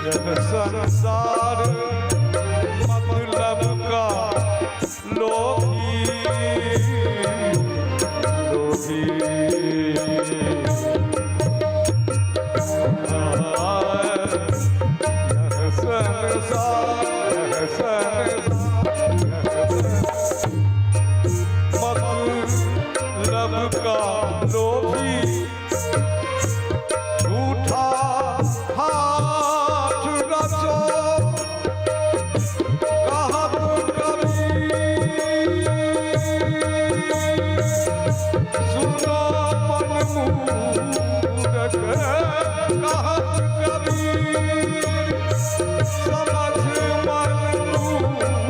यह संसार मतलब का लोभी लोभी। यह संसार, यह संसार मतलब का लोभी, झूठा हाथ रचो कहत कबीर, सुनो मन मूरख, कहत कबीर, समझ मन मूरख,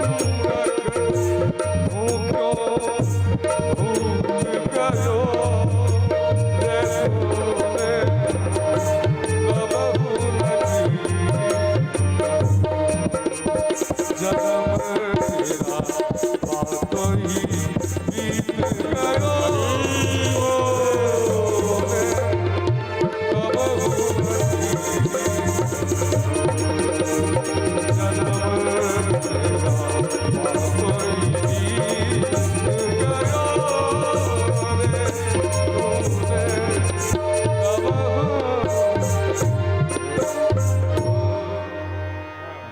भूख्यो भूल गयो रे तूने कबहु नहीं, जन्म तेरा बातो ही बीत गयो रे कबहु नहीं, जन्म तेरा बातो ही बीत गयो रे तूने कबहु।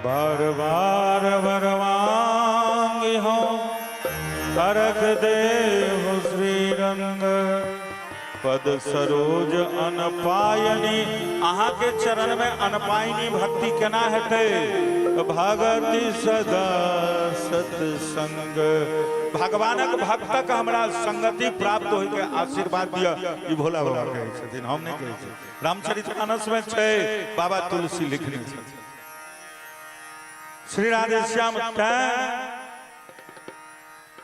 बार बार वर मांगी हो करक देव श्री रंग पद सरोज अनपायनी। अहाँ के चरण में अनपायनी भक्ति केना हेतै? भगति सदा सत्संग। भगवानक भक्तक हमरा संगति प्राप्त होय के आशीर्वाद दिअ। ई भोला बाबा कहै छथिन, हम नहि कहै छी। रामचरितमानस में छै, बाबा तुलसी लिखने छथिन। श्री राधे श्याम तैं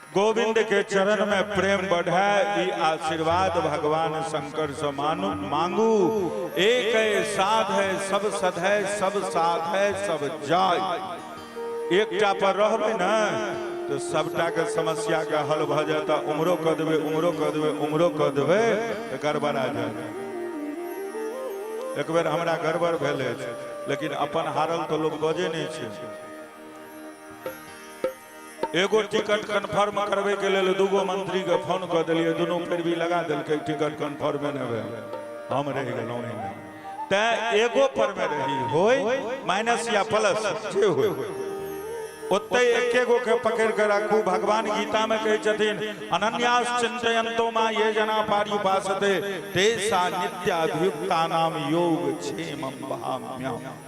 गोविंद के चरण में प्रेम बढ़ाए, ई आशीर्वाद भगवान शंकर से मानू मांगू। एक है साध है सब सद है, सब साध है सब जाय। एकटा पर रहबै ने तो सबटा के समस्या के हल भऽ जाता। उम्रो कऽ देबै, उम्रो कऽ देबै, उम्रो कऽ देबै तऽ गड़बड़ा जायत। एक बेर हमरा गड़बड़ भेल अछि, लेकिन अपन हारल तऽ लोक बजै नहि छै। एगो टिकट कन्फर्म करबै के लेल दूगो मंत्री के फोन कऽ देलियै, दुनू पैरवी लगा देलकै, टिकट कन्फर्मे नहि भेल, हम रहि गेलहुँ एहिमे। तैं एगो पर मे रही, होय माइनस या प्लस जे होय, ओतै एके गो के पकड़ के राखू। भगवान गीता में कहै छथिन, अनन्यास चिंतयन्तो मा ये जना पार्युपासते तेषा नित्याभियुक्ता नाम योग क्षेमं वहाम्यहम्।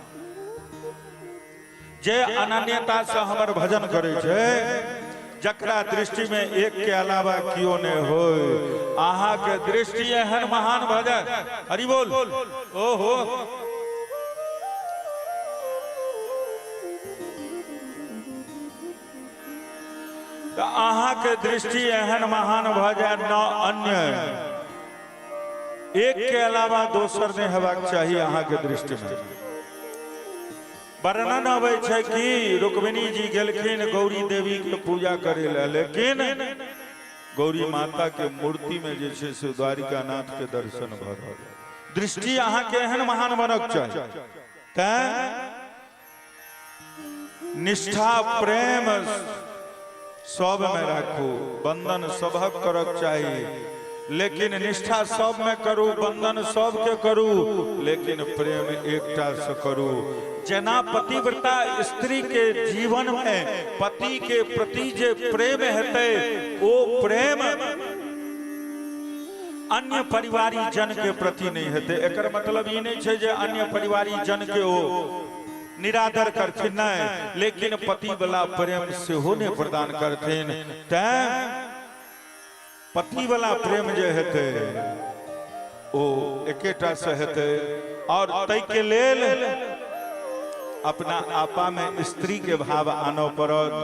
जे अनन्यता से हमर भजन करै छै, जकरा दृष्टि में एक के अलावा कियो नहि होय, अहाँ के दृष्टि एहन महान भऽ जाय। हरि बोल। ओहो, तऽ अहाँ के दृष्टि एहन महान भऽ जाय, न अन्य, एक के अलावा दोसर नहि हेबाक चाही अहाँ के दृष्टि में। वर्णन अबै छै कि रुक्मिणी जी गेलखिन गौरी देवी के पूजा करे ला, लेकिन गौरी माता के मूर्ति में जे छै से द्वारिकानाथ के दर्शन भऽ रहल। दृष्टि अहाँ के एहन महान बनक चाही। तैं निष्ठा प्रेम सब में राखू, बंधन सबहक करक चाही, लेकिन निष्ठा सब में करू, बंधन सबके करू, लेकिन प्रेम एकटा से करू। जेना पतिव्रता स्त्री के जीवन में पति के प्रति जे प्रेम हेतै, ओ प्रेम अन्य परिवारी जन के प्रति नहीं हेतै। एकर मतलब ई नहीं छै जे अन्य परिवारी जन के ओ निरादर करथिन, नहीं, लेकिन पति वाला प्रेम सेहो नहीं प्रदान करथिन। तैं पति वाला प्रेम जे हेतै ओ एकेटा से हेतै। और तै के लेल अपना आपा में स्त्री के भाव आनऽ पड़त।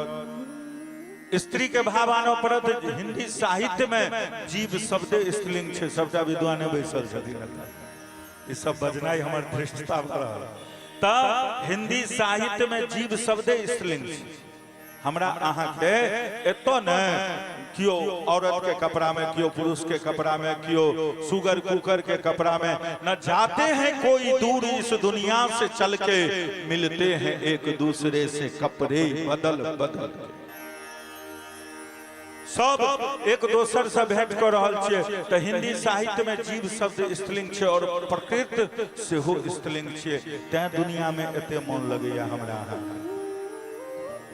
स्त्री के भाव आनऽ पड़त। हिंदी साहित्य में जीव शब्दे स्त्रीलिंग छै, सबटा विद्वाने बैसल छथिन एतऽ। ई सब बजनाइ हमर धृष्टता भऽ रहल। तऽ हिंदी साहित्य में जीव शब्दे स्त्रीलिंग छै। हमरा अहाँके एतऽ ने केओ औरत के कपड़ा में, केओ पुरुष के कपड़ा में, केओ सुगर कुकर के कपड़ा में न जाते हैं कोई दूर इस दुनिया से चल के, मिलते हैं एक दूसरे से कपड़े बदल बदल के। सब एक दोसर से भेंट कऽ रहल छियै। तऽ हिंदी साहित्य में जीव शब्द स्त्रीलिंग छै और प्रकृत सेहो स्त्रीलिंग छियै, तैं दुनिया में एते मोन लगैया हमरा अहाँके।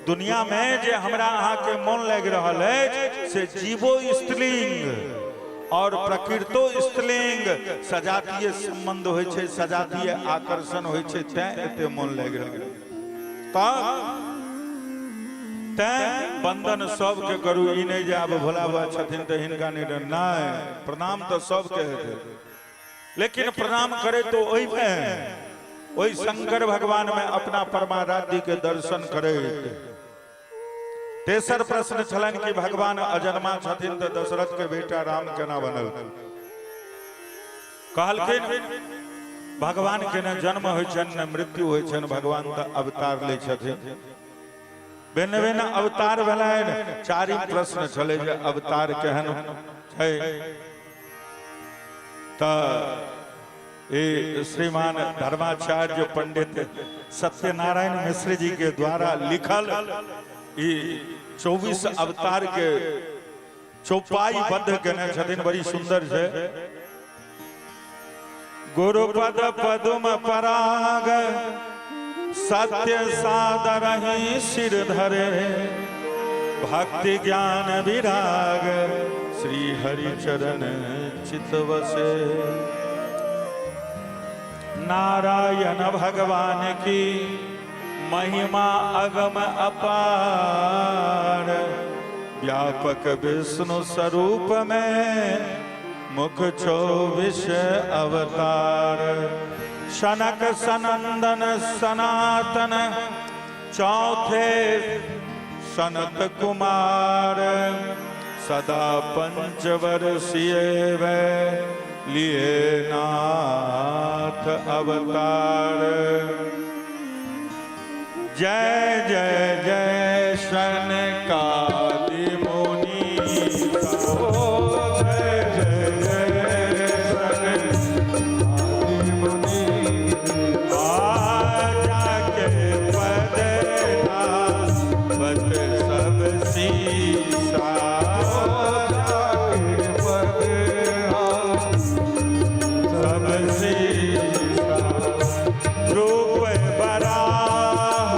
दुनिया में जे हमरा अहाँके मोन लागि रहल अछि से जीवो स्त्रीलिंग और प्रकृतो स्त्रीलिंग, सजातीय संबंध होइ छै, सजातीय आकर्षण होइ छै, तैं एते मोन लागि रहल। तऽ तैं बंदन सबके करू, ई नहि जे आब भोला बाबा छथिन तऽ हिनका नहि, नहि, प्रणाम तऽ सबके हेतै, लेकिन प्रणाम करे तो ओहिमे ओहि शंकर भगवान में अपना परमाराध्य के दर्शन करैत। तेसर प्रश्न छलनि कि भगवान अजन्मा छथिन तऽ दशरथ के बेटा राम केना बनल? कहलखिन भगवान के ने जन्म होइ छनि ने मृत्यु होइ छनि, भगवान तऽ अवतार लै छथिन, भिन्न भिन्न अवतार भेलनि। चारिम प्रश्न छलै जे अवतार केहन छै? तऽ ई श्रीमान धर्माचार्य पंडित सत्यनारायण मिश्र जी के द्वारा लिखल ई 24 अवतार के चौपाई बद्ध केने छथिन, बड़ी सुंदर छै। गुरुपद पदुम पराग सत्य सादर ही सिर धरे, भक्ति ज्ञान विराग श्री हरि चरण चित वसे। नारायण भगवान की महिमा अगम अपार, व्यापक विष्णु स्वरूप में मुख 24 अवतार। सनक सनंदन सनातन चौथे सनत कुमार, सदा पंचवर्षीय वे लिए नाथ अवतार। जय जय जय शनकादि मुनि, जय जय जय शनकादि मुनि, जाके पद नावत सब सीसा, जाके पद सब सीसा। रूप बराह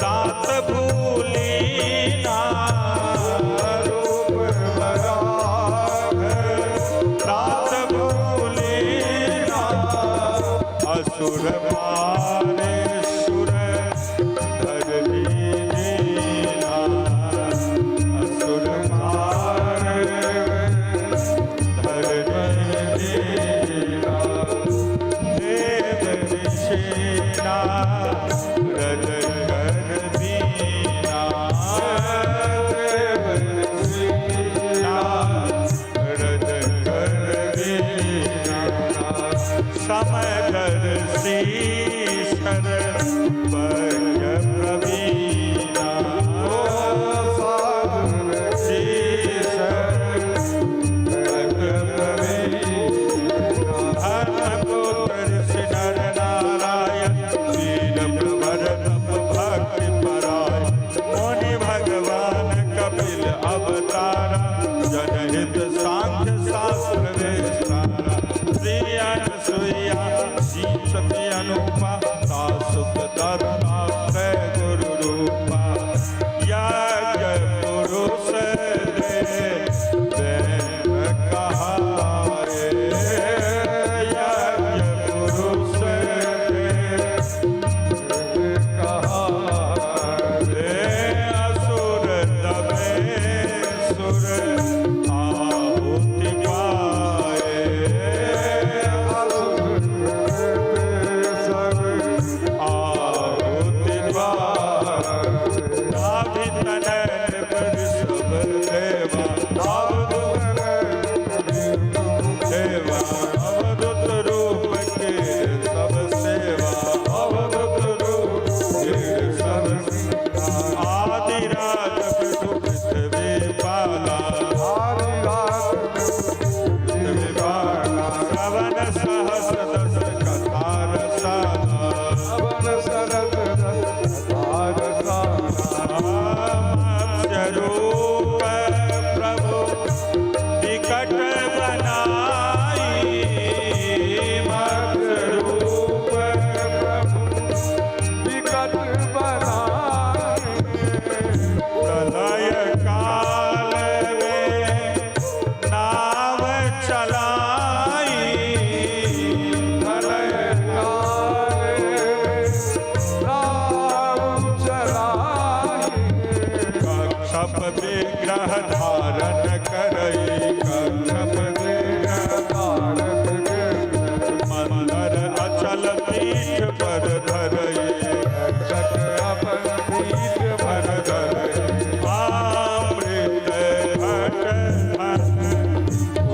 तात भूलीना, रूप बराह तात भूलीना, असुर मारे सुर धर दीना, असुर मारे धर दीना। देव ऋषि नारद कर दीना, देव ऋषि नारद कर दीना। समदर्शी शर वज्र प्रवीणा, शर वज्र प्रवीणा। धर्मपुत्र श्री नर नारायण, वीर प्रवर तप भक्ति परायण, मुनि भगवान कपिल अवतारा, जनहित सांख्य शास्त्र विस्तारा। श्री अनसुईया श्री सती अनुपा, सुख दत्तात्रेय गुरु रूपा। यज्ञ पुरुष देव कहाए, यज्ञ पुरुष देव कहाए। असुर दबे सुर आहुति पाए, असुर आहुति सहस दस कथा रसाला। अवर सरस रस रसाला। मत्स्य रूप प्रभु विकट बनाई, मत्स्य रूप प्रभु विकट बनाए। प्रलय काल में नाव चलाई, प्रलय काल में नाव चलाए। कक्षप विग्रह धारण करई, कक्षप विग्रह धारण कर मंदर अचल पीठ पर धरई, रक्षक अपन पीठ पर पर धरई। अमृत घट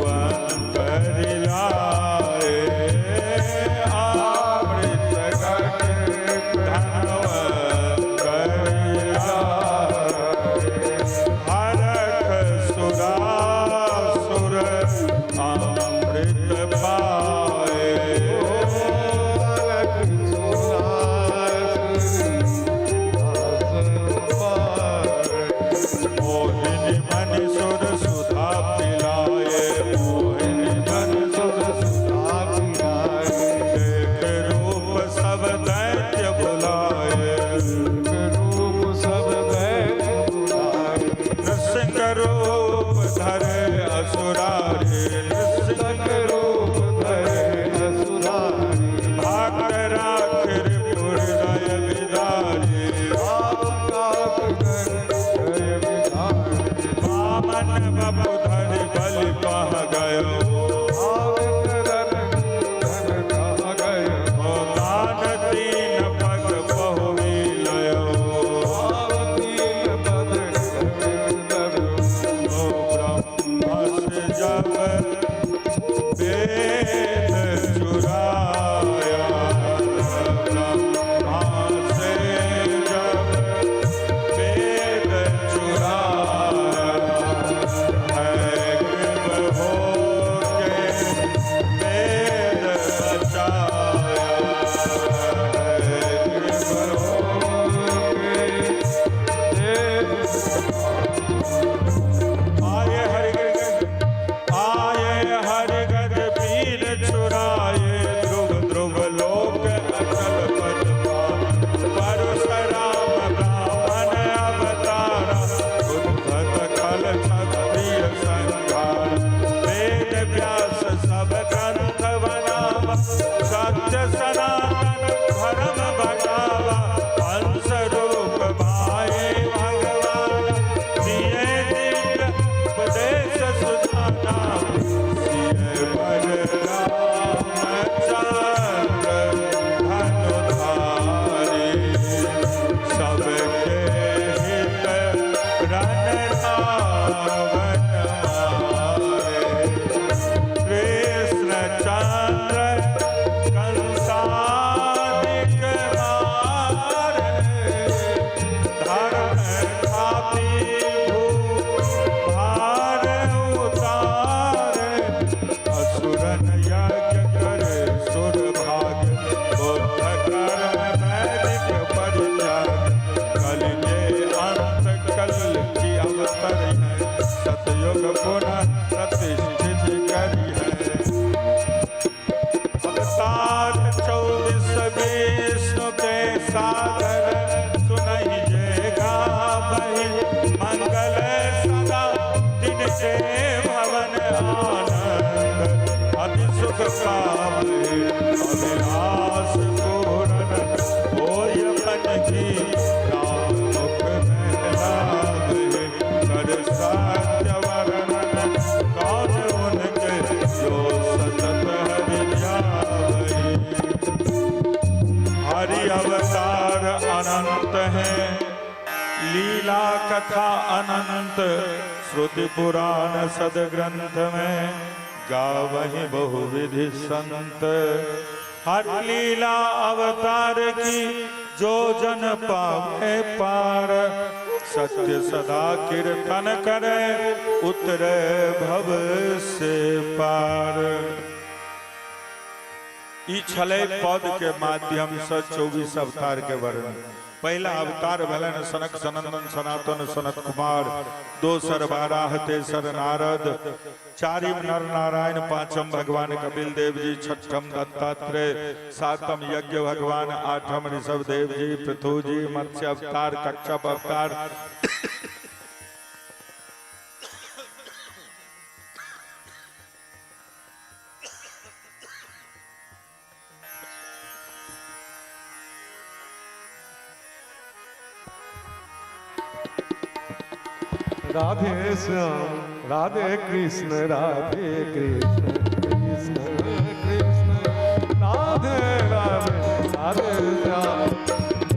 धन्वंतरि लाए, अमृत घट धन्वंतरि लाए। हरख सुरासुर अमृत पाए, मोहिनी मन सुर सुधा पिलाए, मोहिनी मन सुर सुधा पिलाए। देख रूप सब दैत्य बुलाए, नृसिंह रूप धरे असुरारे, नृसिंह रूप धरे भाग राख रिपुर हृदय विदारे। वामन बपु धरि बलि पह गयो, ओ दान तीन पग बहु लयो। ओ ब्रह्मा से जब वेद चुराया, ब्रह्मा से जब वेद चुराया, है कृप हो के वेद बचाया, है कृप हो के। आए हरि आए हरि गज पीर छुराए, ध्रुव ध्रुव लोक अचल पद पाए। परशुराम ब्राह्मण अवतारा, उद्धत खल क्षत्रिय संघार। वेद व्यास सब ग्रंथ बनावा, सत्य सनातन धर्म बचावा। हंस रूप भाए भगवान, दिए दिव्य उपदेश सुजाना। सिय रामचंद्र धनुधारी, सबके हित रन रावण मारे। कृष्ण चंद्र कंसादिक मारे, धर्म थापी भू भार उतारे। असुरन यज्ञ करे सुर भाग, बुद्ध कर्म वैदिक परित्याग। कल के अंत कल की अवतर है, सतयुग पुनः प्रतिष्ठित करी है। अवतार 24 विष्णु के सागर, सुनहि जे गावहि मंगल सदा। तिनके भवन आनंद अति सुख पावहि, अभिलाष पूरन होय मन की, राम मुख बहलावहि। कर सत्य वर्णन कौन उनके, जो सतत हरि ध्यावहि। हरि अवतार अनंत है, लीला कथा अनंत, श्रुति पुराण सदग्रंथ में गावहि बहुविधि संत। हर लीला अवतार की जो जन पावे पार, सत्य सदा कीर्तन करे उतरे भव से पार। ई छलै पद के माध्यम से 24 अवतार के वर्णन। पहिला अवतार भेलनि सनक सनंदन सनातन सनत कुमार, दोसर बाराह, तेसर नारद, चारिम नर नारायण, पांचम भगवान कपिल देव जी, छठम दत्तात्रेय, सातम यज्ञ भगवान, आठम ऋषभ देव जी, पृथु जी, मत्स्य अवतार, कच्छप अवतार, राधे श्याम राधे कृष्ण कृष्ण कृष्ण राधे राधे राधे श्याम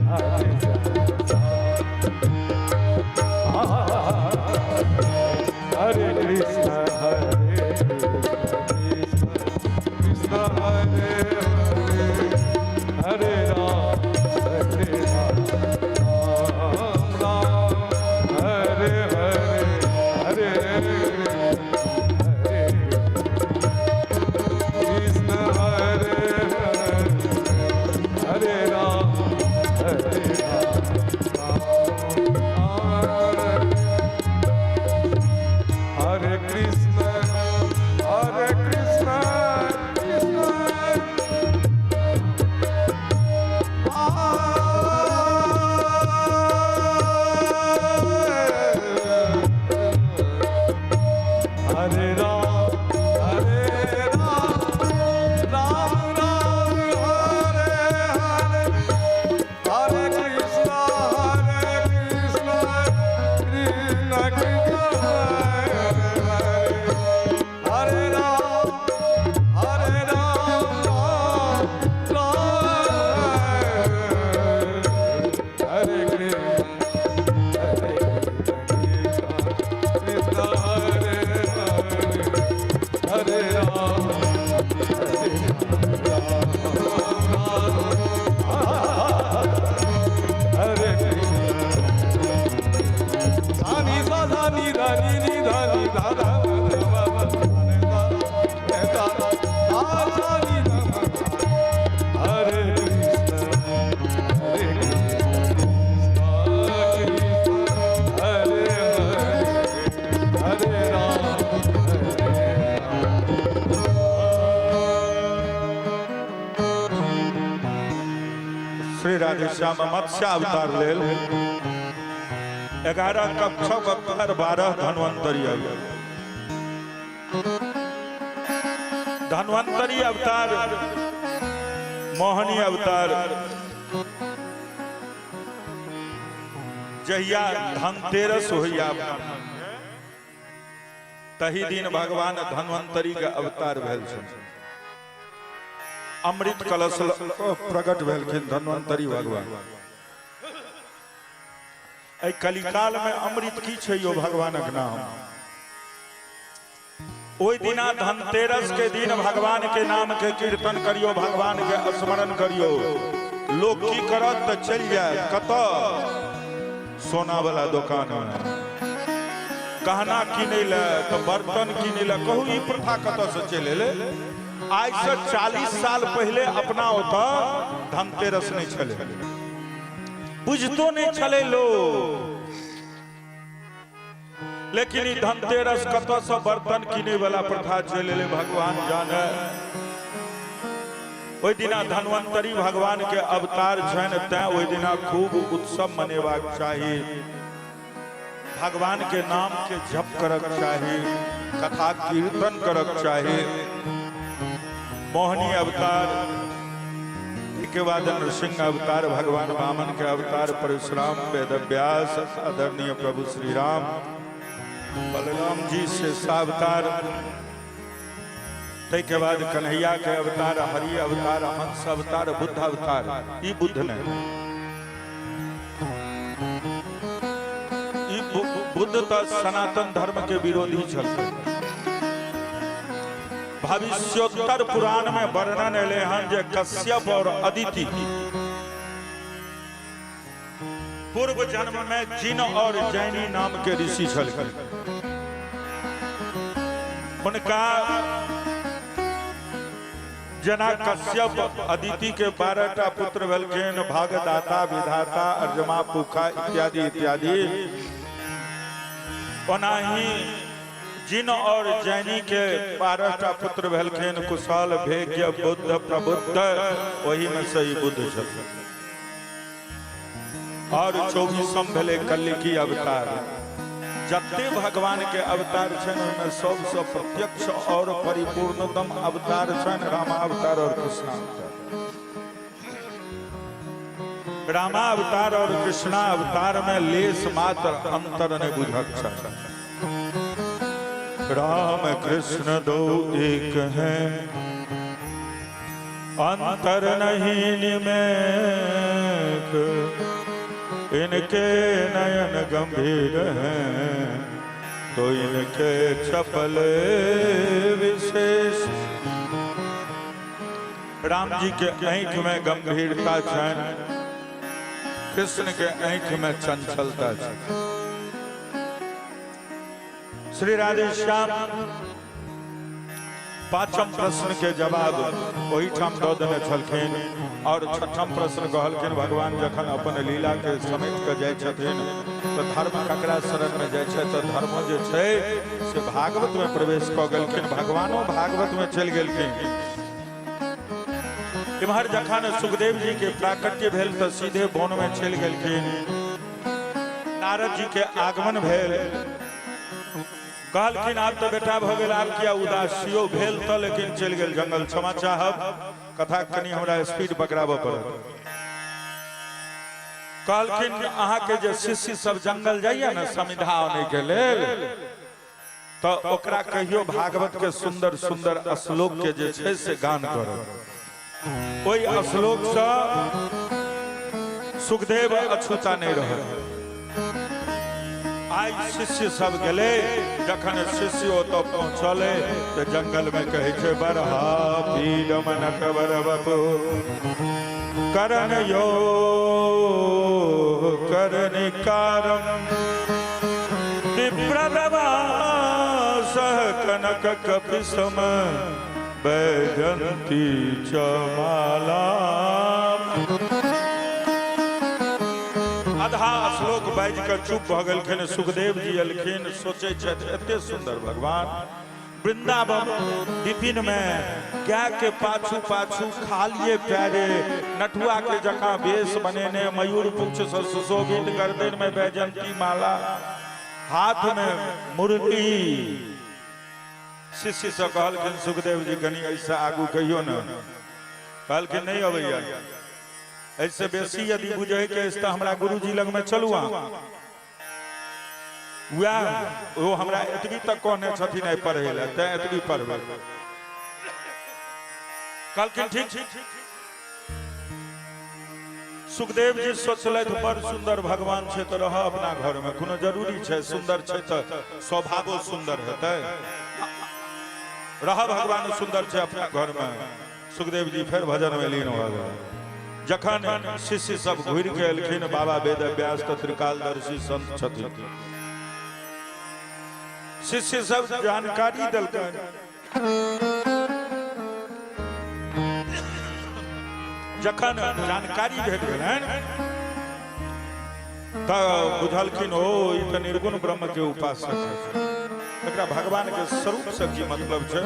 राधे श्याम हरे कृष्ण हरे कृष्ण कृष्ण हरे हरे हरे राम हरे राम राम हरे हरे हरे हरे कृष्ण हरे हरे हरे राम हरे राम राम हरे कृष्ण कृष्ण हरे राम हरे राम राम राम हरे हरे हरे कृष्ण कृष्ण कृष्ण हरे हरे हरे राम राम राम हरे कृष्ण हरे कृष्ण हरे हरे हरे राम हरे राम हरे कृष्ण सानी सा नी धा नी नी धा नी धा धा ध प प रे सा रे सा सा सा नी ध प हरे कृष्ण कृष्ण कृष्ण हरे हरे हरे राम हरे राम। श्री राधे श्याम मत्स्य अवतार लेल 11 कच्छप अवतार, 12 धन्वंतरी अवतार। धन्वंतरी अवतार, मोहनी अवतार, जहिया धनतेरस होइया तही दिन भगवान धन्वंतरी के अवतार भेल छल। अमृत कलश प्रकट भेलखिन धन्वंतरी भगवान। एहि कलिकाल में अमृत की छै यो? भगवानक नाम। ओहि दिना धनतेरस के दिन भगवान के नाम के कीर्तन करियो, भगवान के स्मरण करियो। लोग की करत तऽ चलि जायत कतऽ? सोना वाला दुकान में गहना किनै लए, तऽ बर्तन किनै लए। कहू ई प्रथा कतऽ से चलि एलै? आज से 40 साल पहले अपना ओतऽ धनतेरस नहि छलै, बुझतो नहि छलै लोग। लेकिन ई धनतेरस कतऽ से बर्तन किनै वाला प्रथा चलि एलै भगवान जाने। ओहि दिना धन्वंतरी भगवान के अवतार छनि, तैं ओहि दिना खूब उत्सव मनेबाक चाही, भगवान के नाम के जप करक चाही, कथा कीर्तन करक चाही। मोहनी अवतार के बाद नृसिंह अवतार, भगवान वामन के अवतार, परशुराम, वेदव्यास, आदरणीय प्रभु श्री राम, बलराम जी शेषावतार, ताहिके बाद कन्हैया के अवतार, हरि अवतार, हंस अवतार, बुद्ध अवतार। ई बुद्ध नहीं, ई बुद्ध तऽ सनातन धर्म के विरोधी छल। भविष्योत्तर पुराण में वर्णन एलै हन जे कश्यप और अदिति पूर्व जन्म में जिन और जैनी नाम के ऋषि छलखिन। हुनका जेना कश्यप अदिति के 12 टा पुत्र भेलखिन, भागदाता, विधाता, अर्जमा, पुखा इत्यादि इत्यादि, ओनाही जिन और जैनी के 12 टा पुत्र भेलखिन, कुशल, भेज्ञ, बुद्ध, प्रबुद्ध, ओही में से ही बुद्ध छथिन। और 24म भेलै कल्की अवतार। जते भगवान के अवतार छनि ओहिमे सबसँ प्रत्यक्ष और परिपूर्णतम अवतार छनि रामावतार और कृष्णावतार। रामावतार और कृष्णावतार में लेश मात्र अंतर नहीं बुझक छै। राम कृष्ण दो एक हैं, अंतर नहीं निमेख, इनके नयन गंभीर हैं तो इनके चपल विशेष। राम जी के आँख में गंभीरता छनि, कृष्ण के आँख में चंचलता छनि। श्री राधेश्याम पांचम प्रश्न के जवाब ओहिठाम दऽ देने छलखिन और छठम प्रश्न कहलखिन भगवान जखन अपन लीला के समेट के जाइ छथिन तऽ धर्म ककरा शरण में जाइ छै, तऽ धर्म जे छै से भागवत में प्रवेश कऽ गेलखिन, भगवानो भागवत में चलि गेलखिन। इम्हर जखन सुखदेव जी के प्राकट्य भेल तऽ सीधे वन में चलि गेलखिन। नारद जी के आगमन भेल, कहलखिन आब तऽ बेटा भऽ गेल, आब किया उदासियो भेल तऽ लेकिन चलि गेल जंगल। क्षमा चाहब, कथा कनि हमरा स्पीड पकड़ाबऽ पड़त। कहलखिन अहाँके जे शिष्य सब जंगल जाइए ने समिधा आनै के लेल, तऽ ओकरा कहियो भागवत के सुंदर सुंदर श्लोक के जे छै से गान करत। ओहि श्लोक सँ सुखदेव अछूता नहीं रहल। आइ शिष्य सब गेलै, जखन शिष्य ओतऽ पहुँचलै तऽ जंगल में कहै छै बरहा पीडम नटवर बपु करण यो करनिकारम विप्रदवा सह कनक कपिसम वैजंती च माला। आधा श्लोक बाजि कऽ चुप भऽ गेलखिन। सुखदेव जी एलखिन, सोचै छथि एते सुंदर भगवान वृंदावन विपिन में गाय के पाछू पाछू खालिए प्यारे नटुआ के जकाँ वेश बनेने, मयूर पुच्छ से सुशोभित, गर्दन में वैजंती माला, हाथ में मुरली। शिष्य से कहलखिन सुखदेव जी कनि ऐसे आगू कहियो ने। कहलखिन नहीं अबैया, ऐसे बेसी यदि बुझे के अछि तऽ हमरा गुरुजी लग में चलू अहाँ। वएह ओ हमरा एतबी तक कहने छथिन आइ पढ़ै लए, तैं एतबी पढ़बै। कहलखिन ठीक। सुखदेव जी सोचलथि बड़ सुंदर भगवान छै तऽ रह अपना घर में, कोनो जरूरी छै? सुंदर छै तऽ स्वभावो सुंदर हेतै, रह भगवान सुंदर छै अपना घर में। सुखदेव जी फेर भजन में लीन भऽ गेल। जखन शिष्य सब घुरि के एलखिन, बाबा वेद व्यास तऽ त्रिकालदर्शी संत छथिन। शिष्य सब जानकारी देलकनि। जखन जानकारी भेट गेलनि तऽ बुझलखिन ओ ई तऽ निर्गुण ब्रह्म के उपासक है, एकरा भगवान के स्वरूप से की मतलब छै।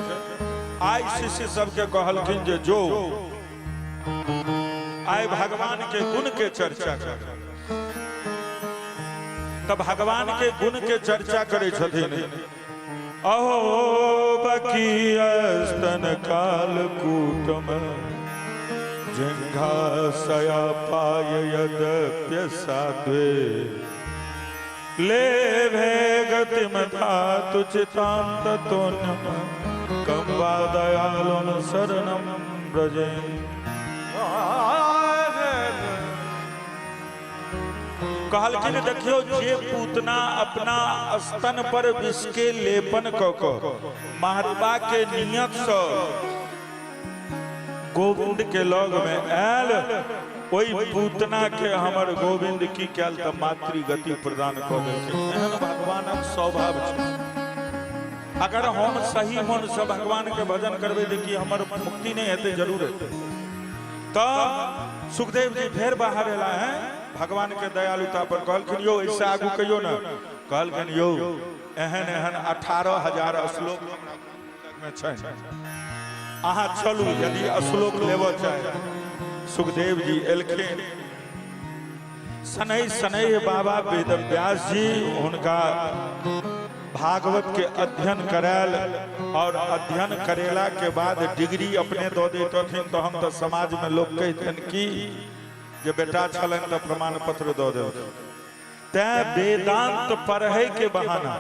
आइ शिष्य सबके कहलखिन जे जो आइ भगवान के गुण के चर्चा कर। तऽ भगवान के गुण के चर्चा करै छथिन। अहो बकी स्तन काल कूटम जिघासया पाय यद्यप्य साध्वे लेभे गतिम धातु चितांत तोन्यम कम वा दयालुं शरणं व्रजे। कहलखिन देखियौ जे पूतना अपना स्तन पर विष के लेपन कऽ कऽ मारबा के नियत सँ गोविंद के लग में आयल, ओहि पूतना के हमर गोविंद की कयल तऽ मातृ गति प्रदान कऽ देलखिन। एहन भगवानक स्वभाव छै। अगर हम सही मन से भगवान के भजन करबै तऽ की हमर मुक्ति नहि हेतै? जरूर हेतै। तऽ सुखदेव जी फेर बाहर एला हैं, भगवान के दयालुता पर कहलखिन यौ ऐसे आगू कहियो ने। कहलखिन यौ एहन एहन 18,000 श्लोक में छै, अहाँ चलू यदि श्लोक लेबऽ चाहे। सुखदेव जी एलखिन, शनै शनै बाबा वेद व्यास जी हुनका भागवत के अध्ययन करायल और अध्ययन करेला के बाद डिग्री अपने दऽ दैतथिन तऽ हम तऽ समाज में लोग कहितनि कि जे बेटा छलनि तऽ प्रमाण पत्र दऽ देलखिन। तैं वेदांत पढ़ै के बहाना,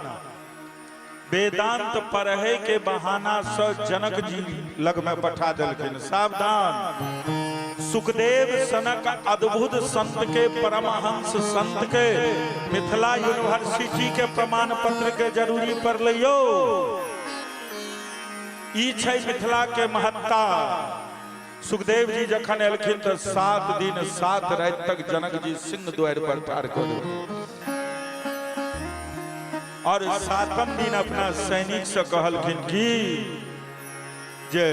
वेदांत पढ़ै के बहाना से जनक जी लग में पठा देलखिन। सावधान, सुखदेव सनक अद्भुत संत के, परमहंस संत के मिथिला यूनिवर्सिटी के प्रमाण पत्र के जरूरी पड़लै यौ। ई छै मिथिला के महत्ता। सुखदेव जी जखन एलखिन तऽ 7 दिन 7 राति तक जनक जी सिंह द्वार पर ठाढ़ कऽ देलखिन और 7म दिन अपना सैनिक से कहलखिन कि जे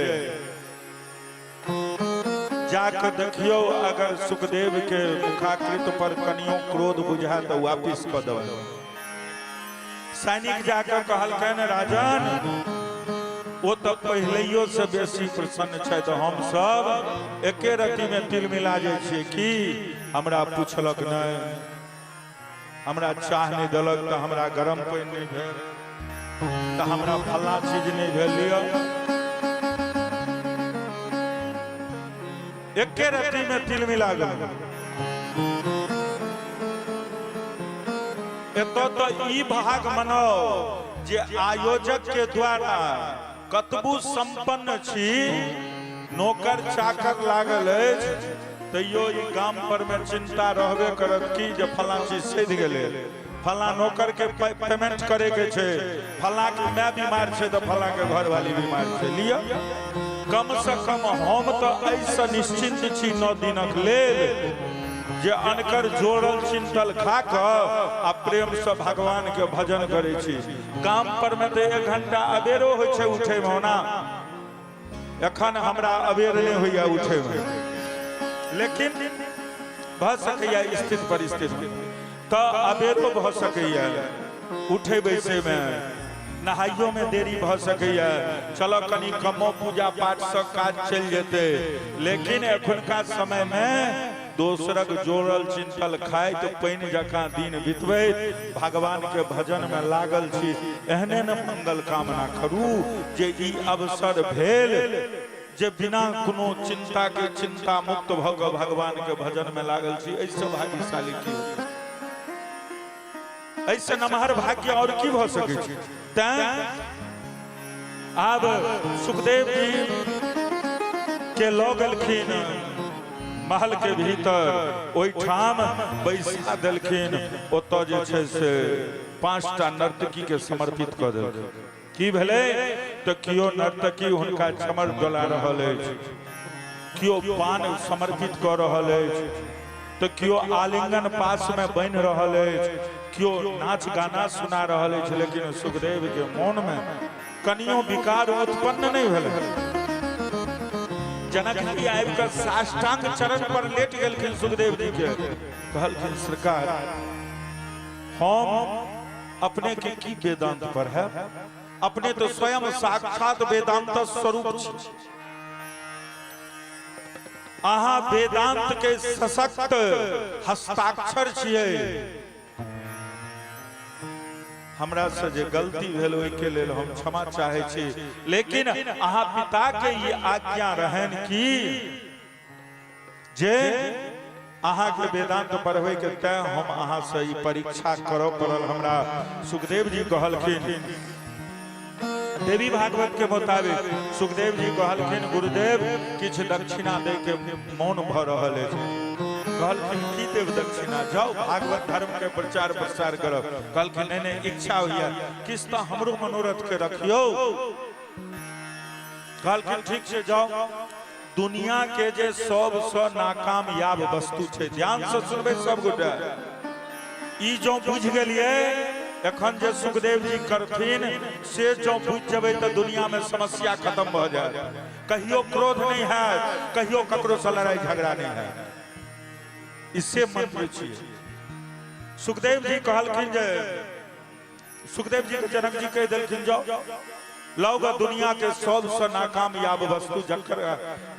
जाके देखियौ अगर सुखदेव के मुखाकृत पर कनियो क्रोध बुझाय तऽ वापिस कऽ देबै। सैनिक जाके कहलकनि राजन ओ तऽ पहिलैयो से बेसी प्रसन्न छथि, हम सब एके रति में तिल मिला जाइ छियै। की हमरा पुछलक नहि, हमरा चाह नहि देलक, तऽ हमरा गरम पानि नहि भेल, तऽ हमरा फल्लाँ चीज नहि भेल। लिअ, एके रति में तिल मिला गेल। एतऽ तऽ ई भाग मनाओ जे आयोजक के द्वारा कतबू संपन्न छी, नौकर चाकर लागल अछि, तैयो ई गाम पर में चिंता रहबे करत की जे फलां चीज सधि गेलै, फलां नौकर के पेमेंट करे के छै, फलां के माय बीमार छै तऽ फलां के घरवाली बीमार छै। लिअ, कम से कम हम तऽ एहिसँ निश्चिंत छी 9 दिनक लेल जे अनकर जोड़ल चिंतल खा कऽ आ प्रेम से भगवान के भजन करै छी। गाम पर में तऽ 1 घंटा अबेरो होइ छै उठे में, ओना एखन हमरा अबेर नहि होइया उठे में, लेकिन भऽ सकैया स्थिति परिस्थिति तऽ अबेरो भऽ सकैया उठे बैसे में, नहाइयो में देरी भऽ सकैया। चलो कनी कमो पूजा पाठ से काज चलि जेतै, लेकिन एखुनका समय में दोसरक जोड़ल चिंतल खाइत पानि जकाँ दिन बितबैत भगवान के भजन में लागल छी। एहने ने मंगल कामना करू जे ई अवसर भेल जे बिना कोनो चिंता के चिंता मुक्त भऽ कऽ भगवान के भजन में लागल छी। एहिसँ भाग्यशाली की होतै? एहिसँ नमहर भाग्य और की भऽ सकै छै? तैं आब सुखदेव जी के लऽ गेलखिन महल के भीतर, ओहिठाम बैसा देलखिन। ओतऽ जे छै से 5टा नर्तकी के समर्पित कऽ देलखिन। की भेलै तऽ केओ नर्तकी हुनका चमर डोला रहल अछि, केओ पान समर्पित कऽ रहल अछि, तऽ केओ आलिंगन पास में बनि रहल अछि, केओ नाच गाना सुना रहल अछि, लेकिन सुखदेव के मोन में कनियो विकार उत्पन्न नहीं भेलै। जनक जी आबि कऽ साष्टांग चरण पर लेट गेलखिन सुखदेव जी के, कहलखिन सरकार हम अपने के की वेदांत पर है, अपने तो स्वयं साक्षात वेदांत स्वरूप छी, अहाँ वेदांत के सशक्त हस्ताक्षर छियै, हमरा से जे गलती भेल ओहिके लेल हम क्षमा चाहै छी, लेकिन अहाँ पिता के ई आज्ञा रहनि कि जे अहाँके वेदांत पढ़बै के, तैं हम अहाँ से ई परीक्षा करऽ पड़ल हमरा। सुखदेव जी कहलखिन, देवी भागवत के मुताबिक सुखदेव जी कहलखिन गुरुदेव किछु दक्षिणा दै के मोन भऽ रहल अछि। कहलखिन की देव दक्षिणा, जाउ भागवत धर्म के प्रचार प्रसार करब। कहलखिन नहीं नहीं इच्छा होइया किछु तऽ हमरो मनोरथ के रखियौ। कहलखिन ठीक छै जाउ। दुनिया के जे सबसँ नाकामयाब वस्तु छै, ध्यान से सुनबै सब गोटे, ई जो बुझि गेलियै एखन जे सुखदेव जी करथिन से जँ बुझि जेबै तऽ दुनिया में समस्या खत्म भऽ जायत। कहियो क्रोध नहीं हैत, कहियो ककरो से लड़ाई झगड़ा नहीं हैत। इससे मंत्र छियै। सुखदेव जी कहलखिन जे सुखदेव जी के जनक जी कहि देलखिन जाओ लाओ ग दुनिया के सबसे नाकामयाब वस्तु जकर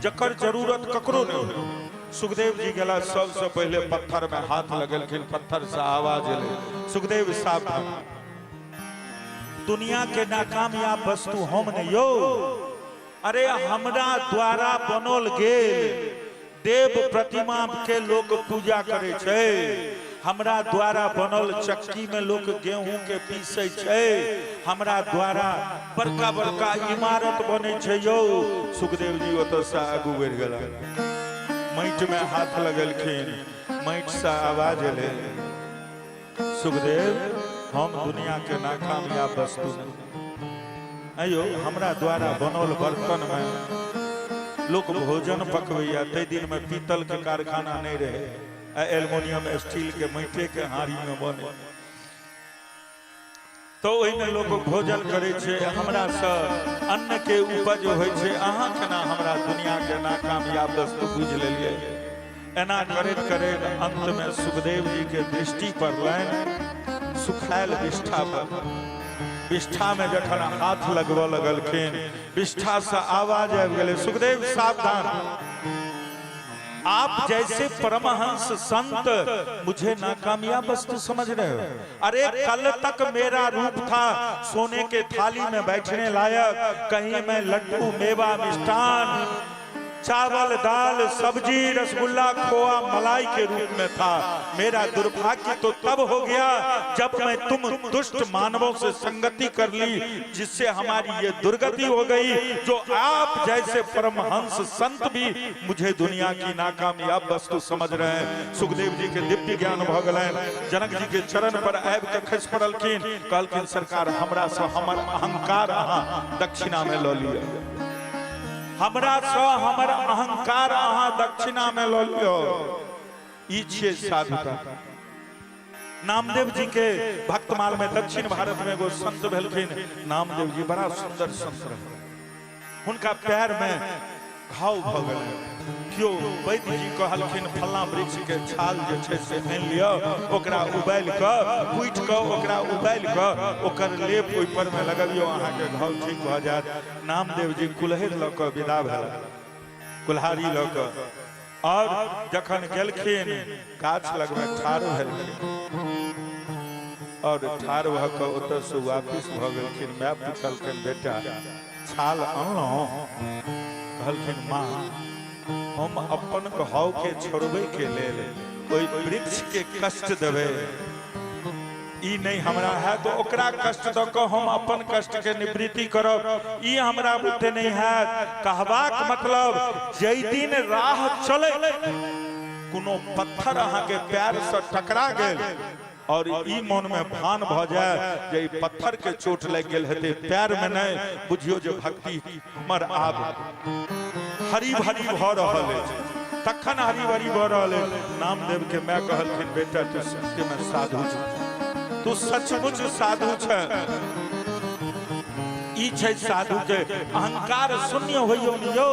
जकर जरूरत ककरो नहीं हो। सुखदेव जी गेला सबसे पहले पत्थर में हाथ लगेलखिन, पत्थर से आवाज एलै, सुखदेव सावधान, दुनिया के नाकामयाब वस्तु हम नहीं यो। अरे हमरा द्वारा बनल गेल देव प्रतिमा के लोग पूजा करे छै, हमरा द्वारा बनल चक्की में लोग गेहूं के पीसै छै, हमरा द्वारा बड़का बड़का इमारत बनै छै यौ। सुखदेव जी ओतऽ से आगू बढ़ि गेला, माटि में हाथ लगेलखिन, माटि से आवाज एलै, सुखदेव हम दुनिया के नाकामयाब वस्तु नहीं। अयो हमरा द्वारा बनल बर्तन में लोक भोजन पकबैया, तै दिन में पीतल के कारखाना नहीं रहे, आ एल्युमिनियम स्टील के माटे के हाड़ी में बने, तो ओहिमे लोक भोजन करे छै, हमरा से अन्न के उपज होइ छै। अहाँ केना हमरा दुनिया के नाकामयाब वस्तु बुझि लेलियै? एना करैत करैत अंत में सुखदेव जी के दृष्टि पड़लनि सुखायल विष्ठा पर। विष्ठा में जखन हाथ लगबऽ लगलखिन, विष्ठा से आवाज आबि गेलै, सुखदेव सावधान, आप जैसे परमहंस संत मुझे नाकामयाब वस्तु समझ रहे हो? अरे कल तक मेरा रूप था सोने के थाली में बैठने लायक, कहीं मैं लड्डू मेवा मिष्ठान चावल दाल सब्जी रसगुल्ला खोआ मलाई के रूप में था। मेरा दुर्भाग्य तो तब हो गया जब मैं तुम दुष्ट मानवों से संगति कर ली, जिससे हमारी ये दुर्गति हो गई, जो आप जैसे परमहंस संत भी मुझे दुनिया की नाकामयाब वस्तु समझ रहे हैं। सुखदेव जी के दिव्य ज्ञान भ गेलनि, जनक जी के चरण पर आबि के खसि पड़लखिन, कहलखिन सरकार हमरा से हमर अहंकार अहाँ दक्षिणा में लऽ लिअ, हमरा से हमर अहंकार अहाँ दक्षिणा में लऽ लिअ। ई छियै साधुता। नामदेव जी के भक्तमाल में दक्षिण भारत में एगो संत भेलखिन नामदेव जी, बड़ा सुंदर संत रहे। हुनका पैर में घाव भऽ गेलै, केओ वैद्य जी कहलखिन फल्लाँ वृक्ष के छाल जे छै से आनि लिअ, ओकरा उबालि कऽ कुटि कऽ ओकरा उबालि कऽ ओकर लेप ओहि पर में लगबियौ, अहाँके घाव ठीक भऽ जायत। नामदेव जी कुल्हड़ि लऽ कऽ विदा भेला, कुल्हाड़ी लऽ कऽ, और जखन गेलखिन गाछ लगमे ठाढ़ भेलखिन और ठाढ़ भऽ कऽ ओतऽसँ वापिस भऽ गेलखिन। माय पुछलखिन बेटा छाल अनलहुँ? कहलखिन माँ हम अपन घाव के छोड़बै के लेल ओहि वृक्ष के कष्ट देबै, ई नहीं हमरा है तो ओकरा कष्ट दऽ कऽ हम अपन कष्ट के निवृत्ति करब, ई हमरा बुते नहीं है। कहबाक मतलब जै दिन राह चले कोनो पत्थर अहाँ के पैर से टकरा गेल और ई मन में भान भ जाए जे ई पत्थर के चोट लागि गेल हेतै, पैर में नहीं, बुझियो जे भक्ति हमर आब हरी भरी भ रहल अछि, तखन हरी भरी भ रहल अछि। नामदेव के माय कहलखिन बेटा तू सत्य में साधु छ, तू सचमुच साधु छ। ई छै साधु के अहंकार शून्य होइयो नि यौ,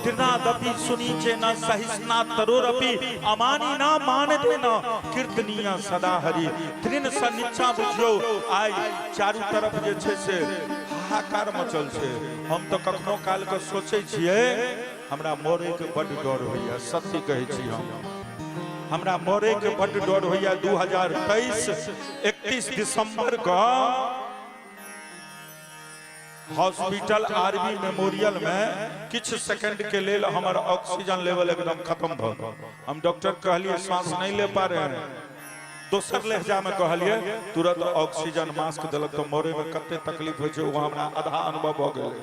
तृणादपि सुनीचे न सहिष्णा तरोरपि अमानी न मान देना कीर्तनीय सदा हरि। तृण से नीचा बुझियो आइ चारू तरफ जे छै से हाहाकार मचल छै। हम तो कखनो काल के सोचै छियै हमरा मरे के बड डर होइया, सत्य कहै छी हम, हमरा मरे के बड डर होइया। 2023 31 दिसंबर के हॉस्पिटल आरबी मेमोरियल में किछु सेकंड के लेल हमर ऑक्सीजन लेवल एकदम खत्म भ गेल। हम डॉक्टर कहलिए सांस नहीं ले पा रहे हैं, दोसर लहजा में कहलिए, तुरंत ऑक्सीजन मास्क देलक। तो मरे में कते तकलीफ होइ छै ओ हमरा आधा अनुभव भ गेल,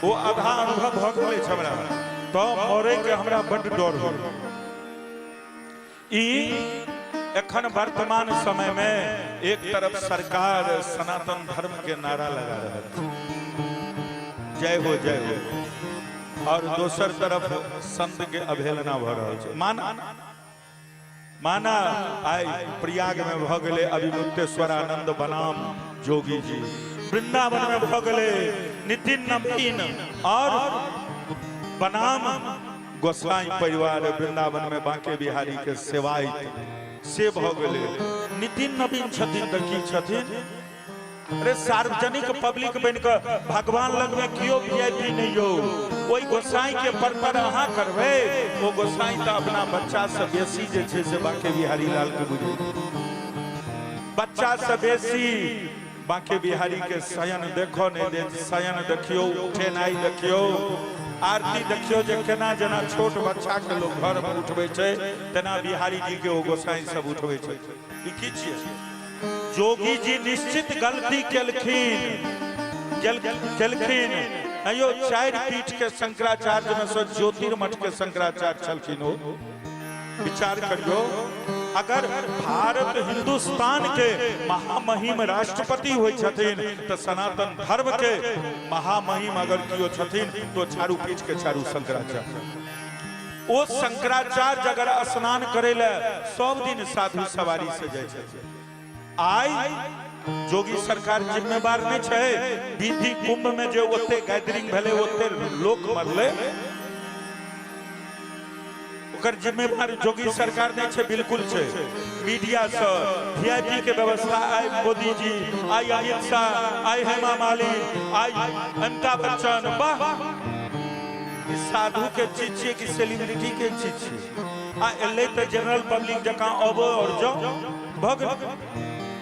ओ आधा अनुभव भ गेल अछि हमरा। तो मरे के हमरा बड डर हो। ई एखन वर्तमान समय में एक तरफ सरकार सनातन धर्म के नारा लगा रहल छै, जय हो जय हो, और दोसर तरफ संत के अवहेलना भ रहल छै। माना आइ प्रयाग में भऽ गेलै अभिमुक्तेश्वरानंद बनाम जोगी जी, वृंदावन में भऽ गेलै नितिन नवीन और बनाम गोसाई परिवार, वृंदावन में बांके बिहारी के सेवाइत से भऽ गेलै। नितिन नवीन छथिन तऽ की छथिन? अरे सार्वजनिक पब्लिक बन के भगवान लग में कियो वीआईपी नहीं हो। ओहि गोसाई के पर अहाँ करबै, ओ गोसाई तऽ अपना बच्चा से बेसी जे छै से बांके बिहारी लाल के बुझै, बच्चा से बेसी बांके बिहारी के शयन देखो नहीं दे, शयन देखियो, उठेनाइ देखियो, आरती देखियो, जे केना जेना छोट बच्चा के लोग घर में उठबै छै तेना बिहारी जी के ओ गोसाई सब उठबै छै। ई की छियै? जोगी जी निश्चित गलती केलखिन केलखिन। अयो चारि पीठ के शंकराचार्य में से ज्योतिर्मठ के शंकराचार्य छलखिन। ओ विचार करियो, अगर भारत हिंदुस्तान के महामहिम राष्ट्रपति होइ छथिन तऽ सनातन धर्म के महामहिम अगर कियो छथिन तो चारू पीठ के चारू शंकराचार्य। ओ शंकराचार्य अगर स्नान करे ले सब दिन साधु सवारी से जाइ छथिन। आइ जोगी सरकार जिम्मेवार नहीं छै। विधि कुंभ में जे ओते गैदरिंग भेलै, ओते लोक मरलै, ओकर जिम्मेवार जोगी सरकार नहीं छै? बिल्कुल छै। मीडिया से वीआईपी के व्यवस्था, आइ मोदी जी, आइ अमित शाह, आइ हेमा मालिनी, आइ अमिताभ बच्चन, वाह! ई साधु के चीज छियै कि सेलिब्रिटी के चीज छियै? आ एलै तऽ जनरल पब्लिक जकाँ अबो और जाओ, भऽ गेल,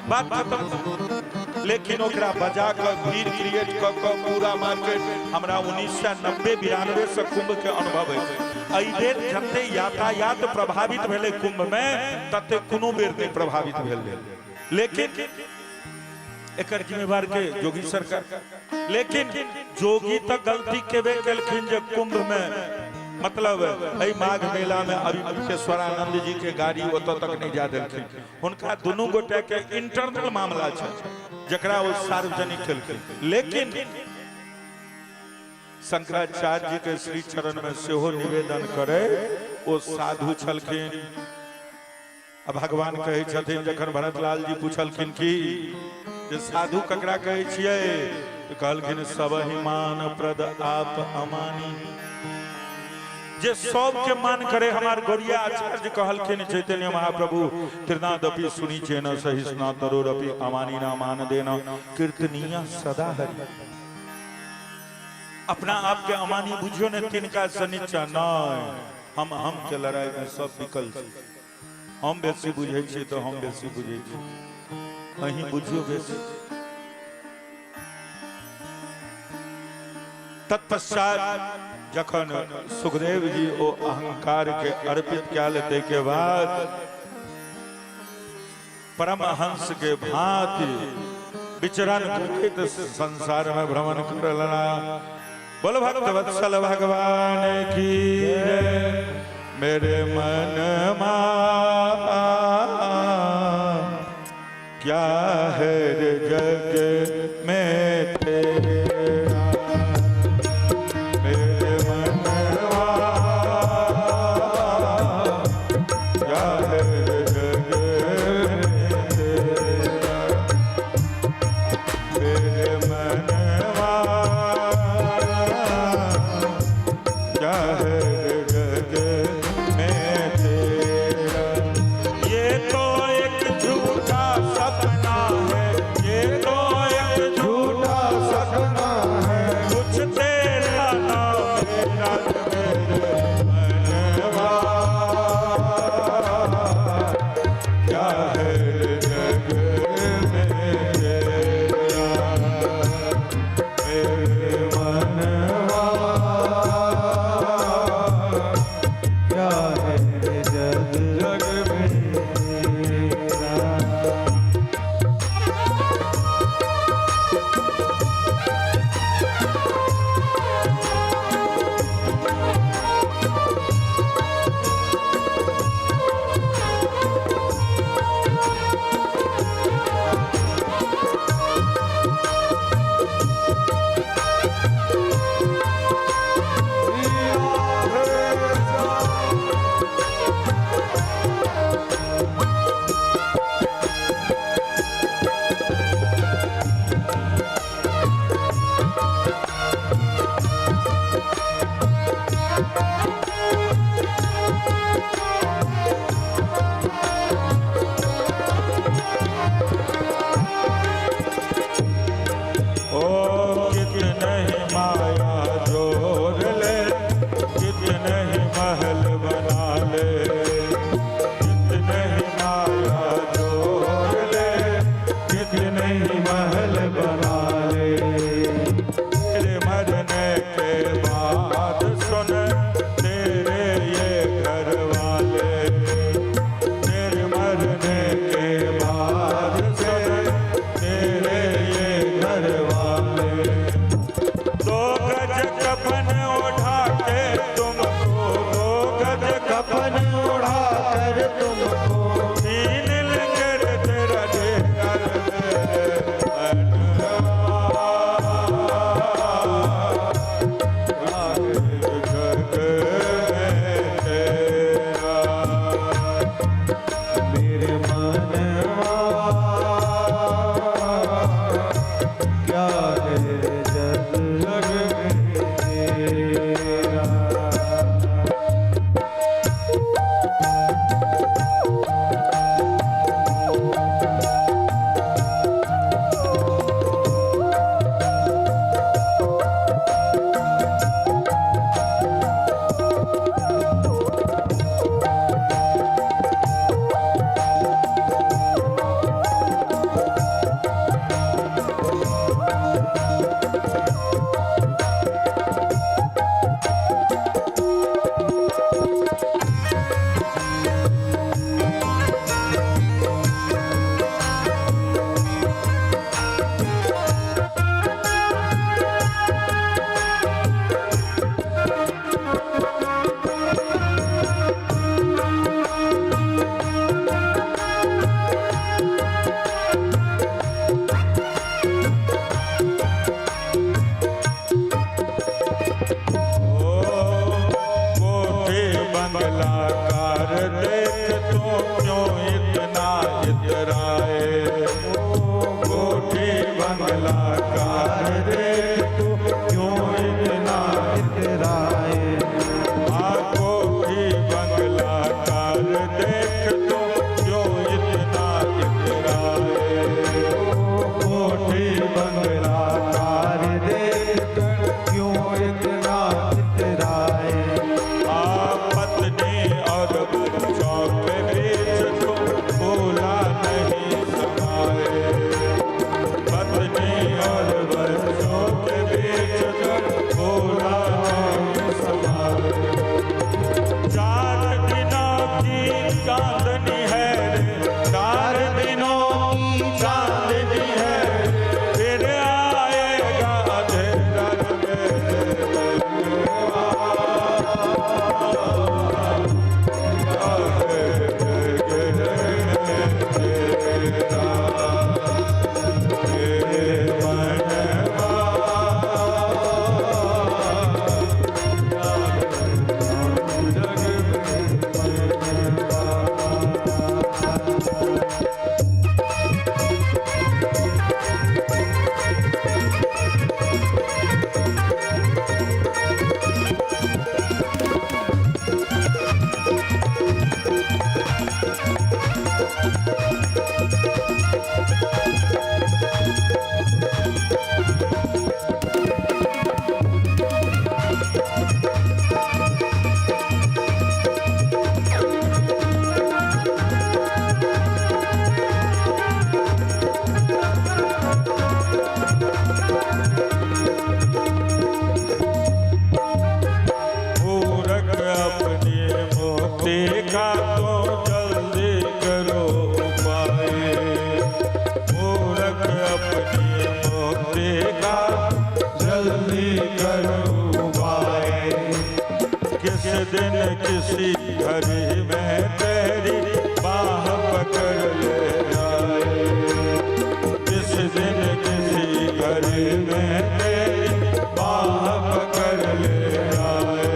बात खत्म। लेकिन ओकरा बजा कऽ भीड़ क्रिएट कऽ कऽ पूरा मार्केट। हमरा 1990 92 से कुंभ के अनुभव अछि। एहि बेर जते यातायात प्रभावित भेलै कुंभ में, तते कोनो बेर नहि प्रभावित भेल। लेकिन एकर जिम्मेवार के? जोगी सरकार। लेकिन जोगी तऽ गलती केबे केलखिन जे कुंभ में, मतलब एहि माघ मेला में अभिमुक्तेश्वरानंद जी के गाड़ी ओतऽ तक नहि जा देलखिन। हुनका दुनू गोटे के इंटरनल मामला छै जकरा ओ सार्वजनिक केलखिन। लेकिन शंकराचार्य जी के श्री चरण में सेहो निवेदन करे, ओ साधु छलखिन आ भगवान कहै छथिन, जखन भरतलाल जी पुछलखिन कि जे साधु ककरा कहै छियै, तऽ कहलखिन सबहि मान प्रद आप अमानी, जे सबके मान करे। हमार गौड़िया आचार्य कहलखिन चैतन्य महाप्रभु त्रिनादपि सुनीचेन सहिष्णा तरोरपि अमानी ना मान देना कीर्तनीय सदा हरि। अपना आप के अमानी बुझियो ने, तिनका से नीचा नहीं। हम के लड़ाई में सब बिकल छी। हम बेसी बुझै छी तऽ हम बेसी बुझै छी, अहीं बुझियो बेसी। तत्पश्चात जखन सुखदेव जी ओ अहंकार के अर्पित कयल, ताहि के बाद परमहंस के भांति विचरण करैत संसार में भ्रमण कर लला। बोल भक्त वत्सल भगवान की जय। मेरे मन मा क्या है रे जग में तेरा, मेरे मनवा क्या है रे जग में तेरा, मेरे मनवा क्या है रे जग में तेरा। ये तो एक झूठा सपना है, ये तो एक झूठा सपना है, कुछ तेरा ना मेरा, मेरे मनवा क्या है रे जग में तेरा, मेरे मनवा क्या है रे जग जग में तेरा। ओ कितने ही माया जोर ले, कितने ही महल बना ले, कितने ही माया जोर ले, कितने ही महल बना ले। तेरे मरने के बाद सुन तेरे ये घर वाले, तेरे मरने के बाद सुन तेरे ये घर वाले। दो गज कफन उठा के तुमको, दो गज कफन उड़ा कर तुमको, छीन लेंगे रे तेरा डेरा रे मेरे मनवा, जग में तेरा। मेरे मनवा क्या है जग जग में तेरा। ओ कोठे बंगला कार देख तू क्यों इतना इतराए, कोठे बंगला कार देख तू क्यों इतना इतराए, आ कोठी बंगला कार देख तू क्यों इतना इतराए, कोठी बंगला कार देख कर क्यों इतना इतराए। आ पत्नी और बच्चों के बीच तू भूला नहीं समाए, पत्नी और बच्चों के बीच तू भूला नहीं समाए। चार दिनों की चांदनी है रे, चार दिनों की चांदनी है, फिर आएगा अंधेरा रे मेरे मनवा। मूरख अपनी मुक्ति का तो जल्दी करो उपाय, मूरख अपनी मुक्ति का जल्दी करो उपाय, किस दिन किसी घड़ी में तेरी बाह पकड़ ले जाए, किस दिन किसी घड़ी में तेरी बाह पकड़ ले जाए।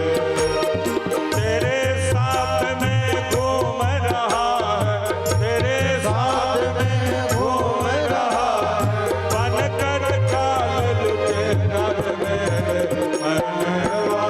तेरे साथ में घूम रहा है, तेरे साथ में घूम रहा है, बन कर काल लुटेरा रे मेरे मनवा।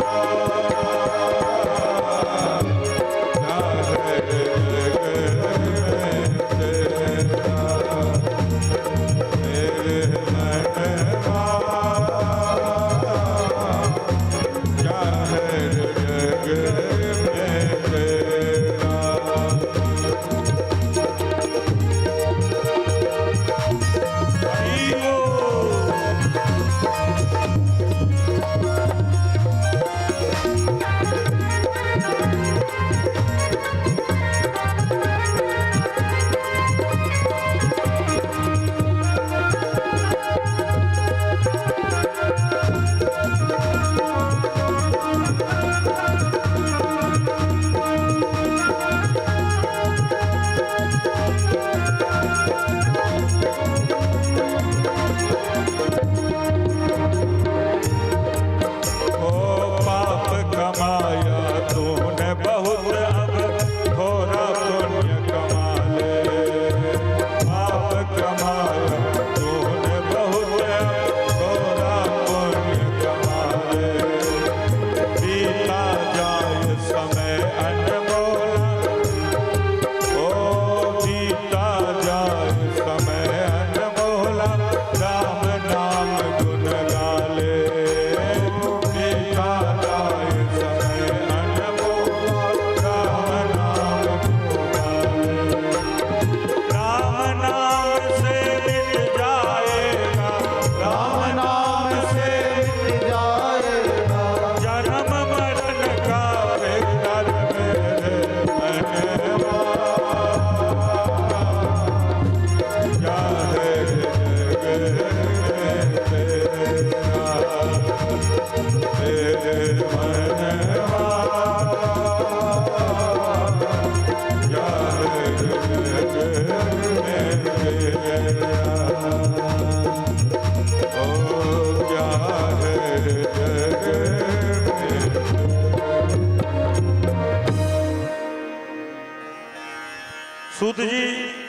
सूत जी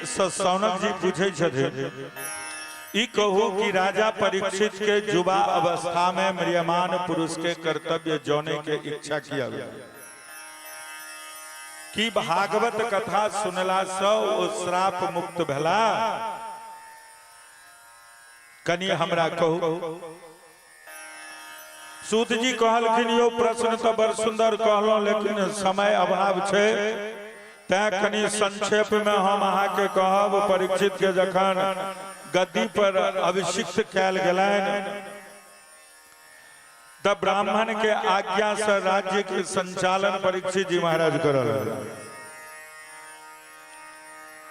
सँ शौनक जी पूछै छथिन, ई कहू कि राजा परीक्षित के युवा अवस्था में म्रियमान पुरुष के कर्तव्य जाने के इच्छा किया गया? कि भागवत कथा सुनला सँ ओ श्राप मुक्त भेला? कनि हमरा कहू। सूत जी कहलखिन, यो प्रश्न तऽ बड़ सुंदर कहलहुँ, लेकिन समय अभाव छै, तैं कनि संक्षेप में हम अहाँके कहब। परीक्षित के जखन गद्दी पर अभिषिक्त कयल गेलनि तऽ ब्राह्मण के आज्ञा से राज्य के संचालन परीक्षित जी महाराज करल।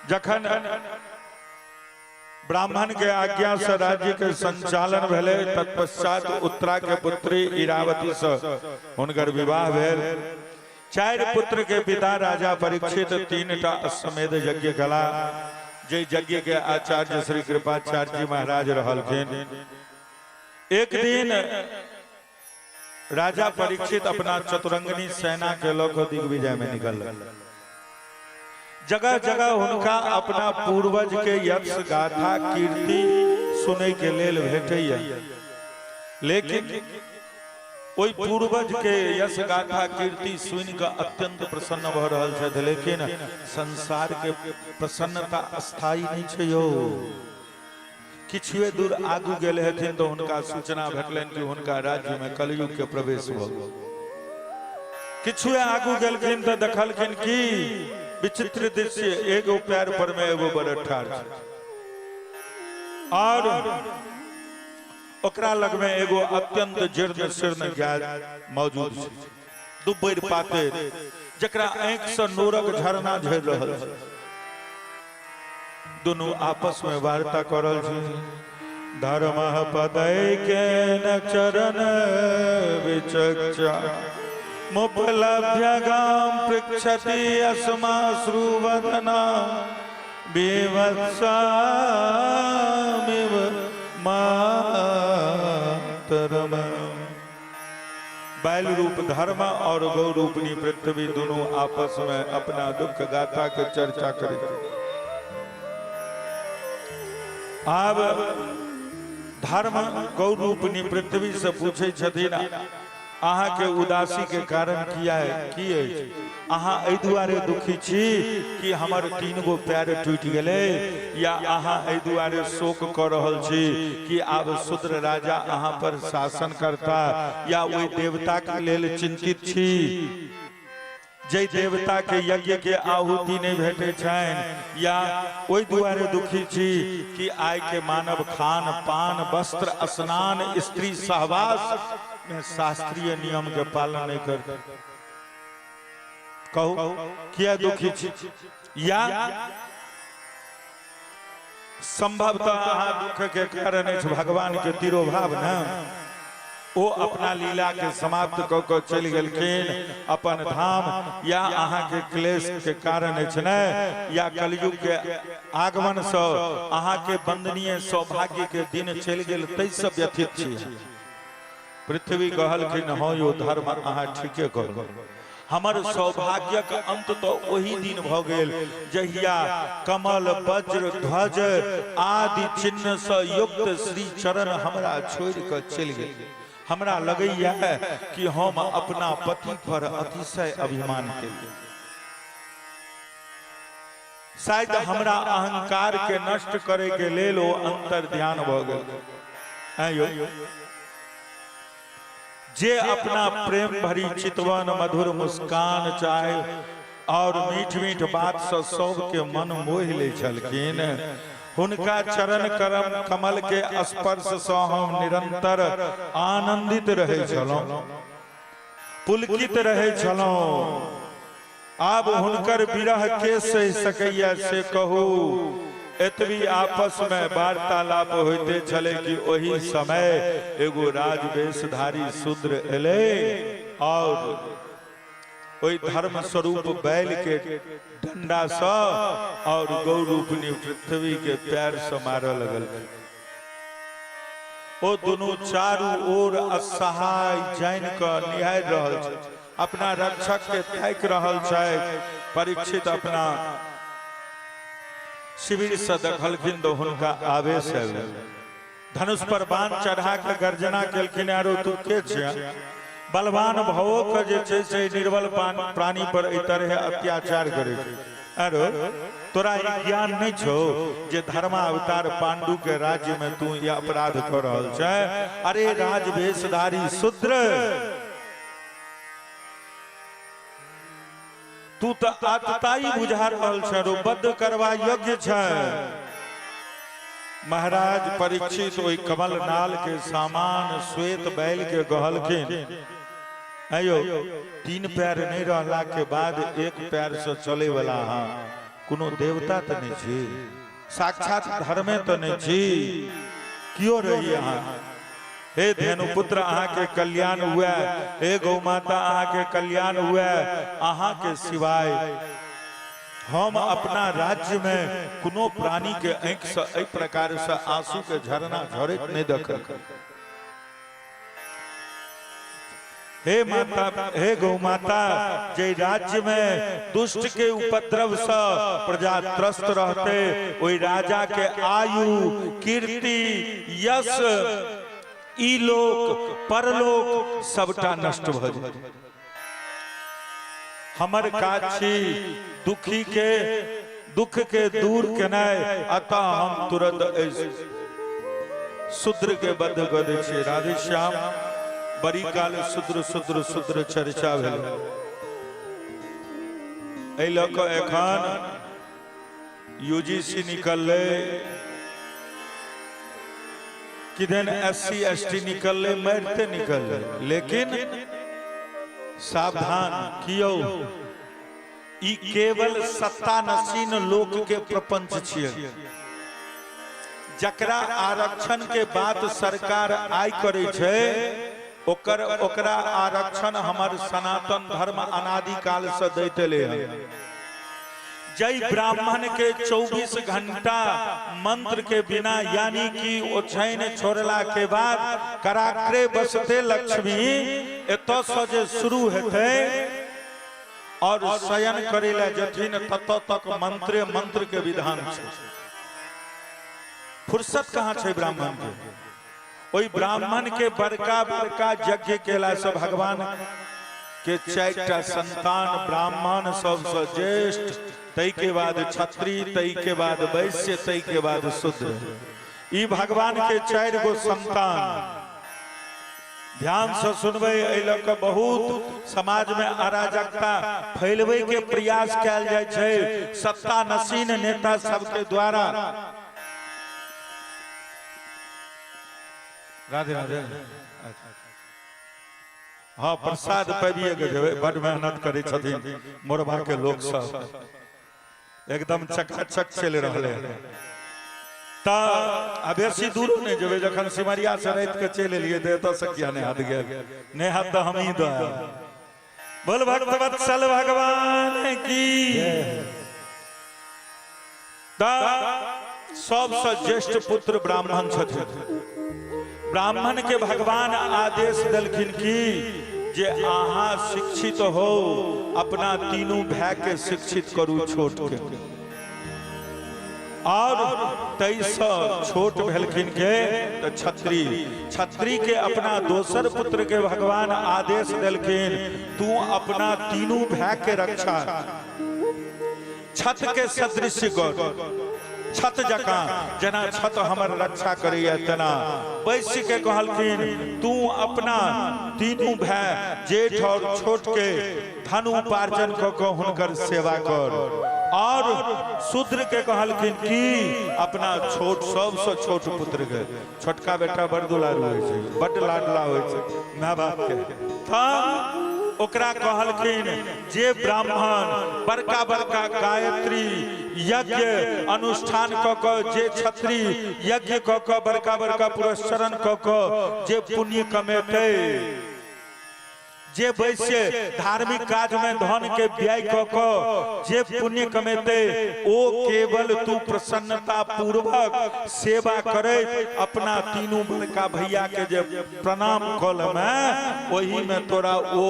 जखन ब्राह्मण के आज्ञा से राज्य के संचालन भेलै, तत्पश्चात उत्तरा के पुत्री इरावती से हुनकर विवाह भेल। 4 पुत्र के पिता राजा परीक्षित 3टा अश्वमेध यज्ञ कला, जे यज्ञ के आचार्य श्री कृपाचार्य जी महाराज रहलखिन। एक दिन राजा परीक्षित अपना चतुरंगनी सेना के लऽ कऽ दिग्विजय में निकल। जगह जगह हुनका अपना पूर्वज के यक्ष गाथा कीर्ति सुनै के लेल भेटैया, लेकिन ओहि पूर्वज के यश गाथा कीर्ति सुनि कऽ अत्यंत प्रसन्न भऽ रहल छथि। लेकिन संसार के प्रसन्नता स्थायी नहि छै यौ। किछुए दूर आगू गेल हेथिन तऽ हुनका सूचना भेटलनि कि हुनका राज्य में कलयुग के प्रवेश भऽ गेल। किछुए आगू गेलखिन तऽ देखलखिन कि विचित्र दृश्य, एगो पैर पर में एगो बड़ ठाढ़ छै और ओकरा लग में एगो अत्यंत जीर्ण शीर्ण गाय मौजूद छै, दुब्बरि पाते, जकरा आँखि से नोरक झरना झरि रहल छै। दुनू आपस में वार्ता कर रहल छै। धर्म पदय के न चरण विचक्षा मुपलभ्य गाम पृच्छति अस्माश्रुवदना विवत्सामिव मातरम। बैल रूप धर्म और गौ रूपनी पृथ्वी दोनों आपस में अपना दुख गाथा के चर्चा करते। आब धर्म गौ रूपनी पृथ्वी से पूछे छथिन, अहाँ के उदासी के कारण किया है, की अछि? अहाँ एहि दुआरे दुखी छी कि हमर 3 गो पैर टूटि गेलै, या अहाँ एहि दुआरे शोक कऽ रहल छी कि आब शूद्र राजा अहाँ पर शासन करता, या ओहि देवता के लेल चिंतित छी जै देवता के यज्ञ के आहुति नहीं भेटे छनि, या ओहि दुआरे दुखी छी कि आइ के मानव खान पान वस्त्र स्नान स्त्री सहवास में शास्त्रीय नियम के पालन नहीं करते? कहू किया दुखी छी? या संभवतः अहाँ दुख के कारण अछि भगवान के तिरोभाव न, ओ अपना लीला के समाप्त कऽ कऽ चलि गेलखिन अपन धाम, या अहाँ के क्लेश के कारण अछि ने, या कलयुग के आगमन सँ अहाँ के वंदनीय सौभाग्य के दिन चलि गेल ताहि सँ व्यथित छी? पृथ्वी कहलखिन, हँ यो धर्म, अहाँ ठीके कहलहुँ। हमर सौभाग्यक अंत तो ओही दिन भऽ गेल जहिया कमल वज्र ध्वज आदि चिन्ह सँ युक्त श्री चरण हमरा छोड़ि कऽ चलि गेल। हमरा लगैया कि हम अपना पति पर अतिशय अभिमान केलियै। शायद हमरा अहंकार के नष्ट करे के लेल ओ अंतर ध्यान भऽ गेल। आँय यौ, जे अपना प्रेम भरी चितवन मधुर मुस्कान चाहे और मीठ मीठ बात से सबके मन मोहि लै छलखिन, हुनका चरण करम कमल के स्पर्श से हम निरंतर आनंदित रहै छलहुँ, पुलकित रहै छलहुँ। आब हुनकर विरह के सहि सकैया से कहू। एतबी आपस में वार्तालाप होते छले कि ओही समय एगो राजवेशधारी शूद्र एलै और ओहि धर्म स्वरूप बैल के डंडा सँ और गौ रूपनी पृथ्वी के पैर से मारऽ लगल। ओ दुनू चारू ओर असहाय जानि कऽ निहारि रहल छै, अपना रक्षक के ताकि रहल छै। परीक्षित अपना शिविर से देखलखिन तो हुनका आवेश आबि धनुष पर बाण चढ़ा के गर्जना केलखिन, आरो तू के छिया? बलवान भवो के जे छै से निर्बल प्राणी पर एहि तरह अत्याचार करे छै। आरो तोरा ई ज्ञान नहीं छौ जे धर्मावतार पांडु के राज्य में तू ये अपराध कर रहल छै? अरे राजवेशधारी शूद्र, तू तो आतताई बुझा रहल छै, रो बद्ध करवा योग्य छै। महाराज परीक्षित ओहि कमल नाल के सामान श्वेत बैल के कहलखिन, अयो 3 पैर नहीं रहला के बाद 1 पैर से चले वाला अहाँ कोनो देवता तो नहीं छी, साक्षात धर्मे तो नहीं छी, क्यों रही अहाँ? हे धेनुपुत्र अहाँ के कल्याण हुए, हे गौ माता अहाँ के कल्याण हुए, अहाँ के सिवाय हम अपना राज्य में कोनो प्राणी के आँखि से एहि प्रकार से आंसू के झरना झरैत नहीं देखल। हे माता, हे गौ माता, जे राज्य में दुष्ट के उपद्रव से प्रजा त्रस्त रहते, ओहि राजा के आयु, कीर्ति, यश, ई लोक परलोक सबटा नष्ट भ जाए। हमर काज छी दुखी के दुख के दूर केनाइ, अतः हम तुरंत शूद्र के बद्ध कऽ दै छियै। राधेश्याम बड़ी काल शूद्र शूद्र शूद्र चर्चा भेल। एहि लऽ कऽ एखन यूजीसी निकललै, किदन एस सी एस टी निकललै, मारिते निकललै। लेकिन सावधान कियो, ई केवल सत्तानसीन लोक के प्रपंच छियै। जकरा आरक्षण के बात सरकार आइ करै छै, ओकर ओकरा आरक्षण हमर सनातन धर्म अनादिकाल से दैत एलै हन। जय ब्राह्मण के 24 घंटा मंत्र के बिना, यानी कि ओछैन छोड़ला के बाद कराग्रे बसते लक्ष्मी, एतऽ से जे शुरू हेतै और शयन करे ला जथिन तत तक मंत्रे मंत्र के विधान छै। फुर्सत कहाँ छै ब्राह्मण के? ओहि ब्राह्मण के बड़का बड़का यज्ञ केला से भगवान के 4टा संतान, ब्राह्मण सबसे ज्येष्ठ, तई के बाद क्षत्रिय, तई के बाद वैश्य, तई के बाद शूद्र। ई भगवान के 4 गो संतान। ध्यान से सुनबै, एहि लऽ कऽ बहुत समाज में अराजकता फैलबै के प्रयास कयल जाइ छै सत्तानसीन नेता सबके द्वारा। राधे राधे। हाँ, प्रसाद पाबिए के जेबै, बड मेहनत करै छथिन मोरबा के लोक सब, एकदम चकाचक चलि रहलै। तऽ आ बेसी दूरो नहि जेबै, जखन सिमरिया से राति के चलि एलियै तऽ एतऽ से किया नहि हाथ गेल? नहि हाथ तऽ हमही दऽ आयब। बोल भक्त वत्सल भगवान की। तऽ सबसँ ज्येष्ठ पुत्र ब्राह्मण छथिन। ब्राह्मण के भगवान आदेश देलखिन कि जे अहाँ शिक्षित हो, अपना तीनू भाई के शिक्षित करू छोट के। और तैसँ छोट भेलखिन के तऽ क्षत्रिय। क्षत्रिय के अपना दोसर पुत्र के भगवान आदेश देलखिन, तू अपना तीनू भाई के रक्षा छत के सदृश कर, छत जकाँ, जेना छत हमर रक्षा करैया तेना। वैश्य के कहलखिन, तू अपना तीनू भाई जेठ और छोट के धन उपार्जन कऽ कऽ हुनकर सेवा कर। और शूद्र के कहलखिन कि अपना छोट सबसँ छोट पुत्र के, छोटका बेटा बड़ दुलारू होइ छै, बड लाडला होइ छै माय बाप के, तऽ ओकरा कहलखिन जे ब्राह्मण बड़का बड़का गायत्री यज्ञ अनुष्ठान कऽ कऽ, जे क्षत्रिय यज्ञ कऽ कऽ बड़का बड़का पुरस्चरण कऽ कऽ जे पुण्य कमेतै, जे वैश्य धार्मिक काज में धन के व्यय कऽ कऽ जे पुण्य कमेतै, ओ केवल तू प्रसन्नता पूर्वक सेवा करैत अपना तीनू बड़का भैया के जे प्रणाम कऽ लेमे, ओही में तोरा ओ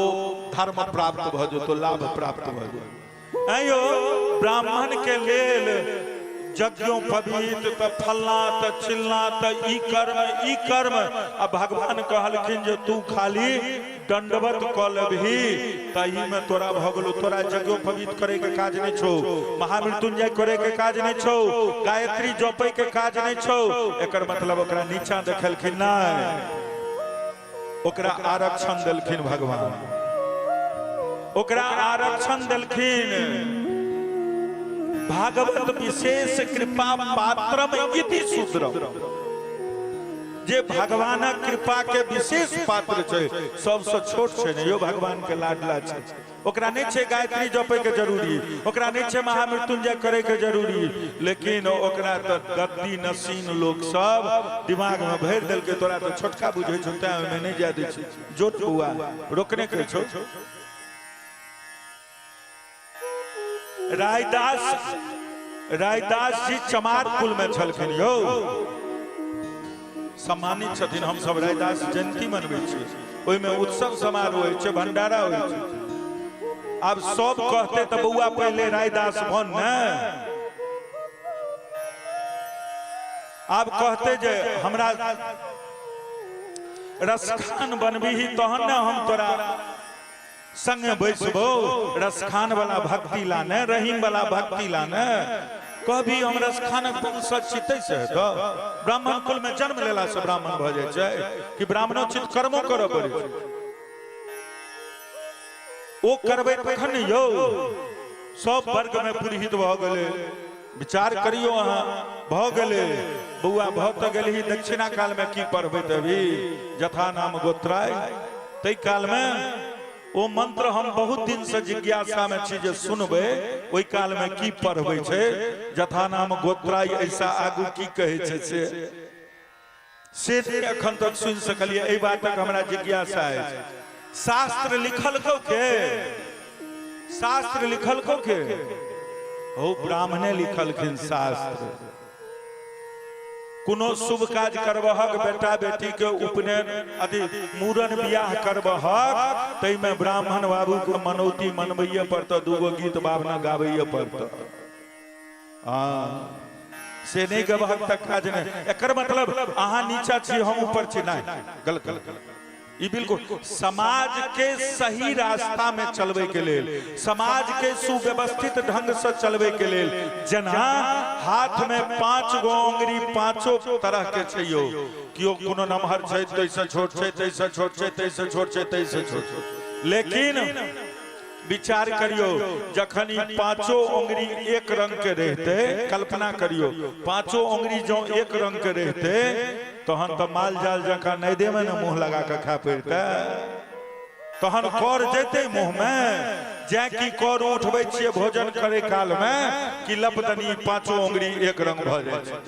धर्म प्राप्त भऽ जेतौ, लाभ प्राप्त भऽ जेतौ। आयो ब्राह्मण के लेल यज्ञोपवीत तऽ फल्लाँ तऽ चिल्लाँ तऽ ई कर्म ई कर्म। आ भगवान कहलखिन जे तू खाली दंडवत कऽ लेबही तही में तोरा भऽ गेलौ। तोरा यज्ञोपवीत करे के काज नहीं छौ, महामृत्युंजय करे के काज नहीं छौ, गायत्री जपे के काज नहीं छौ। एकर मतलब ओकरा नीचा देखलखिन नहीं, ओकरा आरक्षण देलखिन भगवान, ओकरा आरक्षण देलखिन। भागवत विशेष कृपा पात्रम इति शूद्रम, जे भगवानक कृपा के विशेष पात्र छै, सबसे छोट छै ने यो, भगवान के लाडला छै। ओकरा नहीं छै गायत्री जपे के जरूरी, ओकरा नहीं छै महामृत्युंजय करे के जरूरी, लेकिन ओकरा तो गद्दी नसीन लोग सब दिमाग में भरि देलकै, तोरा तो छोटका बुझै छौ तैं ओहिमे नहीं जाय दै छै। जोत बौआ रोकने के छौ। रायदास रायदास जी चमार कुल में छलखिन यौ, सम्मानित छथिन। हम सब रायदास जयंती मनबै छी, ओहिमे उत्सव समारोह होइ छै, भंडारा होइ छै। आब सब कहते तऽ बौआ पहिले रायदास बन ने। आब कहते जे हमरा रसखान बनबीही तहन ने हम तोरा संगे बैसबो। रसखान वाला भक्ति लाने, रहीम वाला भक्ति लाने, कभी हम रसखानक वंशज छी तैसे हेतौ? ब्राह्मण कुल में जन्म लेला से ब्राह्मण भऽ जाइ छै कि ब्राह्मणोचित कर्मो करऽ पड़ै छै? ओ करबै तखन ने यौ। सब वर्ग में पुरोहित भऽ गेलै। विचार करियो अहाँ, भऽ गेलै बौआ, भऽ तऽ गेलही, दक्षिणा काल में की पढ़बै? तभी जथा नाम गोत्राय ताहि काल में ओ मंत्र हम बहुत दिन से जिज्ञासा में छी जे सुनबै ओहि काल में की पढ़बै छै जथा नाम गोत्राय, ऐसा आगू की कहै छै से नहि एखन तक सुनि सकलियै। एहि बातक हमरा जिज्ञासा अछि। शास्त्र लिखल के? शास्त्र लिखल के? हो ब्राह्मणे लिखलखिन शास्त्र। कोनो शुभ काज करबहक, बेटा बेटी के उपनयन अथी मूड़न बियाह करबहक, ताहिमे ब्राह्मण बाबू के मनौती मनबैये पड़तऽ, दूगो गीत बाबना गाबैये पड़तऽ। हाँ, से नहीं गबहक तक काज नहीं। एकर मतलब अहाँ नीचा छी हम ऊपर छी? नहीं, गलत गलत ई बिल्कुल। समाज के सही रास्ता में चलबै के लेल, समाज के सुव्यवस्थित ढंग से चलबै के लेल, जेना हाथ में 5 गो अंगुरी पांचों तरह के छै यौ, केओ कोनो नमहर छै तैसे छोट छै, तैसे छोट छै, तैसे छोट छै, तैसे छोट छै, लेकिन विचार करियो जखन ई पांचों अंगुरी एक रंग के रहते, कल्पना करियो पांचों अंगुरी जो एक रंग के रहते तहन तो माल जाल जकाँ नहि देमे ने मुँह लगा के खा पड़ते, तहन कर जेते मुँह में। जै कि कर उठबै छियै भोजन करे काल में कि लपदनी पांचों अंगुरी एक रंग भऽ जाइ छै।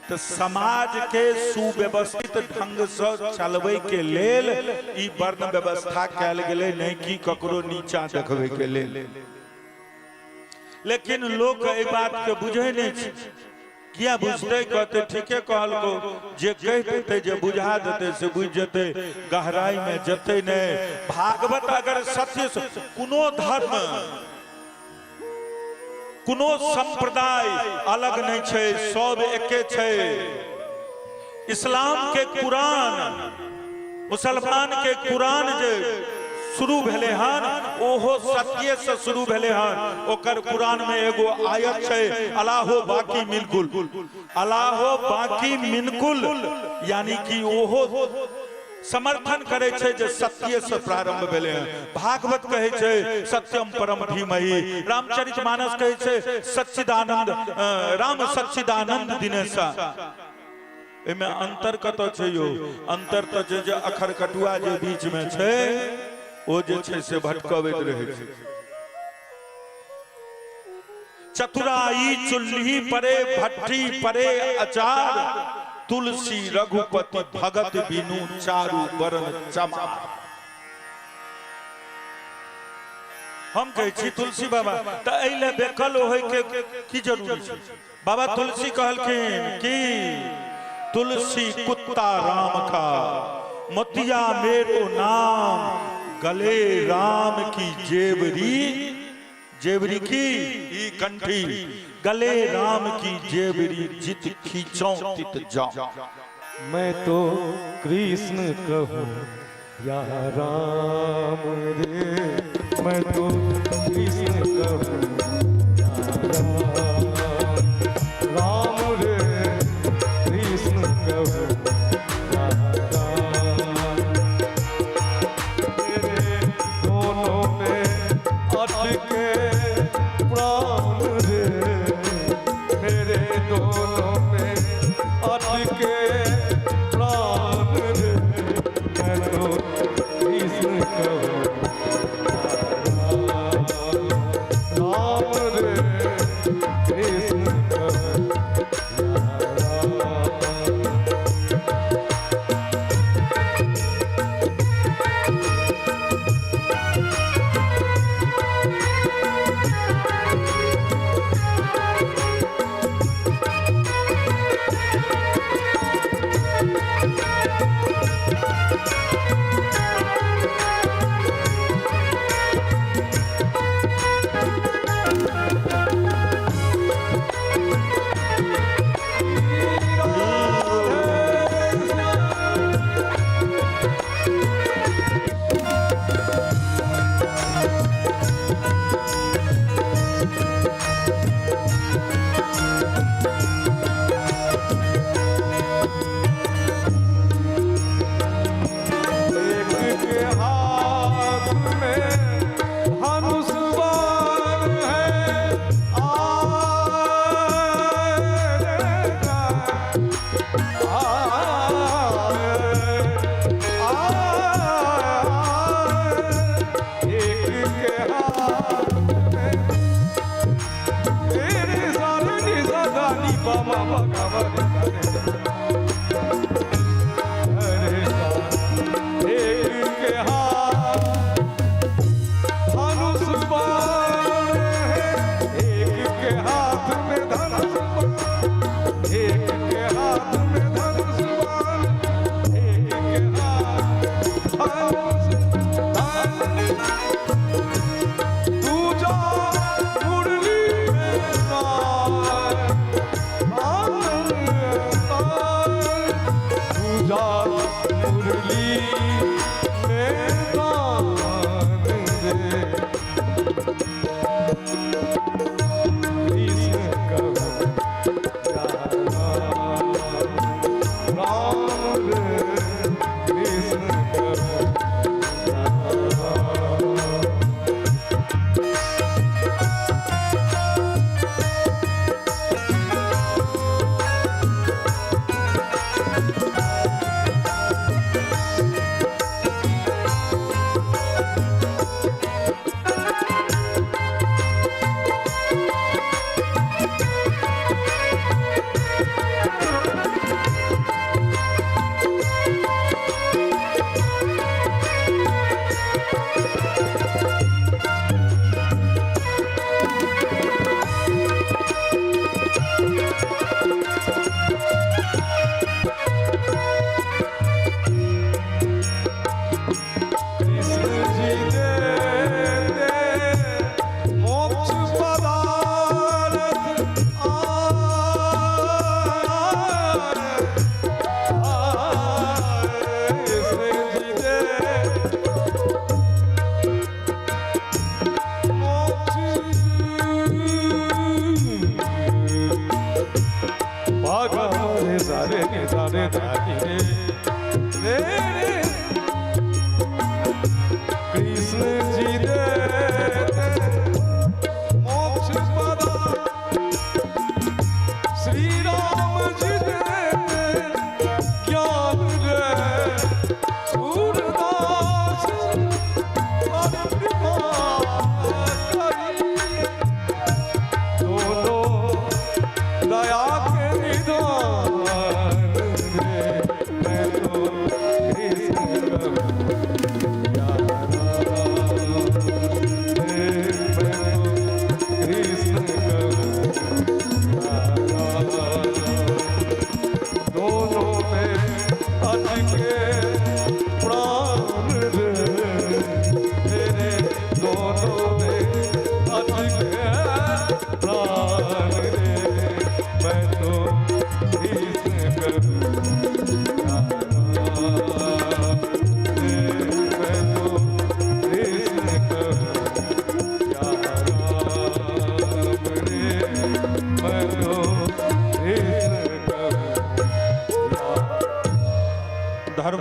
तऽ समाज के सुव्यवस्थित ढंग से चलबै के लेल ई वर्ण व्यवस्था कयल गेलै, नहि कि ककरो नीचा देखबै के लेल। लेकिन लोक एहि बात के बुझै नहि छै। किया बुझतै? कहतै ठीके कहलको, जे कहि देतै जे बुझा देतै से बुझि जेतै, गहराई में जेतै नहि। भागवत अगर सत्य, कोनो धर्म कोनो संप्रदाय अलग नहीं छै, सब एके छै। इस्लाम के कुरान, मुसलमान के कुरान जे शुरू भेले हन ओहो सत्ये से शुरू भेले हन। ओकर कुरान में एगो आयत छै अलाहो बाकी मिलकुल, अलाहो बाकी मिनकुल, यानी कि ओहो समर्थन करै छै जे सत्य से प्रारंभ भेलै हन। भागवत कहै छै सत्यम परम धीमहि, रामचरित मानस कहै छै सच्चिदानंद राम सच्चिदानंद दिनेशा। एहिमे अंतर कतऽ छै यौ? अंतर तऽ छै जे अखर कटुआ जे बीच में छै ओ जे छै से भटकबैत रहै छै। चतुराई चुल्ही परे भट्टी परे अचार, तुलसी रघुपति भगत बिनु चारू वरण चमार। हम कहै छी तुलसी बाबा तऽ एहि लए बेकल होय के की जरूरी छै? बाबा तुलसी कहलखिन कि तुलसी कुत्ता राम का मोतिया मेरो नाम, गले राम की जेवरी जेवरी की ई कंठी, गले राम की जेवरी, जित खींचो तित जाओ। मैं तो कृष्ण कहूँ या राम रे, मैं तो कृष्ण कहूँ या राम, राम रे कृष्ण कहूँ या राम। तेरे दोनों में अटके प्राण रे, मेरे दोनों में अटके प्राण रे, मैं तो कृष्ण कहूँ राम, राम रे कृष्ण कहूँ राम।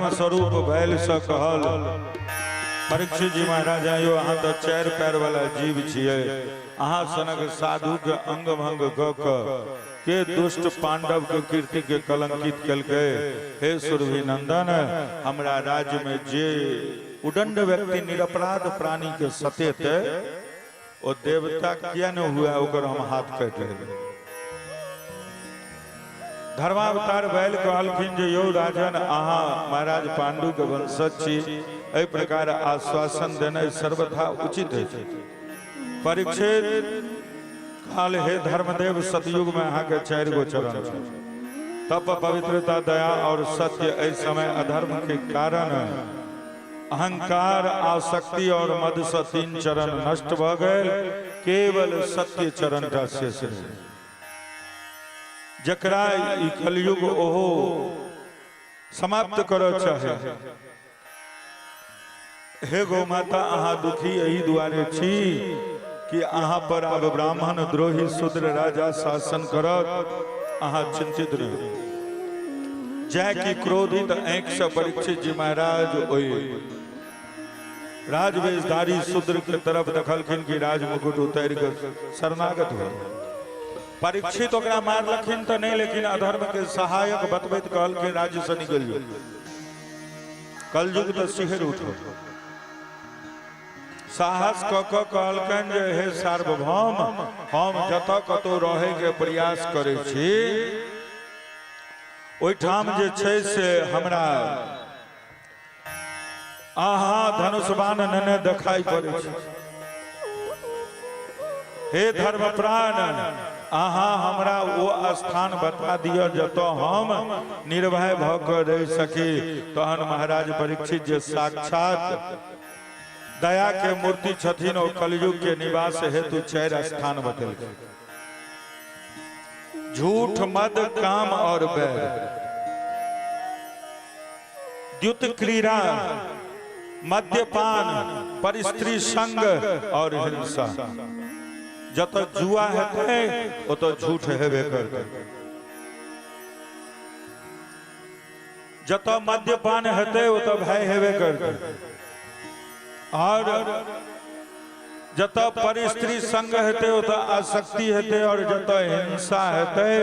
धर्म स्वरूप भैल से कहल। परीक्षित जी महाराज आयो, अहाँ तऽ चारि पैर वाला जीव छियै, अहाँ सनक साधु के अंग भंग कऽ कऽ के दुष्ट पांडव के कीर्ति के कलंकित केलकै। हे सुरभि नंदन, हमरा राज्य में जे उदंड व्यक्ति निरपराध प्राणी के सतेतै, ओ देवता किया ने हुआ, ओकर हम हाथ काटि लेबै। धर्मावतार बैल कहलखिन जे यौ राजन, अहाँ महाराज पांडु के वंशज छी, एहि प्रकार आश्वासन देनाइ सर्वथा उचित अछि। परीक्षित कहल, हे धर्मदेव, सतयुग में अहाँके 4 गो चरण छै, तप, पवित्रता, दया और सत्य। एहि समय अधर्म के कारण अहंकार, आसक्ति और मद से 3 चरण नष्ट भऽ गेल, केवल सत्य चरण टा शेष रहि, जकरा ई कलयुग ओहो समाप्त करऽ चाहे। हे गौ माता, अहाँ दुखी एहि दुआरे छी कि अहाँ पर आब ब्राह्मण द्रोही शूद्र राजा शासन करत, अहाँ चिंतित रहू। जय की क्रोधित आँखि से परीक्षित जी महाराज ओहि राजवेशधारी शूद्र के तरफ देखलखिन कि राज मुकुट उतारि कऽ शरणागत भेल। परीक्षित ओकरा मारलखिन तऽ नहि, लेकिन अधर्म के सहायक बतबैत कहलखिन, राज्य से निकलि जाउ, कलयुग तऽ सिहर उठल। साहस कऽ कऽ कहलकनि जे हे सार्वभौम, हम जतऽ कतौ रहैके प्रयास करै छी, ओहिठाम जे छै से हमरा अहाँ धनुष बाण नेने देखाइ पड़ै छै। हे धर्म प्राण, अहाँ हमरा ओ स्थान बता दिअ जतऽ हम निर्भय भऽ कऽ रहि सकी। तहन महाराज परीक्षित जे साक्षात दया के मूर्ति छथिन, ओ कलयुग के निवास हेतु 4 स्थान बतेलखिन, झूठ, मद, काम और बैर, द्युत क्रीड़ा, मद्यपान, पर स्त्री संग और हिंसा। जतऽ जुआ हेतै ओतऽ झूठ हेबे करतै, जतऽ मद्यपान हेतै ओतऽ भय हेबे करतै, और जतऽ पर स्त्री संग हेतै ओतऽ आसक्ति हेतै, और जतऽ हिंसा हेतै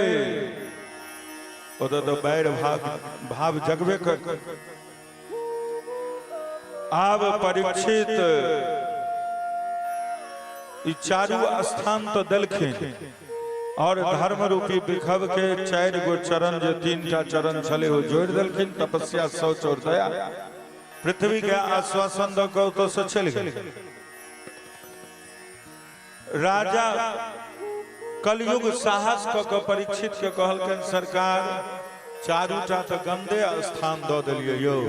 ओतऽ तऽ बैर भाव जगबे करतै। आब परीक्षित ई चारू स्थान तऽ देलखिन, और धर्म रूपी बिखब के 4 गो चरण, जे 3टा चरण छलै ओ जोड़ि देलखिन, तपस्या, शौच और दया। पृथ्वी के आश्वासन दऽ कऽ ओतऽ से चलि गेल। राजा कलयुग साहस कऽ कऽ परीक्षित के कहलकनि, सरकार चारूटा तऽ गंदे स्थान दऽ देलियै यौ,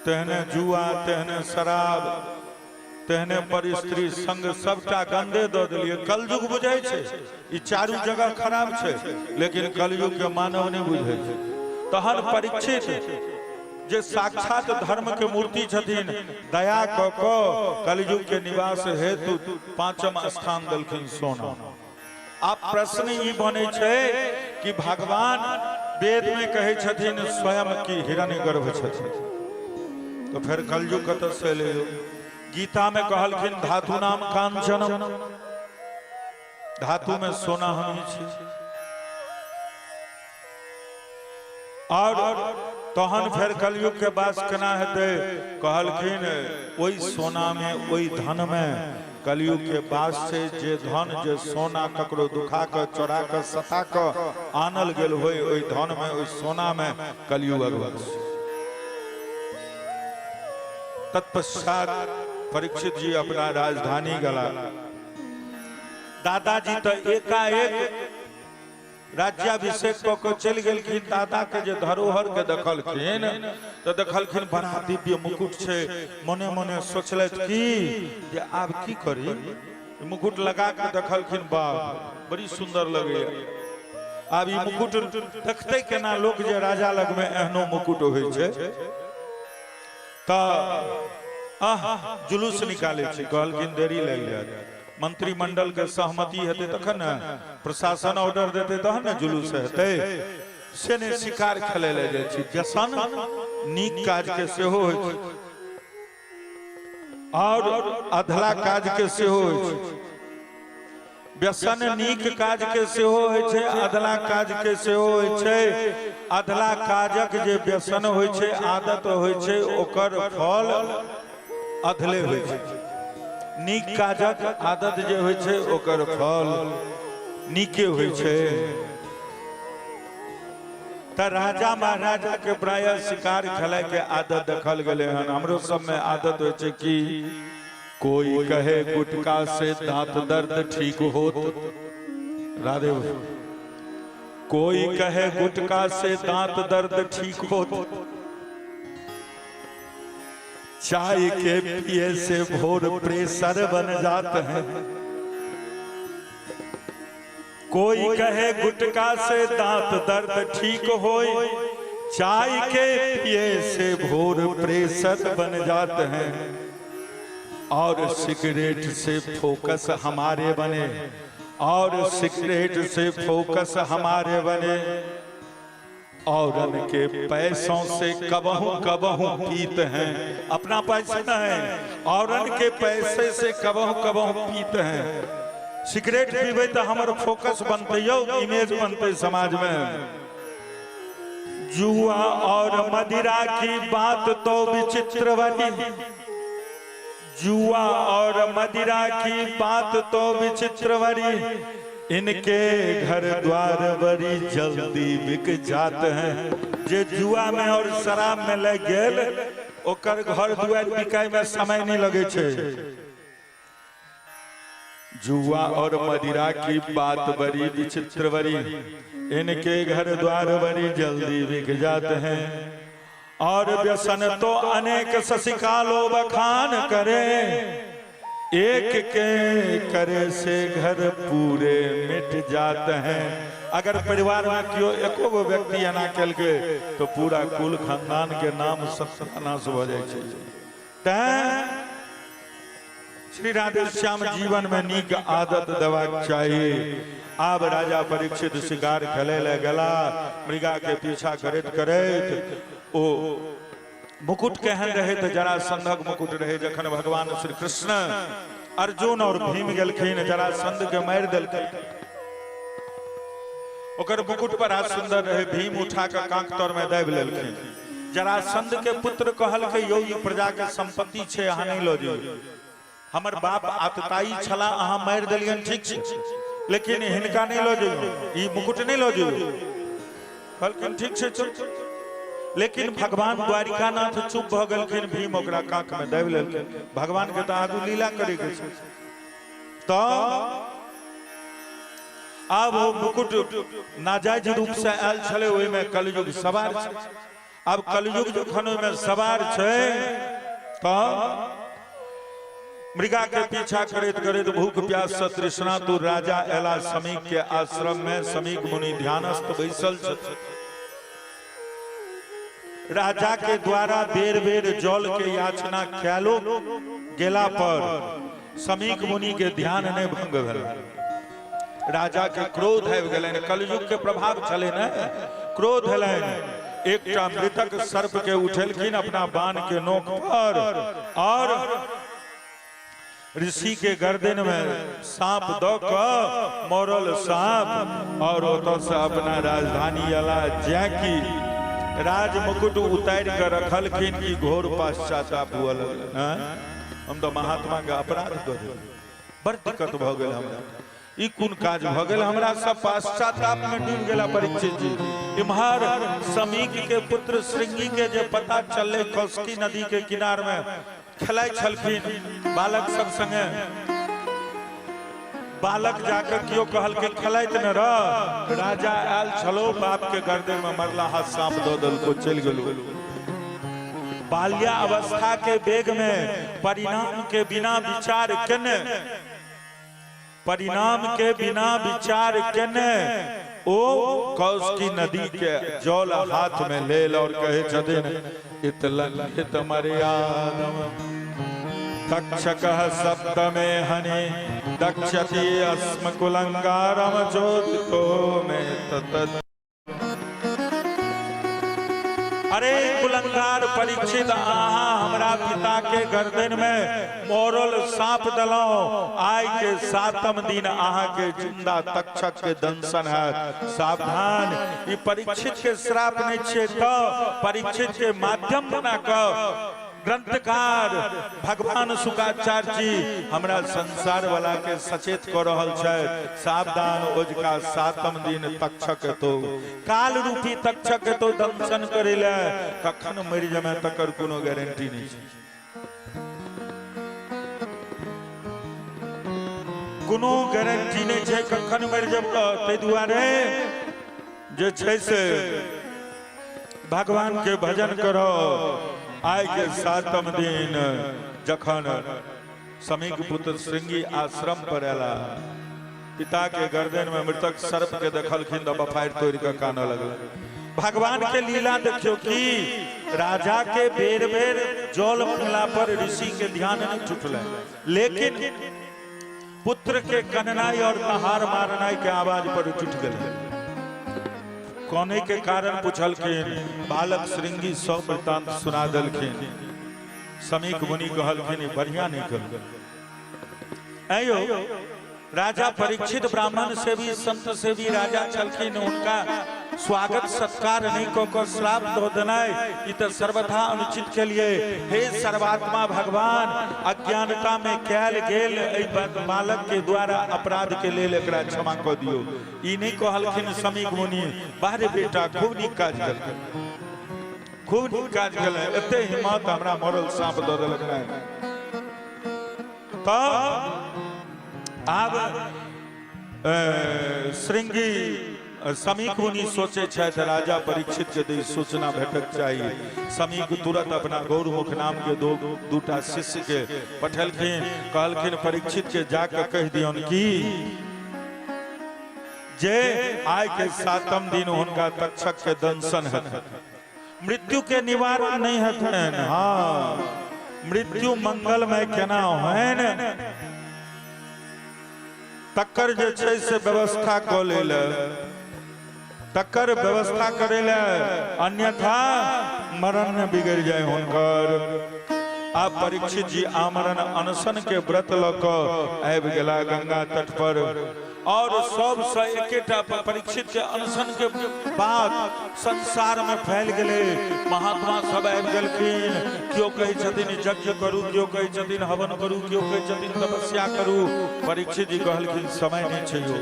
तेहने जुआ, तेहने शराब, तेहने पर स्त्री संग, सबटा गंदे दऽ देलियै। कलयुग बुझै छै ई चारू जगह खराब छै, लेकिन कलयुग के मानव नहि बुझै छै। तहन परीक्षित जे साक्षात धर्म के मूर्ति छथिन, दया कऽ कऽ कलयुग के निवास हेतु 5म स्थान देलखिन, सोना। आब प्रश्न ई बनै छै कि भगवान वेद में कहै छथिन स्वयं की हिरण्य गर्भ छथिन, तो फेर कलयुग कतऽ से एलै? गीता में कहलखिन धातु नाम कांचनम, धातु में सोना हम ही छी। और तहन फेर कलयुग के वास केना हेतै? कहलखिन ओहि सोना में, ओहि धन में कलयुग के वास छै। जे धन, जे सोना ककरो दुखा कऽ, चोरा कऽ, सता कऽ आनल गेल होय, ओहि धन में, ओहि सोना में कलयुगक वास। तत्पश्चात परीक्षित जी अपना राजधानी गला। दादाजी तऽ एकाएक राज्याभिषेक कऽ कऽ चलि गेलखिन। दादा के जे धरोहर के देखलखिन तऽ देखलखिन बड़ा दिव्य मुकुट छै। मने मने सोचलथि की जे आब की करी। मुकुट लगा के देखलखिन, बाप बड़ी सुंदर लगैया। आब ई मुकुट देखते केना लोक जे राजा लग में एहनो मुकुट होइ छै। तऽ आह जुलूस निकालै छै। कहलखिन देरी लागि जायत, मंत्रिमंडल के सहमति हेतै तखन ने, प्रशासन ऑर्डर देतै तहन ने जुलूस हेतै। से नहि शिकार खेलै लए जाइ छी। व्यसन नीक काज के सेहो होइ छै और अधला काज के सेहो होइ छै। व्यसन नीक काज के सेहो होइ छै, अधला काज के सेहो होइ छै। अधला काजक जे व्यसन होइ छै, आदत होइ छै, ओकर फल अधले होइ छै। नीक काजक आदत जे होइ छै ओकर फल नीके होइ छै। तऽ राजा महाराजा के प्रायः शिकार खेलाय के आदत देखल गेलै हन। हमरो सबमे आदत होइ छै कि कोई कहे गुटखा से दांत दर्द ठीक होत, राधे, कोई कहे गुटखा से दांत दर्द ठीक होत, चाय के पिए से भोर प्रेशर बन जात है। कोई कहे गुटखा से दांत दर्द ठीक होए, चाय के पिए से भोर प्रेशर बन जात हैं, और सिगरेट से फोकस हमारे बने, और सिगरेट से फोकस हमारे बने, और के पैसों से कबहू कबहू पीत हैं। अपना पैसा न है, औरन के पैसे से कबहू कबहू पीत हैं। सिगरेट पीबै तऽ हमर फोकस बनतै यौ, इमेज बनतै समाज में। जुआ और मदिरा की बात तो विचित्र बनी, जुआ और मदिरा की बात तो विचित्र बनी, इनके घर द्वार बड़ी जल्दी बिक जात हैं। जे जुआ में और शराब में लग गेल ओकर घर द्वार बिकाय में समय नहीं लगे छै। जुआ और मदिरा की बात बड़ी विचित्र बड़ी, इनके घर द्वार बड़ी जल्दी बिक जाते हैं, और व्यसन तो अनेक शशिकालो बखान करे, एक के करे से घर पूरे मिट जाते हैं। अगर परिवार में केओ एको गो व्यक्ति एना केलकै तो पूरा कुल खानदान के नाम सत्यानाश भऽ जाइ छै। तैं श्री राधे श्याम जीवन में नीक आदत देबाक चाही। आब राजा परीक्षित शिकार खेले ले गेला। मृगा के पीछा करैत करैत ओ मुकुट केहन रहे तऽ जरासंधक मुकुट रहे। जखन भगवान श्री कृष्ण अर्जुन और भीम गेलखिन, जरासंध के मारि देलखिन, ओकर मुकुट बड़ा सुंदर रहे। भीम उठा के कांख तर में दाबि लेलखिन। जरासंध के पुत्र कहलकै, यौ ई प्रजा के संपत्ति छै, अहाँ नहि लऽ जइयौ। हमर बाप आतताई छला, अहाँ मारि देलियनि, ठीक छै, लेकिन हिनका नहि लऽ जइयौ, ई मुकुट नहि लऽ जइयौ। कहलखिन ठीक छै चल। लेकिन भगवान द्वारिकानाथ चुप भऽ गेलखिन। भीम ओकरा कांख में दाबि लेलखिन। भगवान के तऽ आगू लीला करे के छै। तऽ आब ओ मुकुट नाजायज रूप से आयल छलै, ओहिमे कलयुग सवार छै। आब कलयुग जखन ओहिमे सवार छै तऽ मृगा के पीछा करैत करैत भूख प्यास से तृष्णातुर राजा एला समीक के आश्रम में। समीक मुनि ध्यानस्थ बैसल छथि। राजा के द्वारा बेर बेर जल के याचना कैलो गेला पर समीक मुनि के ध्यान नहि भंग भेल। राजा के क्रोध आबि गेलनि, कलयुग के प्रभाव छलै ने, क्रोध एलनि। एकटा मृतक सर्प के उठेलखिन अपना बाण के नोक पर और ऋषि के गर्दन में सांप दऽ कऽ मरल सांप, और ओतऽ से अपना राजधानी अला। जैकि राज मुकुट उतारि कऽ रखलखिन कि घोर पश्चाताप हुअ लगलनि। हम तऽ महात्मा के अपराध कऽ देलियै, बड़ दिक्कत भऽ गेल हमरा, ई कोन काज भऽ गेल हमरा। सब पश्चाताप में डूबि गेला परीक्षित जी। इम्हर समीक के पुत्र श्रृंगी के जे पता चललै, कौशिकी नदी के किनार में खेलाइ छलखिन बालक सब संगे। बालक जाके केओ कहलकै खेलाइत ने रह, राजा आयल छलो, बाप के गर्दन में मरला हाथ सांप दऽ देलको, चलि गेलो। बाल्या अवस्था के वेग में परिणाम के बिना विचार केने, परिणाम के बिना विचार केने ओ कौशिकी नदी के जल हाथ में लेल और कहे छथिन, इत लंघित मर्यादम तक्षक सप्तमे हनि दक्षति अस्म कुलंगारम ज्योतितो में तत। अरे कुलंगार परीक्षित, अहाँ हमरा पिता के गर्दन में मरल साँप देलहुँ। आइ के 7म दिन अहाँ के जिंदा तक्षक के दंशन है, सावधान। ई परीक्षित के श्राप नहीं छियै तो परीक्षित के माध्यम बना कऽ ग्रंथकार भगवान शुकाचार्य जी हमरा संसार वाला के सचेत कर रहल छै, सावधान, ओजका 7म दिन तक्षक तो काल रूपी तक्षक तो दंशन करे ले, कखन मरि जमे तकर कोनो गारंटी नहीं छै, कोनो गारंटी नहीं छै कखन मरि जब। ताहि दुआरे जे छै से भगवान के भजन करो। आइ के 7म दिन जखन समीक पुत्र श्रृंगी आश्रम पर एला, पिता के गर्दन में मृतक सर्प के देखलखिन तऽ बफारि तोड़ि कऽ कानऽ लगल। भगवान के लीला देखियो कि राजा के बेर बेर जल मंगला पर ऋषि के ध्यान नहीं टूटलै, लेकिन पुत्र के कननाई और कहार मारनाई के आवाज पर टूट गेलै। कने के कारण पूछलखिन, बालक श्रृंगी सब वृत्तांत सुना देलखिन। समीक मुनि कहलखिन बढ़िया नहीं कहल। आयो राजा परीक्षित ब्राह्मण से भी संत से भी राजा छलखिन, उनका स्वागत सत्कार नहीं कऽ कऽ श्राप दऽ देनाइ ई तऽ सर्वथा अनुचित के लिए। हे सर्वात्मा भगवान, अज्ञानता में कयल गेल एहि बालक के द्वारा अपराध के लेल एकरा क्षमा कऽ दियौ। ई नहीं कहलखिन समीक मुनि, बाहरे बेटा खूब नीक काज केलकै, खूब नीक काज केलकै, एते हिम्मत हमरा मरल साँप दऽ देलक। नहि तऽ आब श्रृंगी समीक मुनि सोचे छथि राजा परीक्षित के दी सूचना भेटक चाहिए। समीक तुरंत अपना गौरमुख नाम के दूटा शिष्य के पठेलखिन, कहलखिन परीक्षित के जाके कह दियौन कि जे आइ के 7म दिन हुनका तक्षक के दंशन हेतनि, मृत्यु के निवारण नहीं हेतनि। हाँ, मृत्यु मंगलमय केना होइन तकर जे छै से व्यवस्था कऽ लेल, तकर व्यवस्था करे ले, अन्यथा मरण ने बिगड़ जाए हुनकर। आब परीक्षित जी आमरण अनशन के व्रत लऽ कऽ आबि गेला गंगा तट पर, और सबसँ एकेटा परीक्षित के अनशन के बात संसार में फैल गेलै। महात्मा सब आबि गेलखिन, केओ कहै छथिन यज्ञ करू, केओ कहै छथिन हवन करू, केओ कहै छथिन तपस्या करू। परीक्षित जी कहलखिन समय नहि छै यौ,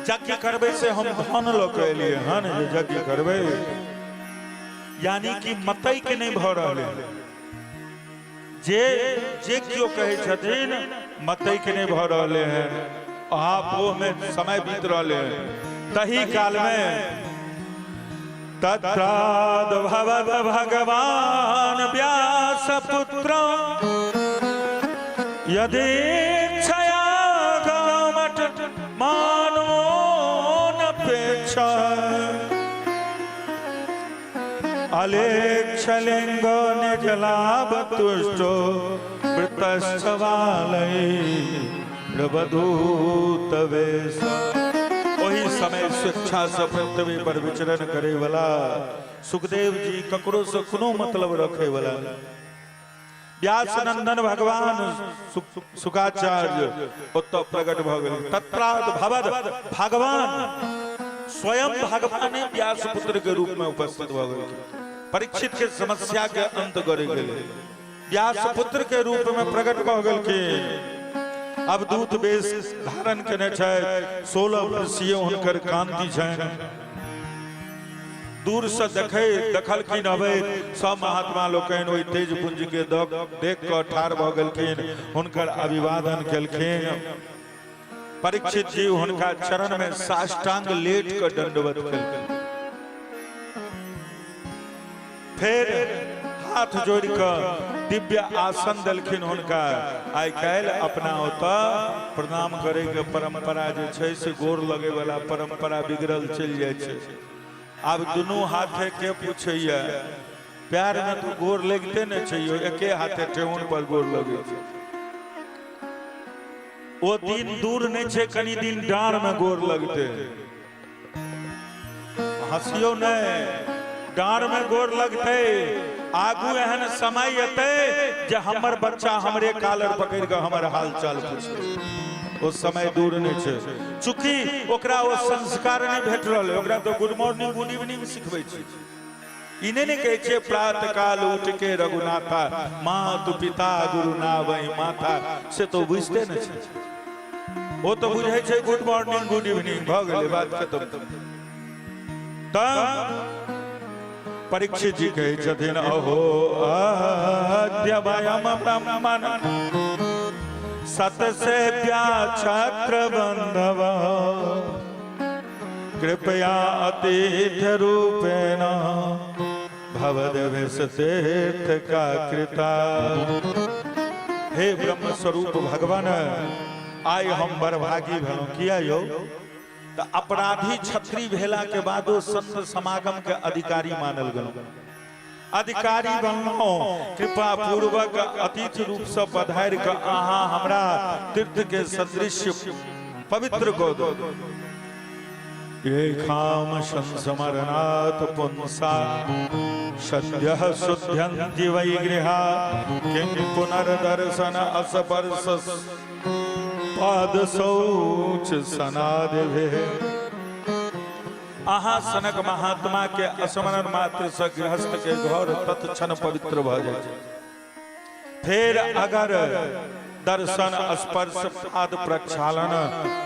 यज्ञ करबै से हम धन लऽ कऽ एलियै हन जे यज्ञ करबै, यानी कि मतै के नहि भऽ रहलै। जे जे केओ कहै छथिन मतै के नहि भऽ रहलै हन, अहापोह में समय बीत रहलै हन। तही काल में तत्राद भवद भगवान व्यास पुत्र यदि इच्छया गामट मानो नपेक्षा अलेक्षलिंग निजलाभ तुष्टो वृतश्चवालय प्रवधूत वेश। ओही समय स्वेच्छा से पृथ्वी पर विचरण करे वाला सुखदेव जी ककरो से कोनो मतलब रखे वाला नहीं। व्यास नंदन भगवान शुकाचार्य ओतऽ प्रकट भऽ गेल। तत्राद भवद भगवान स्वयं भगवाने व्यास पुत्र के रूप में उपस्थित भऽ गेल, परीक्षित के समस्या के अंत करे गेल। व्यास पुत्र के रूप में प्रकट भऽ गेलखिन। अवधूत वेश धारण केने छथि, 16 वर्षीय हुनकर कांति छनि। दूर से देखे देखलखिन अबैत सब महात्मा लोकनि ओहि तेज पुंज के देख कऽ ठाढ़ भऽ गेलखिन, हुनकर अभिवादन केलखिन। परीक्षित जी हुनका चरण में साष्टांग लेट कऽ दंडवत केलखिन। फेर हाथ जोड़ि कऽ दिव्य आसन देलखिन हुनका। आइ काल्हि अपना ओतऽ प्रणाम करे के परंपरा जे छै से गोर लगे वाला परंपरा बिगड़ल चलि जाइ छै। आब दुनू हाथे के पूछैया, पैर में तो गोर लगिते नहि छै यौ, एके हाथे ठेहुन पर गोर लगै छै। ओ दिन दूर नहि छै, कनि दिन डाँड़ में गोर लगते। हँसियौ नहि, डाँड़ में गोर लगतै। आगू एहन समय एतै जे हमर बच्चा हमरे कालर पकड़ि कऽ हमर हाल चाल पूछतै। ओ समय दूर नहि छै। चूँकि ओकरा ओ संस्कार नहि भेट रहल, ओकरा तऽ गुड मॉर्निंग गुड इवनिंग सिखबै छै। ई नहि ने कहै छियै प्रात काल उठ के रघुनाथा मातु पिता गुरु नावहि माथा, से तऽ बुझिते नहि छै। ओ तऽ बुझै छै गुड मॉर्निंग गुड इवनिंग, भऽ गेलै बात खत्म। तऽ परीक्षित जी कहै छथिन, अहो अद्य वयम ब्राह्मण सतसेव्या छत्र बंधव, कृपया अतिथि रूपेण भवद तीर्थ का कृता। हे ब्रह्म स्वरूप भगवान, आइ हम बड़भागी भेलहुँ। किया यौ? तऽ अपराधी छत्री भेला के बादो संत समागम के अधिकारी मानल गेलहुँ, अधिकारी बनलहुँ। कृपा पूर्वक अतिथि रूप से पधारि कऽ अहाँ हमरा तीर्थ के सदृश पवित्र कऽ दो। येषां संस्मरणात् पुंसा सद्यः शुद्ध्यन्ति वै गृहा, किं पुनर्दर्शन अस्पर्श पाद शौच सनादिभिः। अहाँ सनक महात्मा के स्मरण मात्र से गृहस्थ के घर तत्क्षण पवित्र भऽ जाइ छै। फेर अगर दर्शन स्पर्श पाद प्रक्षालन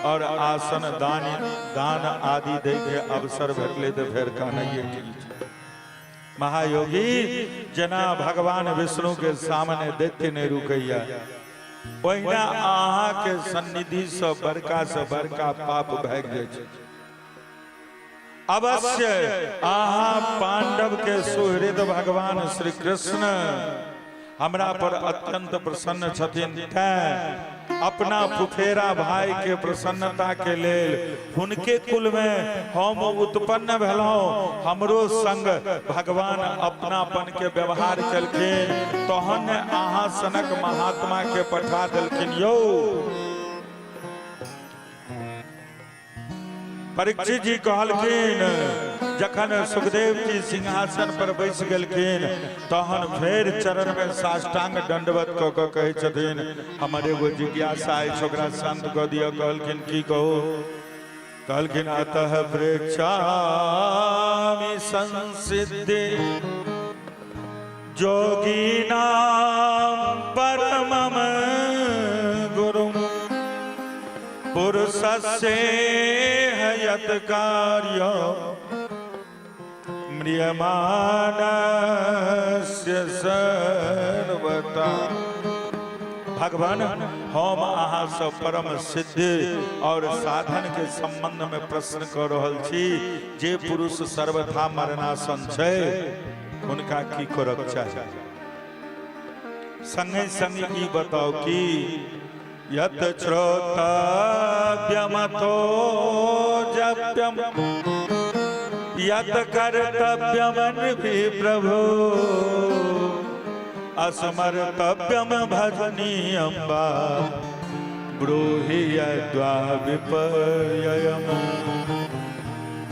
और आसन दान दान आदि दै के अवसर भेटलै तऽ फेर कहनाइए की छै। महायोगी, जेना भगवान विष्णु के सामने दैत्य नहि रुकैया, ओहिना अहाँ के सन्निधि से बड़का से बड़का पाप भागि जाइ छै। अवश्य अहाँ पांडव के सुहृद भगवान श्री कृष्ण हमरा पर अत्यंत प्रसन्न छथिन, तैं अपना फुफेरा भाई के प्रसन्नता के लेल हुनके कुल में हम उत्पन्न भेलहुँ। हमरो संग भगवान अपनापन के व्यवहार केलखिन, तहन अहाँ सनक महात्मा के पठा देलखिन। यौ परीक्षित जी कहलखिन, जखन सुखदेव जी सिंहासन पर बैस गेलखिन तहन फेर चरण में साष्टांग दंडवत कऽ कऽ कहै छथिन, हमर एगो जिज्ञासा अछि, ओकरा शांत कऽ दिअ। कहलखिन की कहू? कहलखिन, अतः पृच्छामि संसिद्धि जोगीनाम परमम गुरुम, पुरुषस्य यत् कार्य म्रियमाणस्य सर्वथा। भगवान, हम अहाँ से परम सिद्धि और साधन के संबंध में प्रश्न कर रहल छी। जे पुरुष सर्वथा मरणासन छै, हुनका की करक चाही? संगे संग ई बताउ कि यत श्रोतव्यमथो जप्यम यत कर्तव्यम प्रभु, अस्मर्तव्यम भजनीयम वा ब्रूहि यद्वा विपर्ययम।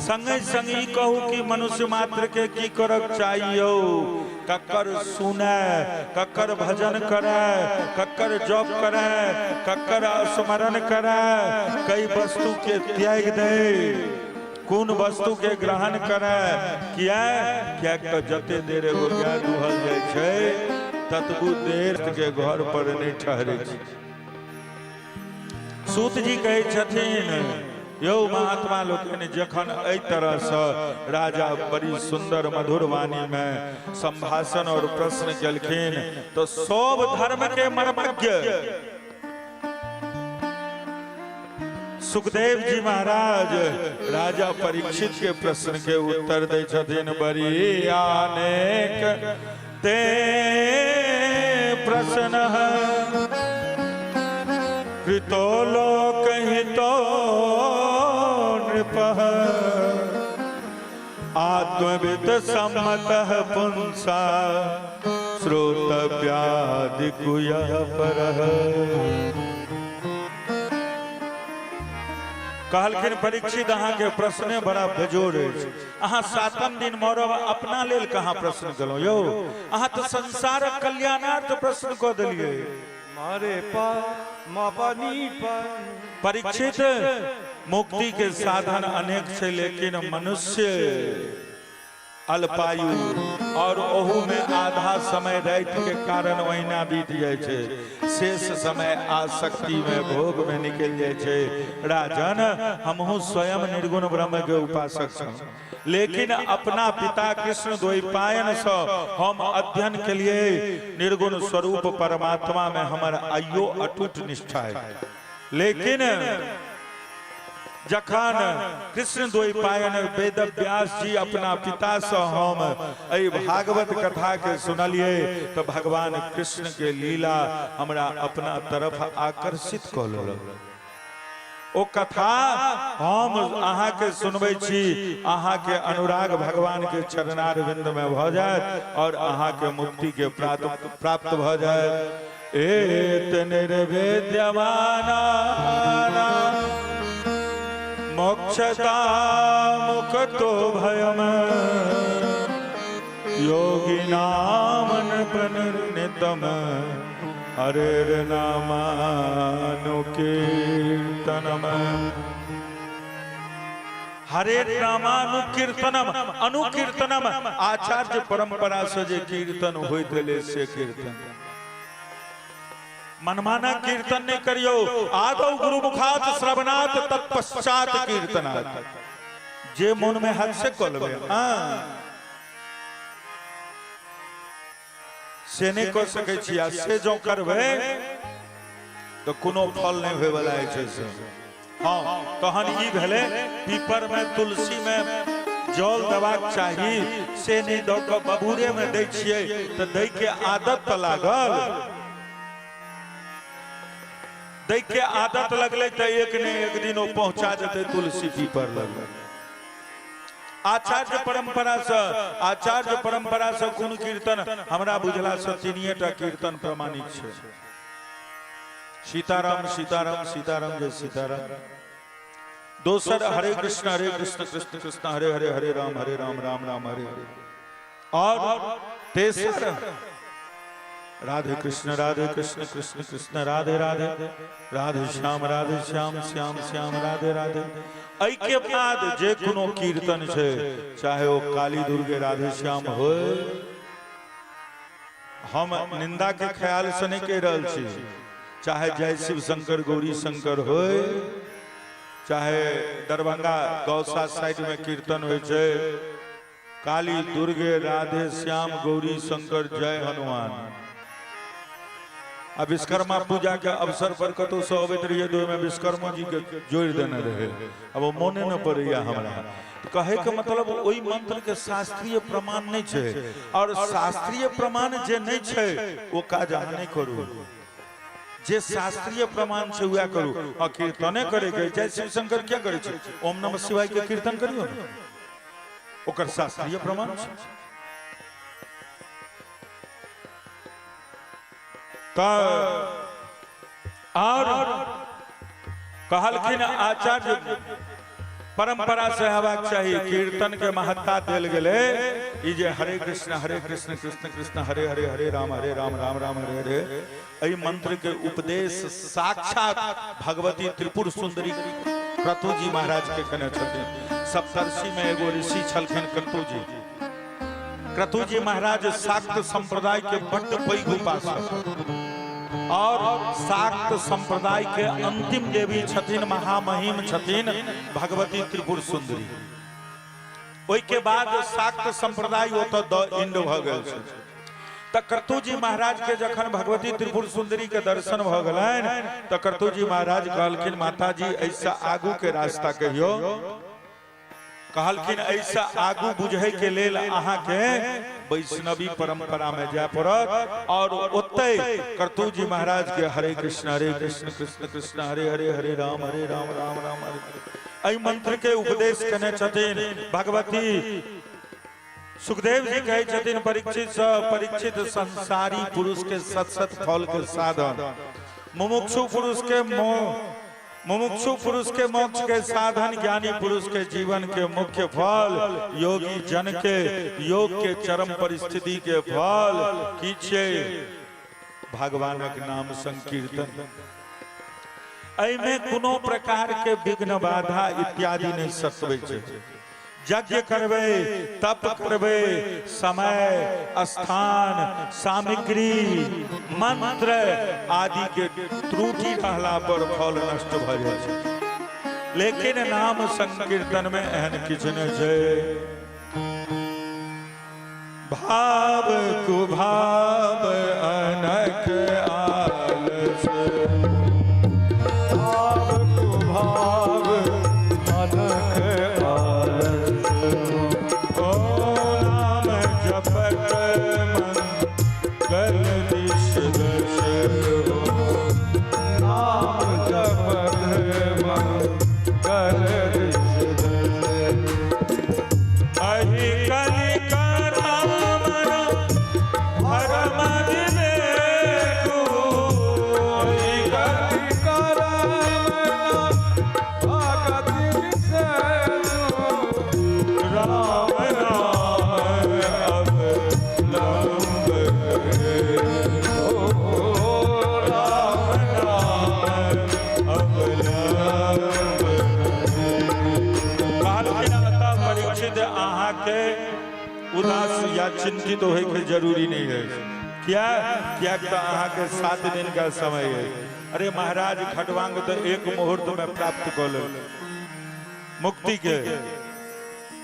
संगे संग ई कहू कि मनुष्य मात्र के की करक चाहिए, ककर सुनै, ककर भजन करे, ककर जप करे, ककर स्मरण करे, कई वस्तु के त्याग दे, कोन वस्तु के ग्रहण करे? किया? किया तऽ जते देर एगो गाय दुहल जाइ छै, ततबू देर के घर पर नहि ठहरै छै। सूत जी कहै छथिन, यौ महात्मा लोकनि, जखन एहि तरहसँ राजा बड़ी सुंदर मधुर वाणी में संभाषण और प्रश्न केलखिन, तऽ सब धर्म के मर्मज्ञ सुखदेव जी महाराज राजा परीक्षित के प्रश्न के उत्तर दै छथिन, बड़ी अनेक ते प्रश्न कृतो लोक हितो नृपः, आत्मविद सम्मतः पुंसा श्रोतव्यादिकुयः परः। कहलखिन परीक्षित, अहाँके प्रश्ने बड़ा बेजोड़ अछि। अहाँ सातम दिन मरब, अपना लेल कहाँ प्रश्न केलहुँ यौ? अहाँ तऽ संसारक कल्याणार्थ प्रश्न कऽ देलियै। मारे पा मा पा नी पा। परीक्षित, मुक्ति के साधन अनेक छै, लेकिन मनुष्य अल्पायु और ओहू में आधा समय राति के कारण ओहिना बीत जाइ छै, शेष समय आसक्ति में भोग में निकल जाइ छै। राजन, हमहूँ स्वयं निर्गुण ब्रह्म के उपासक छौं, लेकिन अपना पिता कृष्ण द्वैपायन से हम अध्ययन के लिए निर्गुण स्वरूप परमात्मा में हमर आइयो अटूट निष्ठा है। लेकिन जखन कृष्ण द्वैपायन वेद व्यास जी अपना पिता से हम एहि भागवत कथा के सुनलिए तो भगवान कृष्ण के लीला हमरा अपना तरफ आकर्षित कऽ लेलक। ओ कथा हम अहाँ के सुनबै छी, अहाँ के अनुराग भगवान के चरणारविंद में भऽ जायत और अहाँ के मुक्ति के प्राप्त भऽ जायत। एत निर्वेद्यमाना मोक्षता मुक्तो भयम योगिनाम नृपनिर्णितम हरेर नामानुकीर्तनम। हरे नामानुकीर्तनम, अनुकीर्तनम आचार्य परंपरा से जे कीर्तन होइत एलै से कीर्तन, मनमाना कीर्तन नहीं करियो। आदौ गुरु मुखात श्रवणात तत्पश्चात कीर्तनात। जे मन में हाथ से कऽ लेबै, हाँ से नहीं कऽ सकै छी, आ से जँ करबै तऽ कोनो फल नहि होयवला अछि से। हाँ तहन ई भेलै पीपर में तुलसी में जल देबाक चाही, से नहि दऽ कऽ बबूरे में दै छियै तऽ दै के आदत तऽ लागल, दै के आदत लगलै तऽ एक ने एक दिन ओ पहुंचा जेतै तुलसी पीपर लग। आचार्य परंपरा से, आचार्य परंपरा से कोन कीर्तन हमरा बुझला से तीनिये टा कीर्तन प्रमाणित छै, सीताराम सीताराम सीताराम जय सीताराम, दोसर हरे कृष्ण हरे कृष्ण कृष्ण कृष्ण हरे हरे हरे राम हरे राम राम राम हरे हरे, और तेसर राधे कृष्ण राधे कृष्ण कृष्ण कृष्ण राधे राधे राधे श्याम राधे श्याम श्याम श्याम राधे राधे। एहि के बाद जे कोनो कीर्तन छै, चाहे ओ काली दुर्गे राधे श्याम होय, हम निंदा के ख्याल से नहीं कह रहल छी, चाहे जय शिव शंकर गौरी शंकर होय, चाहे दरभंगा गौसा साइड में कीर्तन होइ छै काली दुर्गे राधे श्याम गौरी शंकर जय हनुमान। आ विश्वकर्मा पूजा के अवसर पर कतौ से अबैत रहियै तऽ ओहिमे विश्वकर्मा जी के जोड़ि देने रहै, अब ओ मोने न पड़ैया हमरा। कहे के मतलब ओहि मंत्र के शास्त्रीय प्रमाण नहीं छै, और शास्त्रीय प्रमाण जे नहीं छै ओ काज अहाँ नहीं करू, जे शास्त्रीय प्रमाण छै वएह करू। आ कीर्तने करे के जय शिव शंकर क्या करे छै, ओम नमः शिवाय के कीर्तन करियौ ने, ओकर शास्त्रीय प्रमाण छै। तऽ और कहलखिन आचार्य परंपरा से हेबाक चाही, कीर्तन के महत्ता देल गेलै ई जे हरे कृष्ण हरे कृष्ण कृष्ण कृष्ण हरे हरे हरे राम हरे राम राम राम हरे हरे, एहि मंत्र के उपदेश साक्षात भगवती त्रिपुर सुंदरी क्रतु जी महाराज के केने छथिन। सप्तर्षि में एगो ऋषि छलखिन क्रतु जी। क्रतु जी महाराज शाक्त संप्रदाय के बड्ड पैघ उपासक और शाक्त संप्रदाय के अंतिम देवी छथिन, महामहिम छथिन भगवती त्रिपुर सुंदरी। ओहि के बाद शाक्त संप्रदाय ओतऽ द इंड भऽ गेल छै। तऽ क्रतु जी महाराज के जखन भगवती त्रिपुर सुंदरी के दर्शन भऽ गेलनि तऽ क्रतु जी महाराज कहलखिन माता जी एहिसँ आगू के रास्ता कहियौ। कहलखिन एहिसँ आगू बुझै के लेल अहाँके वैष्णवी परंपरा में जाय पड़त, और ओतै क्रतु जी महाराज के हरे कृष्ण हरे कृष्ण कृष्ण कृष्ण हरे हरे हरे राम हरे राम राम राम हरे हरे एहि मंत्र के उपदेश केने छथिन भगवती। सुखदेव जी कहै छथिन परीक्षित सँ, परीक्षित संसारी पुरुष के सत सत फल के साधन, मुमुक्षु पुरुष के मुमुक्षु पुरुष के मोक्ष के साधन, ज्ञानी पुरुष के जीवन के मुख्य फल, योगी जन के योग के चरम परिस्थिति के फल की छै? भगवानक नाम संकीर्तन। एहिमे कोनो प्रकार के विघ्न बाधा इत्यादि नहि सतबै छै। यज्ञ करबै, तप करबै, समय, स्थान, सामग्री, मंत्र आदि के त्रुटि रहला पर फल नष्ट भऽ जाइ छै, लेकिन नाम संकीर्तन में एहन किछु नहि छै। भाव कुभाव अनक आलस, भाव कुभाव अनख आलस, ओ नाम जपत मंगल दिश दश हो। नाम जपत मंगल दिश दश। अहि कलि करामन भरम विवेकु, अहि कलि कलि करम भगत विषेदु, राम राम अवलंब, ओ राम राम अवलंब। कहलखिन अतः परीक्षित, अहाँके उदास या चिंतित होय के जरूरी नहीं है। किया? किया तऽ अहाँके 7 दिन का समय है। अरे महाराज, खटवांग तो एक मुहूर्त में प्राप्त कऽ लेल मुक्ति के।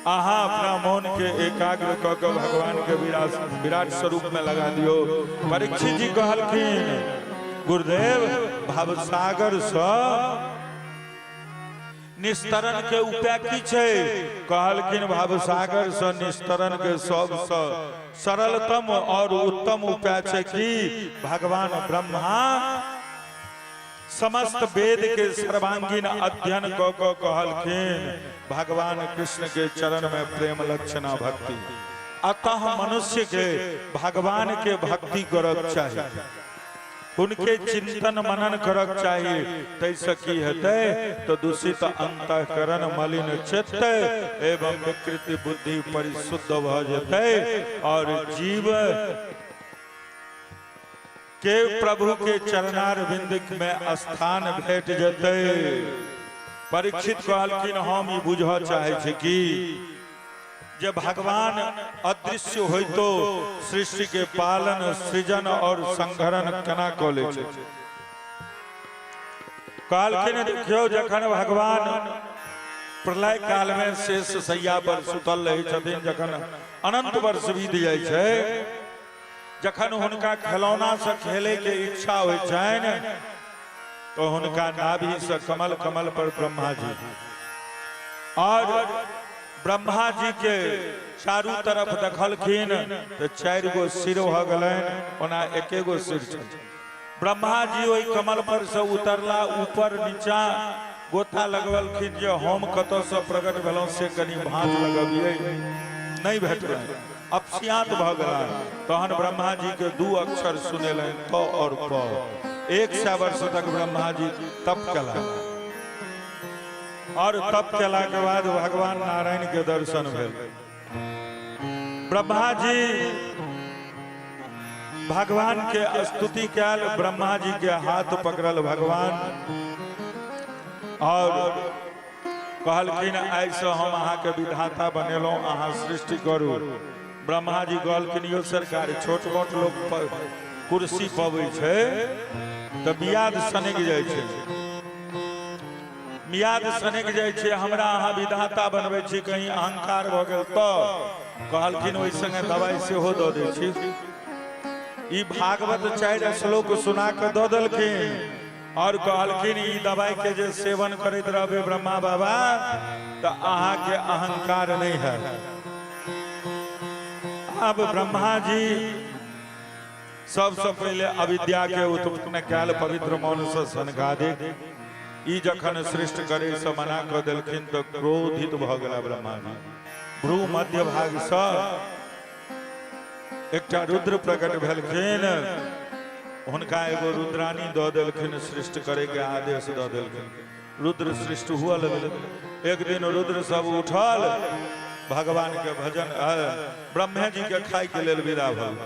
अहाँ अपना मन के एकाग्र कऽ के भगवान के विराट स्वरूप में लगा दियो। परीक्षित जी कहलखिन, गुरुदेव, भवसागर सँ निस्तरण के उपाय की छै? कहलखिन, भवसागर सँ निस्तरण के सबसँ सरलतम और उत्तम उपाय छै कि भगवान ब्रह्मा समस्त वेद के सर्वांगीण अध्ययन कऽ कऽ कहलखिन, भगवान कृष्ण के चरण में प्रेम लक्षणा भक्ति। अतः मनुष्य के भगवान के भक्ति करक चाही, उनके चिंतन मनन करक चाही। तैसँ की हेतै? तो दूषित अंतःकरण, मलिन चित्त एवं विकृत बुद्धि परिशुद्ध भऽ जेतै और जीव के प्रभु के चरणारविंद में स्थान भेट जेतै। परीक्षित कहलखिन, हम ई बुझऽ चाहै छी कि जे भगवान अदृश्य होइतो सृष्टि के पालन, सृजन और संहरण केना कऽ लै छै? कहलखिन, देखियौ, जखन भगवान प्रलय काल में शेष शैया पर सुतल रहै छथिन, जखन अनंत वर्ष बीत जाइ छै, जखन हुनका खेलौना से खेले के इच्छा होइ छनि, तो हुनका नाभि से कमल, कमल पर ब्रह्मा जी, और ब्रह्मा जी के चारू तरफ देखलखिन तऽ 4 गो सिर भऽ गेलनि, ओना एके गो सिर छल। ब्रह्मा जी ओहि कमल पर से उतरला, ऊपर नीचा गोता लगबलखिन जे हम कतऽ से प्रकट भेलहुँ से कनि भाँज लगबियै। नहि भेटलनि, अपसियात भऽ गेलनि। तहन ब्रह्मा जी के 2 अक्षर सुनेलनि, त और प। 100 वर्ष तक ब्रह्मा जी तप केला और तप केला के बाद भगवान नारायण के दर्शन भेल। ब्रह्मा जी भगवान के स्तुति कैल, ब्रह्मा जी के हाथ पकड़ल भगवान और कहलखिन, आइ से हम अहाँके विधाता बनेलहुँ, अहाँ सृष्टि करू। ब्रह्मा जी कहलखिन, यो सरकार, छोट मोट लोक कुर्सी पबै छै तऽ मियाद सनकि जाइ छै, मियाद सनकि जाइ छै। हमरा अहाँ विधाता बनबै छी, कहीं अहंकार भऽ गेल तऽ? कहलखिन, ओहि संगे दवाइ सेहो दऽ दै छी। ई भागवत 4 श्लोक सुना कऽ दऽ देलखिन और कहलखिन, ई दवाई के जे सेवन करैत रहबै ब्रह्मा बाबा, तऽ अहाँके अहंकार नहि है। अब ब्रह्मा जी सबसँ पहिले अविद्या के उत्पन्न कयल पवित्र मौन से सनकादिक। ई जखन सृष्टि करे से मना कऽ देलखिन तऽ क्रोधित भऽ गेला ब्रह्मा जी। भ्रू मध्य भाग सँ एकटा रुद्र प्रकट भेलखिन, हुनका एगो रुद्रानी दऽ देलखिन, सृष्टि करे के आदेश दऽ देलखिन। रुद्र सृष्टि हुआ लगल। एक दिन रुद्र सब उठल, भगवान के भजन ब्रह्मा जी के खाय के लेल विदा भल।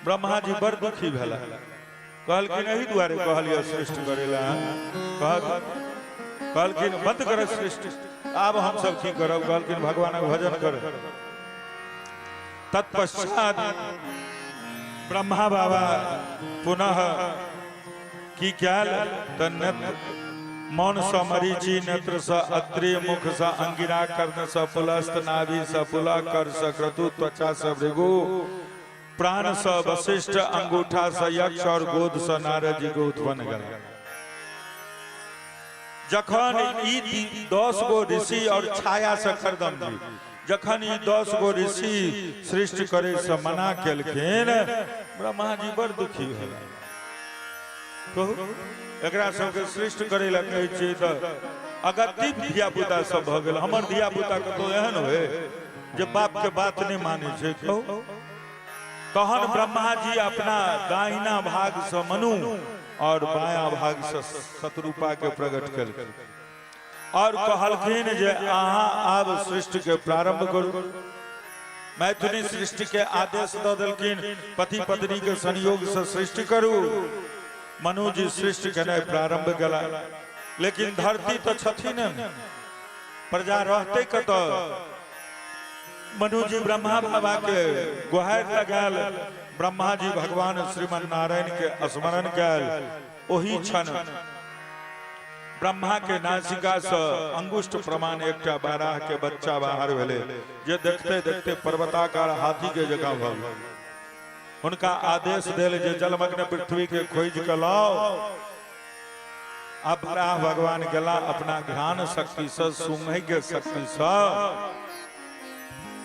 ब्रह्मा जी बड़ दुखी भेला, कहलखिन एही दुआरे कहलियै सृष्टि करेला। कहलखिन बंद कर सृष्टि, आब हम सब की करब? कहलखिन भगवानक भजन कर। तत्पश्चात ब्रह्मा बाबा पुनः की कयल तऽ नेत्र मन सँ मरीचि, नेत्र सँ अत्रि, मुख सँ अंगिरा, कर्ण सँ पुलस्त, नाभि सँ पुलह, कर सँ क्रतु, त्वचा सँ भृगु, प्राण सँ वशिष्ठ, अंगूठा सँ यक्ष और गोद सँ नारद जी के उत्पन्न गेल। जखन ई 10 गो ऋषि और छाया से करदम जी, जखन ई 10 गो ऋषि सृष्टि करे से मना केलखिन, ब्रह्मा जी बड़ दुखी भेला। कहू एकरा सबके सृष्टि करे ला कहै छियै तऽ अगत्य धिया पुता सब भऽ गेल। हमर धिया पुता कतौ एहन होय जे बाप के बात नहि मानै छै? कहू। तहन ब्रह्मा जी अपना दाहिना भाग से मनु और बाया भाग से शतरूपा के प्रकट केलखिन और कहलखिन जे अहाँ आब सृष्टि के प्रारंभ करू। मैथिली सृष्टि के आदेश दऽ देलखिन, पति पत्नी के संयोग से सृष्टि करू। मनु जी सृष्टि केनाइ प्रारंभ केला, लेकिन धरती तऽ छथिन ने, प्रजा रहतै कतऽ? मनु जी ब्रह्मा बाबा के गुहार लगायल। ब्रह्मा जी भगवान श्रीमन नारायण के स्मरण कयल। ओही क्षण ब्रह्मा के नासिका से अंगुष्ठ प्रमाण एकटा बाराह के बच्चा बाहर भेलै, जे देखते देखते पर्वताकार हाथी के जकाँ भऽ गेल। हुनका आदेश देल जे जलमग्न पृथ्वी के खोजि के लाओ। अब बराह भगवान गेला, अपना घ्राण शक्ति से, सूंघै के शक्ति से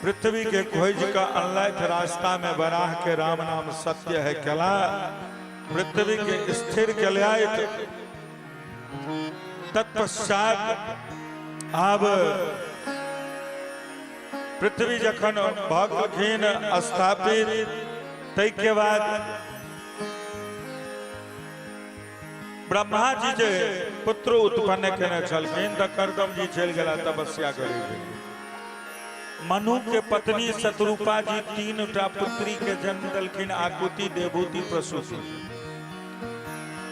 पृथ्वी के खोजि के अनलथि। रास्ता में बराह के राम नाम सत्य है केला, पृथ्वी के स्थिर केलथि। तत्पश्चात आब पृथ्वी जखन भऽ गेलखिन स्थापित, ताहिके बाद ब्रह्मा जी जे पुत्र उत्पन्न केने छलखिन तऽ करदम जी चलि गेला तपस्या करै के। मनु के पत्नी शतरूपा जी 3 टा पुत्री के जन्म देलखिन, आकुति, देवहूति, प्रसूति।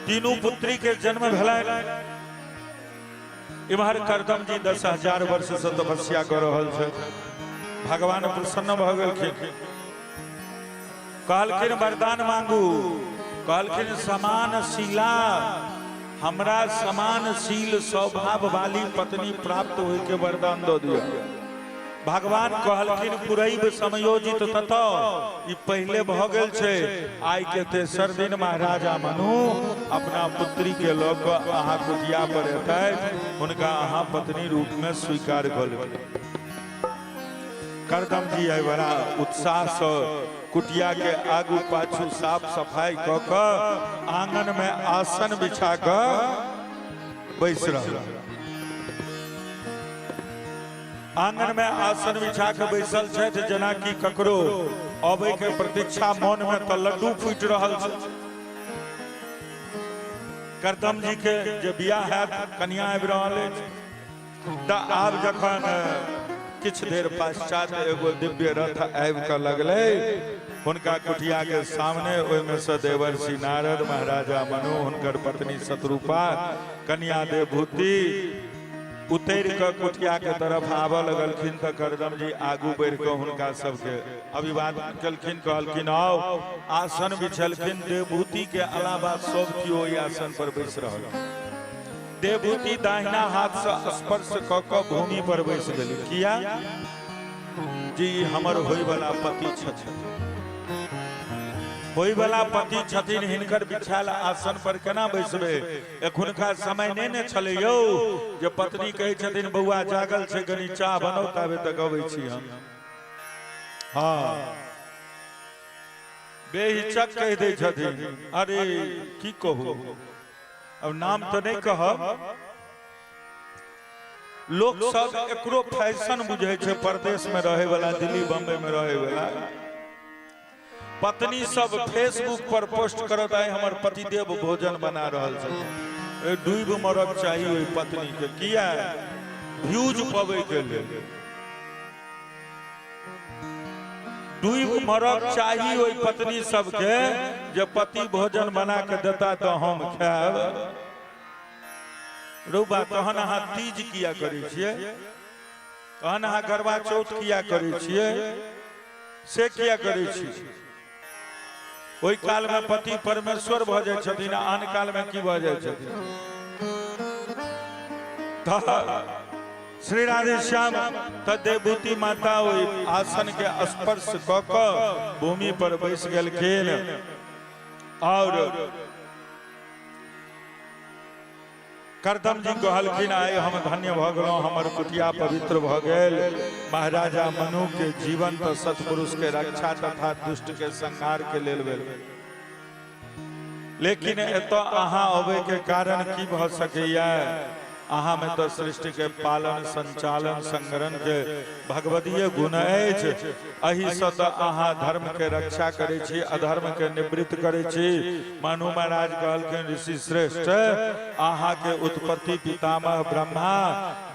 तीनू पुत्री के जन्म भेलनि। इम्हर करदम जी 10,000 वर्ष से तपस्या कऽ रहल छथि। भगवान प्रसन्न भऽ गेलखिन, कहलखिन वरदान मांगू। कहलखिन समान शीला, हमरा समान शील स्वभाव वाली पत्नी प्राप्त होय के वरदान दऽ दिअ। भगवान कहलखिन पुरैब समयोजित तत, ई पहिले भऽ गेल छै। आइ के तेसर दिन महाराजा मनु अपना पुत्री के लऽ कऽ अहाँ कुटिया पर एतथि, हुनका अहाँ पत्नी रूप में स्वीकार कऽ लेबै। करदम जी आइ बड़ा उत्साह से कुटिया के आगू पाछू साफ सफाई कऽ कऽ आंगन में आसन बिछा कऽ बैस रहल। आंगन में आसन बिछा के बैसल छथि, जेनाकि ककरो अबै के प्रतीक्षा, मन में तऽ लड्डू फूटि रहल छै करदम जी के जे बियाह हैत, कनिया आबि रहल अछि। तऽ आब जखन किछु देर पश्चात एगो दिव्य रथ आबि कऽ लगलै हुनका कुटिया के सामने, ओहिमे से देवर्षि नारद, महाराजा मनु, हुनकर पत्नी शतरूपा, कन्या देवभूति उतरि कऽ कुटिया के तरफ आबऽ लगलखिन तऽ करदम जी आगू बढ़ि कऽ हुनका सबके अभिवादन केलखिन, कहलखिन आउ। आसन बिछलखिन, देवभूति के अलावा सब केओ ओहि आसन पर बैस रहल। देवभूति दाहिना हाथ से स्पर्श कऽ कऽ भूमि पर बैस गेली। किया जी? हमर होइवला पति छथिन, होइवला पति छथिन, हिनकर बिछायल आसन पर केना बैसबै? एखुनका समय नहि ने छलै यौ जे पत्नी कहै छथिन बौआ जागल छै, कनी चाह बनाउ, ताबे तक अबै छी हम। हँ, बेहिचक कहि दै छथिन। अरे की कहू, अब नाम तऽ नहि कहब। लोक सब एकरो फैशन बुझै छै। परदेश में रहै वाला, दिल्ली बम्बई में रहै वाला पत्नी सब फेसबुक पर पोस्ट करत, आइ हमर पतिदेव भोजन बना रहल छथिन। डूबि मरक चाही ओहि पत्नी के। किया? व्यूज पबै के लेल। डूबि मरक चाही ओहि पत्नी सबके जे पति भोजन बना के देता तऽ हम खायब। रौबा, तहन अहाँ तीज किया करै छियै? तहन अहाँ गरबा चौथ किया करै छियै? से किया करै छी? ओहि काल में पति परमेश्वर भऽ जाइ छथिन, आन काल में की भऽ जाइ छथिन? श्री राधे श्याम। तऽ देवभूति माता ओहि आसन के स्पर्श कऽ कऽ भूमि पर बैस गेलखिन और करदम जी कहलखिन, आइ हम धन्य भऽ गेलहुँ, हमर कुटिया पवित्र भऽ गेल। महाराजा मनु के जीवन तऽ सत्पुरुष के रक्षा तथा दुष्ट के संहार के लेल भेल, लेकिन एतऽ अहाँ अबै के कारण की भऽ सकैया? अहाँ में तऽ सृष्टि के पालन, संचालन, संगरण के भगवदीय गुण अछि। एहिसँ तऽ अहाँ धर्म के रक्षा करै छी, अधर्म के निवृत्त करै छी। मनु महाराज कहलखिन, ऋषि श्रेष्ठ, अहाँ के उत्पत्ति पितामह ब्रह्मा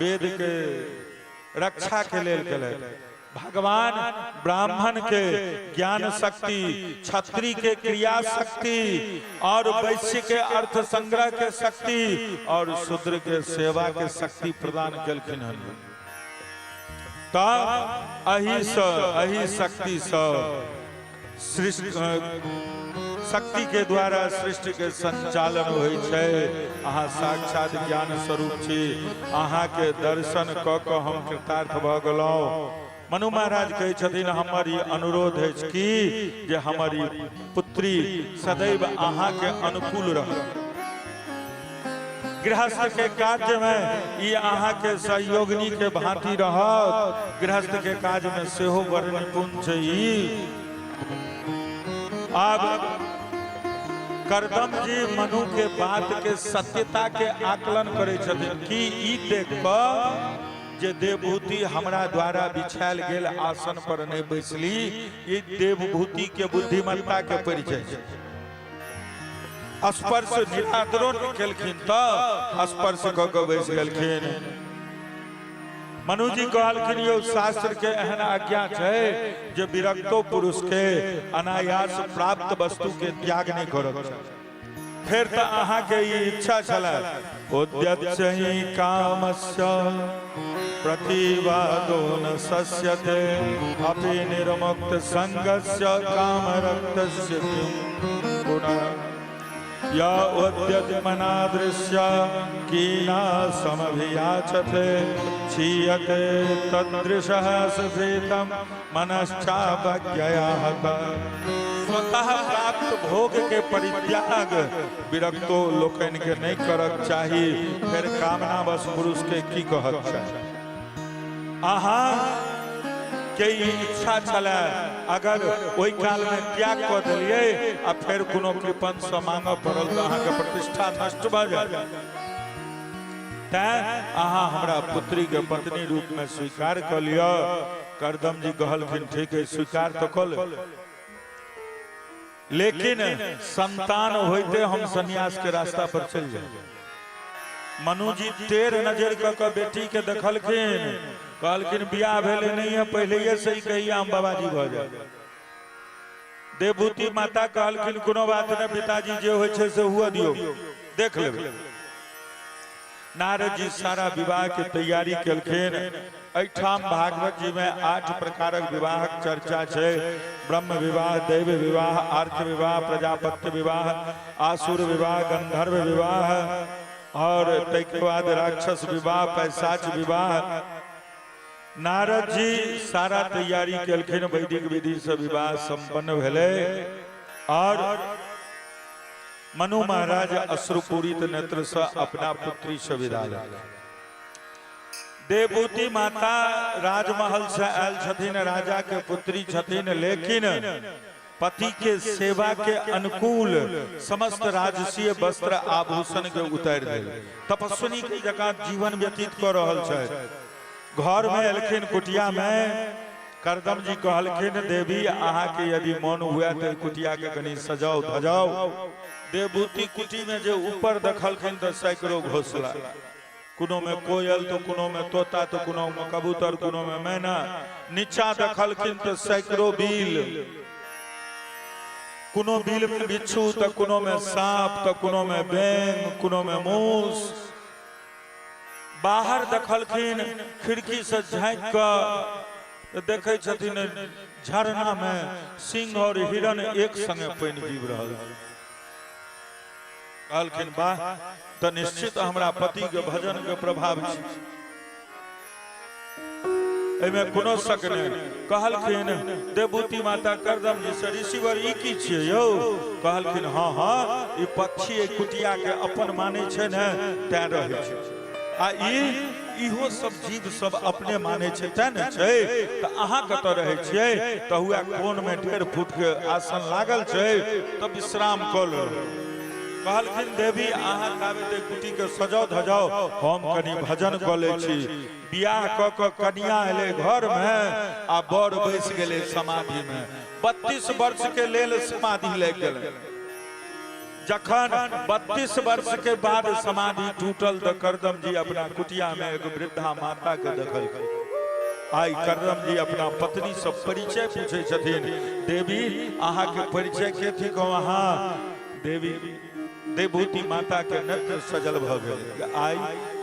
वेद के रक्षा के लेल केलथि। भगवान ब्राह्मण के ज्ञान शक्ति, क्षत्रिय के क्रिया शक्ति और वैश्य के अर्थ संग्रह के शक्ति और शूद्र के सेवा के शक्ति प्रदान केलखिन हन। तऽ एहिसँ, एहि शक्तिसँ, सृष्टि शक्ति के द्वारा सृष्टि के संचालन होइ छै। अहाँ साक्षात ज्ञान स्वरूप छी। अहाँ के दर्शन कऽ कऽ हम कृतार्थ भऽ गेलहुँ। मनु महाराज कहै छथिन, हमर ई अनुरोध अछि कि जे हमर ई पुत्री सदैव अहाँ के अनुकूल रहत। गृहस्थ के कार्य में ई अहाँ के सहयोगिनी के भांति रहत। गृहस्थ के काज में सेहो बड़ निपुण छै ई। आब करदम जी मनु के बात के सत्यता के आकलन करै छथिन कि ई देख कऽ जे देवभूति हमरा द्वारा बिछायल गेल आसन पर नहि बैसली, ई देवभूति के बुद्धिमत्ता के परिचय छै। स्पर्श निरादरो नहि केलखिन तऽ स्पर्श कऽ कऽ बैस गेलखिन। मनुजी कहलखिन, यौ, शास्त्र के एहन आज्ञा छै जे विरक्तो पुरुष के अनायास प्राप्त वस्तु के त्याग नहि करक चाही। फेर तऽ अहाँके ई इच्छा छलै। उद्यत्य कामस्य प्रतिवादो न शस्यते, अपि निर्मुक्त संगस्य कामरक्तस्य किं पुनः। य उद्यत्मनादृश्य कीना समभियाचते, क्षीयते तदृशः सुफीतं मनश्चावज्ञया हत। स्वतः प्राप्त भोग के परित्याग विरक्तो लोकनि के नहि करक चाही, फेर कामनावश पुरुष के की कहक चाही? अहाँ के ई इच्छा छलै, अगर ओहि काल में त्याग कऽ देलियै आ फेर कोनो कृपण से मांगऽ पड़ल तऽ अहाँके प्रतिष्ठा नष्ट भऽ जायत। तैं अहाँ हमरा पुत्री के पत्नी रूप में स्वीकार कऽ लिअ। करदम जी कहलखिन, ठीक है, स्वीकार तऽ कऽ लेब, लेकिन संतान होइते हम सन्यास के रास्ता पर चलि जायब। मनु जी टेढ़ नजर कऽ कऽ बेटी के देखलखिन, कहलखिन, बियाह भेलै नहीं है, पहले से ही कहिया हम बाबाजी भऽ जायब। देवभूति माता कहलखिन, कोनो बात नहि पिताजी, जे होइ छै से हुअ दियौ, देख लेबै। नारद जी सारा विवाह के तैयारी केलखिन। एहिठाम भागवत जी में 8 प्रकारक विवाहक चर्चा छै: ब्रह्म विवाह, दैव विवाह, आर्थ विवाह, प्रजापत्य विवाह, आसुर विवाह, गंधर्व विवाह और ताहिके बाद राक्षस विवाह, पैशाच विवाह। नारद जी सारा तैयारी केलखिन, वैदिक विधि से विवाह संपन्न भेलै और मनु महाराज अश्रुपूरित नेत्र से अपना पुत्री से विदा लेलखिन। देवभूति माता राजमहल से आयल छथिन, राजा के पुत्री छथिन, लेकिन पति के सेवा के अनुकूल समस्त राजसीय वस्त्र आभूषण के उतारि देल, तपस्विनी के जकाँ जीवन व्यतीत कऽ रहल छथि। घर में एलखिन, कुटिया में करदम जी कहलखिन, देवी, अहाँके यदि मन हुए तऽ कुटिया के कनि सजाउ धजाउ। देवभूति कुटी में जे ऊपर देखलखिन तऽ सैकड़ों घोसला, कोनो में कोयल तो कोनो में तोता तो कोनो में कबूतर कोनो में मैना। नीचा देखलखिन तऽ सैकड़ों बिल, कोनो बिल में बिच्छू तऽ कोनो में सांप तऽ कोनो में बेंग कोनो में मूस। बाहर देखलखिन खिड़की से झाँकि कऽ देखै छथिन झरना में सिंह और हिरण एक संगे पानि पीब रहल। कहलखिन वाह, तऽ निश्चित हमरा पति के भजन के प्रभाव छै, एहिमे कोनो शक नहि। कहलखिन देवभूति माता करदम जी से, ऋषिवर ई की छियै यौ? कहलखिन हँ हँ, ई पक्षी एहि कुटिया के अपन मानै छै ने, तैं रहै छै, आ ई इहो सब जीव सब अपने मानै छै तैं ने छै। तऽ अहाँ कतऽ रहै छियै? तऽ हुए कोन में 1.5 फुट के आसन लागल छै, तऽ विश्राम कऽ लेलहुँ। कहलखिन देवी अहाँ ताबे कुटी के सजाओ धजाओ, हम कनि भजन कऽ लै छी। बियाह कऽ कऽ कनिया एलै घर में आ बर बैस गेलै समाधि में। 32 वर्ष के लेल समाधि लागि गेलै। जखन 32 वर्ष के बाद समाधि टूटल तऽ करदम जी अपना कुटिया में एक वृद्धा माता के देखलखिन। आइ करदम जी अपना पत्नी से परिचय पूछै छथिन, देवी अहाँ के परिचय के थिक अहाँ? देवी देवभूति माता के नेत्र सजल भऽ गेल। आइ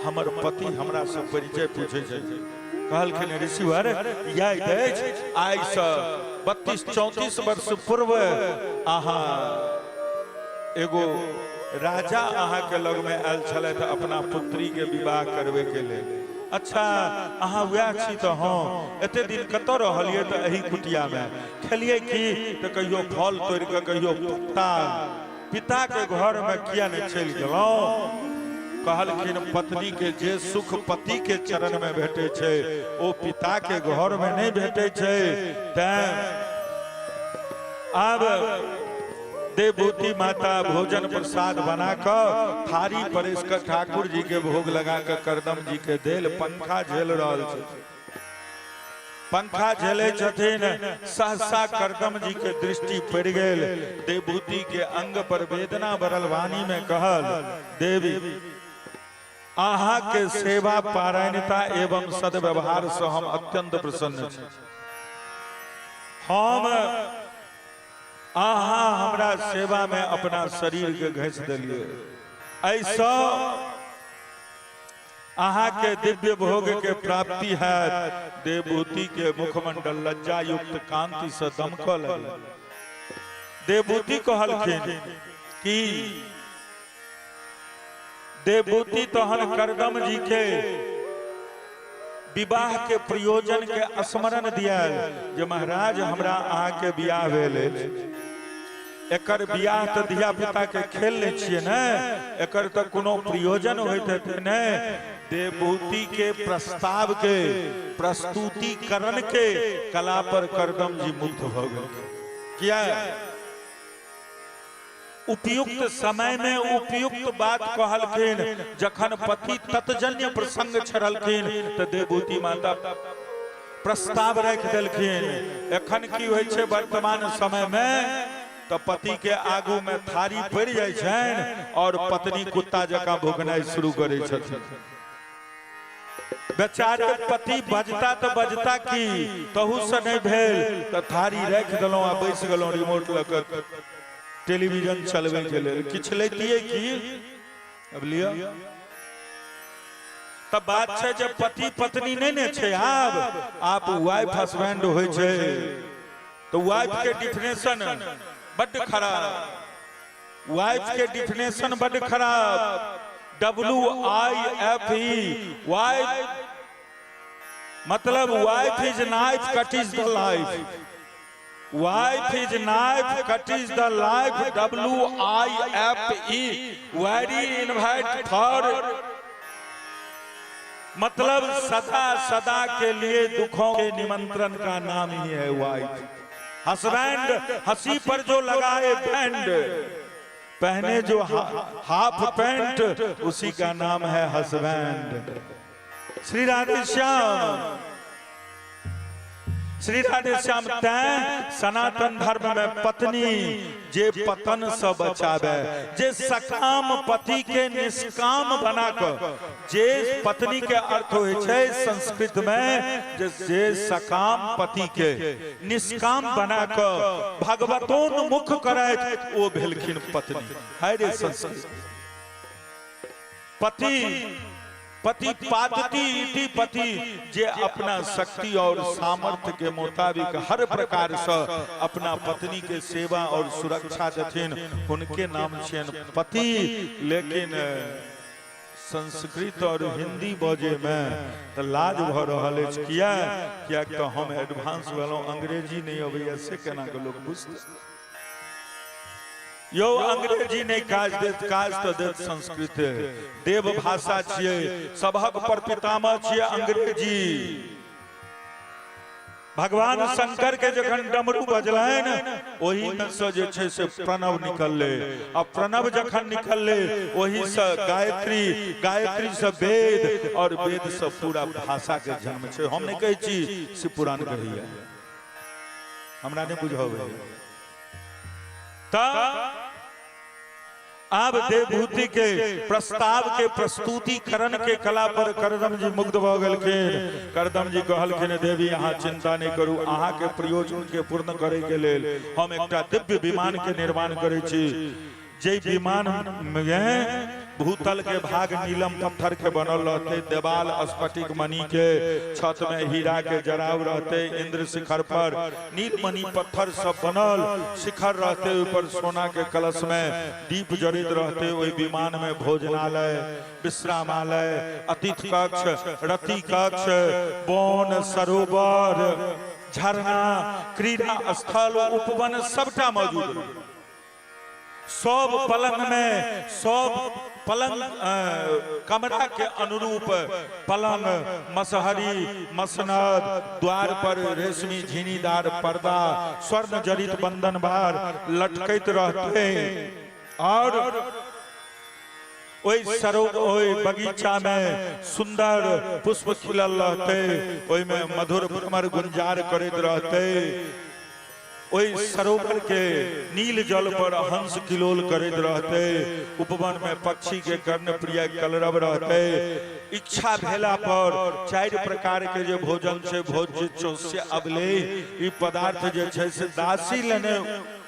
हमर पति हमरा से परिचय पूछै छै। कहलखिन ऋषिवर याद अछि आइ से 32-34 वर्ष पूर्व अहाँ एगो राजा अहाँ के लग में आयल छलथि अपना पुत्री के विवाह करबे के लेल। अच्छा अहाँ वएह छी? तऽ हँ। एते दिन कतऽ रहलियै? तऽ एहि कुटिया में। खेलियै की? तऽ कहियो फल तोड़ि कऽ कहियो पत्ता। पिता के घर में किया नहीं चलि गेलहुँ? कहलखिन पत्नी के जे सुख पति के चरण में भेटे छै ओ पिता के घर में नहीं भेटे छै। तैं आब देवभूति माता भोजन प्रसाद बना कऽ थारी परसि कऽ ठाकुर जी के भोग लगा कऽ करदम जी के देल। पंखा झेल रहल छै, पंखा झेले छथिन। सहसा करदम जी के दृष्टि पड़ि गेल देवभूति के अंग पर। वेदना भरल वाणी में कहल, देवी अहाँ के सेवा पारायणता एवं सदव्यवहार से हम अत्यंत प्रसन्न छी। हम अहाँ हमरा सेवा में अपना शरीर के घसि देलियै, ऐसा अहाँ के दिव्य भोग के प्राप्ति हैत। देवभूति के मुखमंडल लज्जा युक्त कांति से दमकऽ लगल। देवभूति कहलखिन कि देवभूति तहन करदम जी के विवाह के प्रयोजन के स्मरण दियाल जे महाराज हमरा अहाँ के बियाह भेल अछि, एकर बियाह तऽ धिया पुता के खेल नहि छियै ने, एकर तऽ कोनो प्रयोजन होइत हेतै ने। देवभूति के प्रस्ताव के प्रस्तुतिकरण के कला पर करदम जी मुग्ध भऽ गेल। किया? उपयुक्त समय में उपयुक्त बात कहलखिन। जखन पति तत्जन्य प्रसंग छड़लखिन तऽ देवभूति माता प्रस्ताव राखि देलखिन। एखन की होइ छै वर्तमान समय में तऽ पति के आगू में थारी पड़ि जाइ छनि और पत्नी कुत्ता जकाँ भुकनाइ शुरू करै छथिन। बेचारे पति बजता तऽ बजता की, तहू से नहि भेल तऽ थारी राखि देलहुँ आ बैस गेलहुँ रिमोट लऽ कऽ टेलीविजन चलबै के लेल। किछु लैतियै की? अब लिअ। तऽ बात छै जे पति पत्नी नहि ने छै आब, आप वाइफ हस्बैंड होइ छै। तऽ वाइफ के डिफिनेशन बड्ड खराब, वाइफ के डिफिनेशन बड्ड खराब। WIFE wife मतलब wife is knife cut is the life, wife is knife cut is the life. WIFE very invite for मतलब सदा सदा के लिए दुखों के निमंत्रण का नाम ही है वाइफ। हस्बैंड हंसी पर जो लगाए बैंड, पहने जो हाफ पैंट, उसी का नाम है हस्बैंड। श्री राधे श्याम। श्री राधे श्याम। तैं सनातन धर्म में पत्नी जे पतन से बचावे, जे सकाम पति के निष्काम बना के, जे पत्नी के अर्थ होइ छै संस्कृत में जे सकाम पति के निष्काम बना के भगवतोन्मुख करैत, ओ भेलखिन पत्नी। हाय रे संस्कृत। पति पति पादति इति पति, जे अपना शक्ति और सामर्थ्य के मुताबिक हर प्रकार से अपना पत्नी के सेवा और सुरक्षा देथिन, उनके नाम छियनि पति। लेकिन संस्कृत और हिंदी बजे में तऽ लाज भऽ रहल अछि। किया? कियाक तऽ हम एडवांस भेलहुँ, अंग्रेजी नहि अबैया, से केना के लोक बुझतै? यौ, अंग्रेजी नहि काज देत, काज तऽ देत संस्कृत। देव भाषा छियै, सबहक पर पितामह छियै अंग्रेजी। भगवान शंकर के जखन डमरू बजलनि, ओहि में से जे छै से प्रणव निकललै, आ प्रणव जखन निकललै, ओहि से गायत्री, गायत्री से वेद, और वेद से पूरा भाषा के जन्म छै। हम नहि कहै छी, शिव पुराण कहैया। हमरा नहि बुझबै। तऽ आब देवभूति के प्रस्ताव के प्रस्तुतिकरण के कला पर करदम जी मुग्ध भऽ गेलखिन। करदम जी कहलखिन, देवी, अहाँ चिंता नहि करू। अहाँ के प्रयोजन के पूर्ण करे के लेल हम एकटा दिव्य विमान के निर्माण करै छी, जे विमान में भूतल के भाग नीलम पत्थर के बनल रहते, देवाल स्फटिक मणि के, छत में हीरा के जराव रहते, इंद्र शिखर पर नीलमणि पत्थर सब बनल शिखर रहते, ऊपर सोना के कलश में दीप जड़ित रहते। ओहि विमान में भोजनालय, विश्रामालय, अतिथि कक्ष, रति कक्ष, वन, सरोवर, झरना, क्रीड़ा स्थल, उपवन सबटा मौजूद रहते। सब पलंग में, सब पलंग कमरा के अनुरूप पलंग, मसहरी, मसनद, द्वार पर रेशमी झीनीदार पर्दा, स्वर्ण जड़ित बंधनवार लटकैत रहते और ओहि सरो ओहि बगीचा में सुंदर पुष्प खिलल रहते, ओहिमे मधुर भ्रमर गुंजार करैत रहते, ओहि सरोवर के नील जल पर हंस किलोल करैत रहते, उपवन में पक्षी के कर्ण प्रिय कलरव रहते। इच्छा भेला पर चारि प्रकार के जे भोजन छै, भोज्य, चोष्य, अबले, ई पदार्थ जे छै से दासी लेने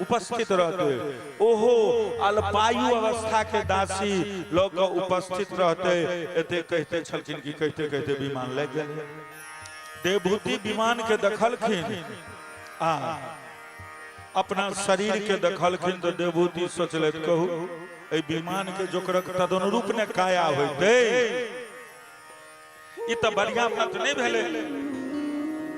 उपस्थित रहते। ओहो अल्पायु अवस्था के दासी लऽ कऽ उपस्थित रहते। एते कहिते छलखिन कि कहिते कहिते विमान लागि गेल। देवभूति विमान के देखलखिन आ अपना शरीर के देखलखिन तऽ देवभूति सोचलथि, कहू, एहि विमान के जोकरक तदनुरूप ने काया होइतै, ई तऽ बढ़िया बात नहि भेलै।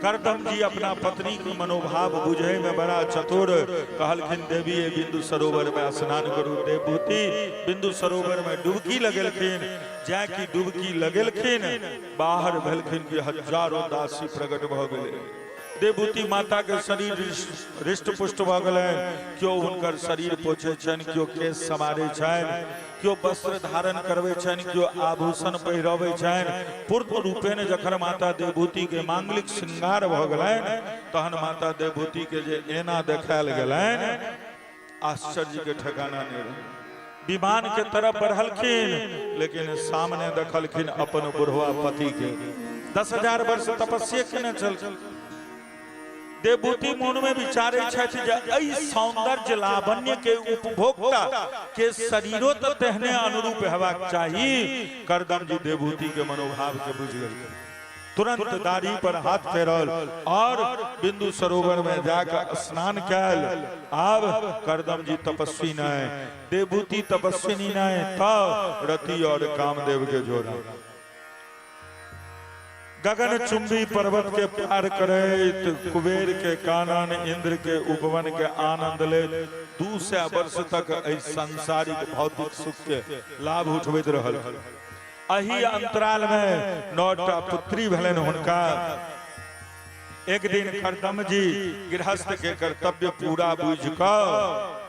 करदम जी अपना पत्नी के मनोभाव बुझे में बड़ा चतुर। कहलखिन, देवी, ए बिंदु सरोवर में स्नान करू। देवभूति बिंदु सरोवर में डुबकी लगेलखिन। जाय की डुबकी लगेलखिन, बाहर भेलखिन कि हजारों दासी प्रकट भऽ गेलै। देवभूति माता के शरीर हृष्ट पुष्ट भऽ गेलनि। केओ हुनकर शरीर पोछै छनि, केओ केश समारै छनि, केओ वस्त्र धारण करबै छनि, केओ आभूषण पहिरबै छनि। पूर्ण रूपेण जखन माता देवभूति के मांगलिक श्रृंगार भऽ गेलनि, तहन माता देवभूति के जे एना देखायल गेलनि, आश्चर्य के ठिकाना नहि रहल। विमान के तरफ बढ़लखिन, लेकिन सामने देखलखिन अपन बुढ़वा पति के। 10,000 वर्ष तपस्या केने छलखिन। देवभूति मोन में विचारे छथि जे एहि सौंदर्य लावण्य के उपभोक्ता के शरीरो तऽ तेहने अनुरूप हेबाक चाही। करदम जी देवभूति के मनोभाव के बुझि गेलखिन। तुरंत दाढ़ी पर हाथ फेरल और बिंदु सरोवर में जाकर स्नान कैल। आब करदम जी तपस्वी नहीं, देवभूति तपस्विनी नहीं, तब रति और कामदेव के जोड़ा। गगन चुंबी पर्वत के पार करैत, कुबेर के कानन, इंद्र के उपवन के आनंद लेत 200 वर्ष तक एहि सांसारिक भौतिक सुख के लाभ उठबैत रहल। एहि अंतराल में 9टा पुत्री भेलनि हुनका। एक दिन करदम जी गृहस्थ के कर्तव्य पूरा बुझि कऽ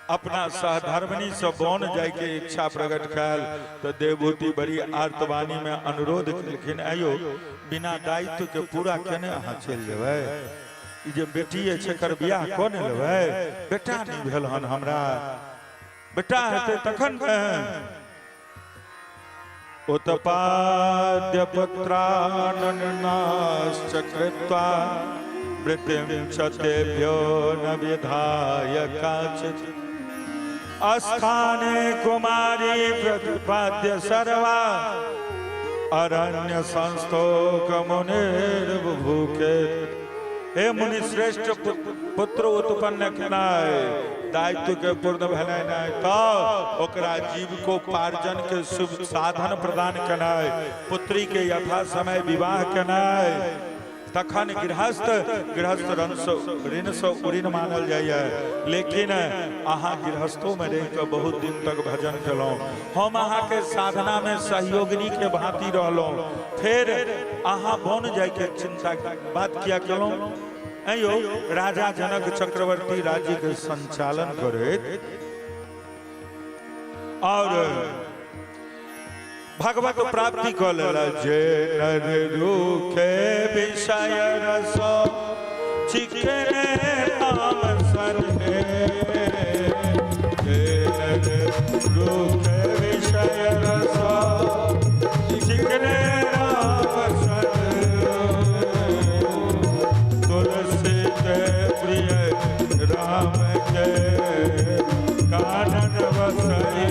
अपना सहधर्मिणी से बन जाय के इच्छा प्रकट कैल तो देवभूति बड़ी आर्तवाणी में अनुरोध केलखिन, आयो बिना दायित्व के पूरा केने अहाँ चलि जेबै? ई जे बेटी अछि एकर बियाह कऽ ने लेबै? बेटा नहि भेल हन हमरा, बेटा हेतै तखन ने। उत्पाद्य पुत्रानन्नाश्च कृत्वा वृत्तिं च तेभ्यो न विधाय काचित् स्थाने कुमारी प्रतिपाद्य सर्वा अरण्य संस्थोक मुनिर्भूके। हे मुनि श्रेष्ठ, पुत्र उत्पन्न केनाइ, दायित्व के पूर्ण भेनाइ नहि तऽ ओकरा जीविकोपार्जन के शुभ साधन प्रदान केनाइ, पुत्री के यथा समय विवाह केनाइ, तखन गृहस्थ गृहस्थ ऋण से उऋण मानल जाइए। लेकिन अहाँ गृहस्थों में रहि कऽ बहुत दिन तक भजन केलहुँ, हम अहाँके साधना में सहयोगिनी के भांति रहलहुँ, फेर अहाँ बन जाइके चिंता बात किया केलहुँ? यौ, राजा जनक चक्रवर्ती राज्य के संचालन करैत और भगवत प्राप्ति कऽ लेल जे नर रूखे विषय रस चिकने राम सरहे, जे नर रूखे विषय रस चिकने राम सरहे, तुलसी के प्रिय राम के कानन बसई।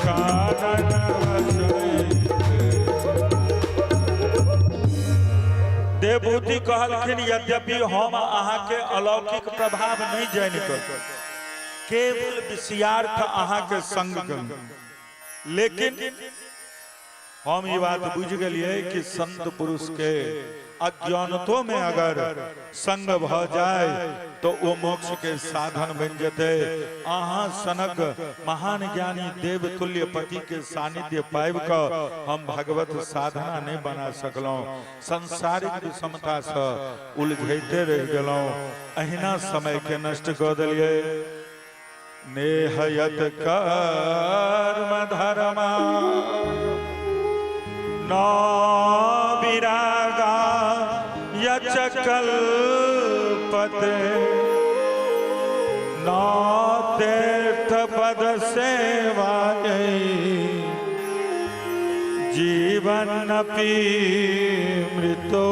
कानन बसई। देवभूति कहलखिन, यद्यपि हम अहाँके अलौकिक प्रभाव नहि जानि कऽ केवल विषयार्थ अहाँके संग केलहुँ, लेकिन हम ई बात बुझि गेलियै कि संत पुरुष के अज्ञानतो में अगर संग भ जाय तो ओ मोक्ष के साधन बनि जेतै। अहाँ सनक महान ज्ञानी देवतुल्य पति के सानिध्य पाबि कऽ हम भगवत साधना नहि बना सकलहुँ, सांसारिक विषमता सँ उलझैते रहि गेलहुँ, अहिना समय के नष्ट कऽ देलियै। नेहयत कर्म धर्मा न विरागा यच कल्पते न तीर्थ पद सेवायै जीवन अपि मृतो।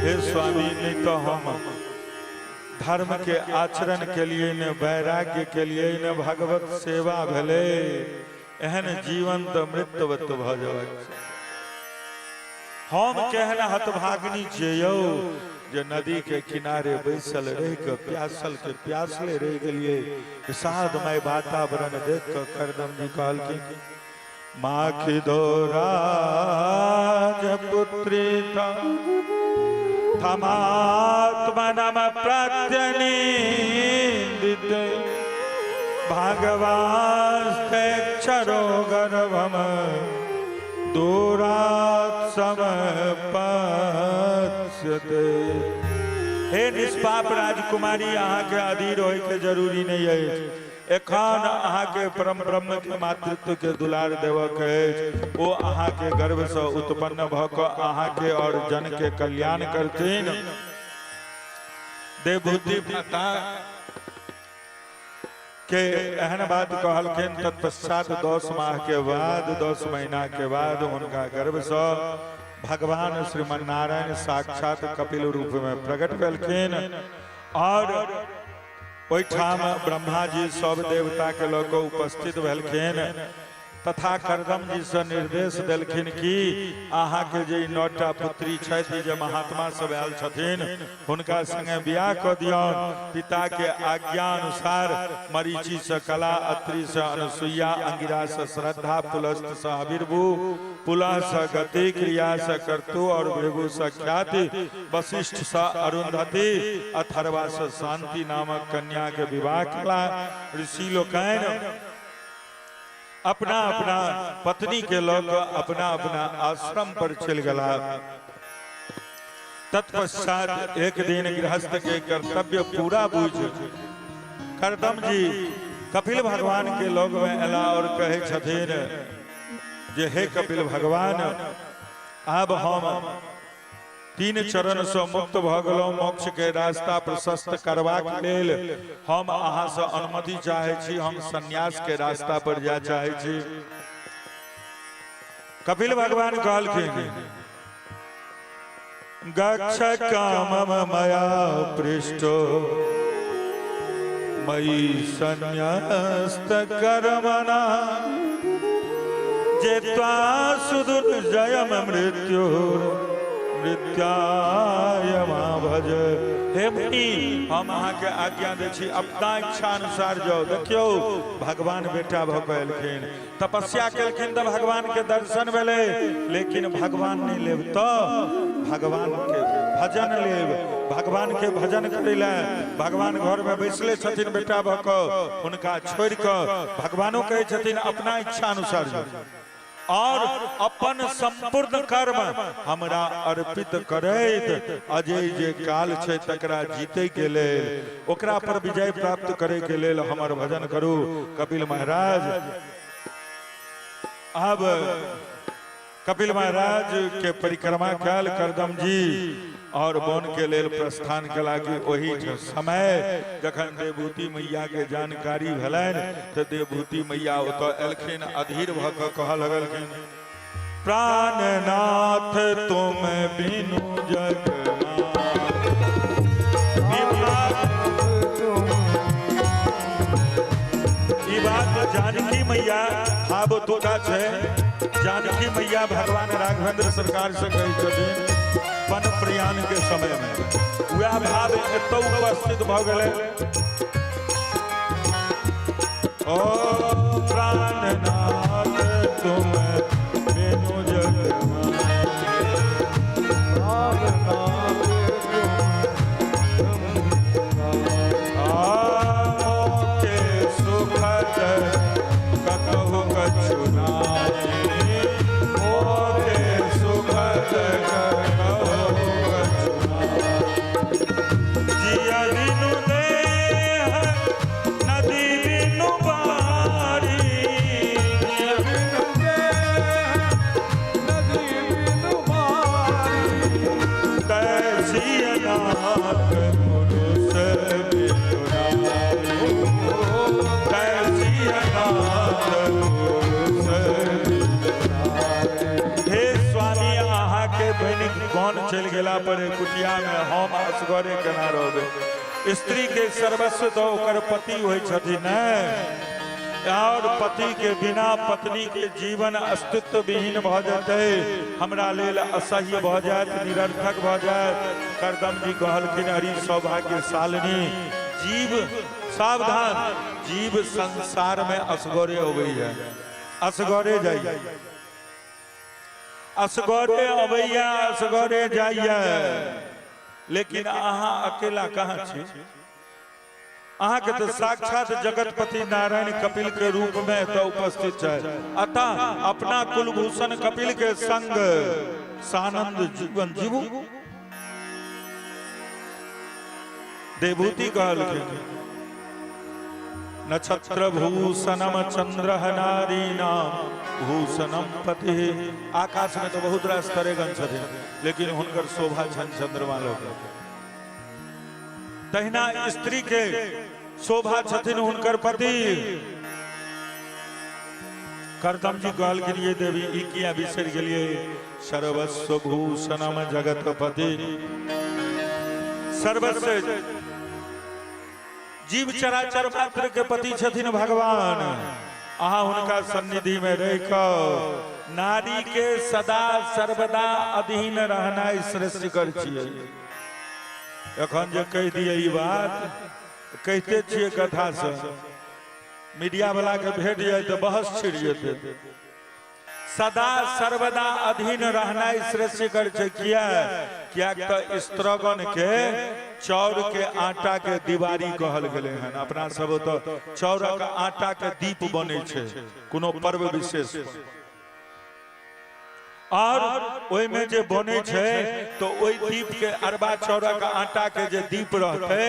हे स्वामी, नहीं तो हम धर्म के आचरण के लिए ने वैराग्य के लिए ने भगवत सेवा भेलै, एहन जीवन तऽ मृत्यवत भऽ जेबाक छै। हम केहन हतभागिनी छियै यौ जे नदी के किनारे बैसल रहि कऽ प्यासल के प्यासले रहि गेलियै। विषादमय वातावरण देख कऽ करदम जी कहलखिन, माखी दो राजपुत्री थमात्मनम प्रत्यनिंदित भगवास्तेक्षरो गर्भम दूरात् समपत्स्यते। हे निष्पाप राजकुमारी, अहाँके अधीर होइके जरूरी नहि अछि। एखन अहाँके परम ब्रह्म के मातृत्व के दुलार देबऽ के अछि। ओ अहाँके गर्भ सँ उत्पन्न भऽ कऽ अहाँके और जन के कल्याण करथिन। देवभूति माता के एहन बात कहलखिन, तत्पश्चात 10 माह के बाद, 10 महीना के बाद हुनका गर्भ सँ भगवान श्रीमन्नारायण साक्षात कपिल रूप में प्रकट भेलखिन और ओहिठाम ब्रह्मा जी सब देवता के लऽ कऽ उपस्थित भेलखिन तथा करदम जी से निर्देश देलखिन कि अहाँके जे ई 9टा पुत्री छथि, जे महात्मा सब आयल छथिन, हुनका संगे बियाह कऽ दियौन। पिता के आज्ञा अनुसार मरीचि से कला, अत्रि से अनुसुईया, अंगिरा से श्रद्धा, पुलस्त से आविर्भू, पुलह से गति, क्रिया से कर्तु और भृगु से ख्याति, वशिष्ठ से अरुंधति, अथर्वा से शांति नामक कन्या के विवाह कला। ऋषि लोकनि अपना अपना पत्नी के लऽ कऽ अपना अपना आश्रम पर चलि गेला। तत्पश्चात एक दिन गृहस्थ के कर्तव्य पूरा बुझ करदम जी कपिल भगवान के लग में एला और कहै छथिन जे हे कपिल भगवान, आब हम 3 चरण से मुक्त भऽ गेलहुँ। मोक्ष के रास्ता प्रशस्त करबाक लेल हम अहाँ से अनुमति चाहै छी, हम संन्यास के रास्ता पर जाय चाहै छी। कपिल भगवान कहलखिन, गच्छ कामम मया पृष्ठो मयि संन्यस्त कर्मणा जेत्वा सुदुर्जयम मृत्यु मृत्याय मा भज। हे मुनि, हम अहाँके आज्ञा दै छी, अपना इच्छा अनुसार जाउ। देखियौ, भगवान बेटा भऽ कऽ एलखिन, तपस्या केलखिन तऽ भगवान के दर्शन भेलै, लेकिन भगवान नहि लेब तऽ भगवान के भजन लेब। भगवान के भजन करै लए भगवान घर में बैसले छथिन बेटा भऽ कऽ, हुनका छोड़ि कऽ भगवानो कहै छथिन अपना इच्छा अनुसार जाउ और अपन संपूर्ण कर्म हमरा अर्पित करैत अजय जे काल छै तकरा जीते के लेल, ओकरा पर विजय प्राप्त करे के लेल हमर भजन करू। कपिल महाराज, अब कपिल महाराज के परिक्रमा कयल करदम जी और वन के लेल प्रस्थान कला कि ओही समय जखन देवभूति मैया के जानकारी भेलनि तऽ देवभूति मैया ओतऽ एलखिन, अधीर भऽ कऽ कहऽ लगलखिन, प्राणनाथ तुम बिनु जग ई बात जानकी मैया भाव ओतुका छै। जानकी मैया भगवान राघवेंद्र सरकार से कहै छथिन वन प्रयाण के समय में वएह भाव एतौ उपस्थित भऽ गेलै। ओ प्राणनाथ तुम बिनु जग के सुखद कतहु कछु नाहि, मोके सुखद कतहु कछु नाहि। जिया बिनु देह नदी बिनु बारी, जिया बिनु नदी बिनु बारी, तैसी अनाथ पुरुष बिनु नारी, तैसी अनाथ पुरुष बिनु नारी। हे स्वामी, अहाँके बहिन गौन चलि गेला पर कुटिया में हम असगरे केना रहबै? स्त्री के सर्वस्व तो ओकर पति होइ छथिन ने, और पति के बिना पत्नी के जीवन अस्तित्व विहीन भऽ जेतै, हमरा लेल असह्य भऽ जायत, निरर्थक भऽ जायत। करदम जी कहलखिन, अरे सौभाग्यशालिनी, जीव सावधान, जीव संसार में असगरे अबैया, असगरे जाइया, असगरे अबैया, असगरे जाइया, लेकिन अहाँ अकेला कहाँ छी? अहाँके तऽ साक्षात जगतपति नारायण कपिल के रूप में एतऽ उपस्थित छै। अतः अपना कुलभूषण कपिल के संग सानंद जीवन जीवू। देवभूति कहलखिन, नक्षत्र भूषणम चंद्र नारीणाम भूषणम पति। आकाश में तो बहुत रास तरेगण छथिन, लेकिन हुनकर शोभा छनि चंद्रमा लोक। तहिना स्त्री के शोभा छथिन हुनकर पति। करदम जी कहलखिन, ये देवी, ई किया बिसरि गेलियै? सर्वस्व भूषणम जगतपति। सर्वस्व जीव चराचर मात्र के पति छथिन भगवान। अहाँ हुनका सन्निधि में रहि कऽ नारी के सदा सर्वदा अधीन रहनाइ श्रेष्ठकर छियै। एखन जे कहि दियै ई बात, कहिते छियै कथा से मीडिया वाला के भेट जाय तऽ बहस छिड़ जेतै। सदा सर्वदा अधीन रहनाइ श्रेष्ठकर छै। किया? कियाक तऽ स्त्रगण के चाउर के आटा के दिवारी कहल गेलै हन। अपना सब ओतऽ चाउरक आटा के दीप बनै छै कोनो पर्व विशेष पर, और ओहिमे जे बनै छै तो ओहि दीप के अरबा चाउरक आटा के जे दीप रहतै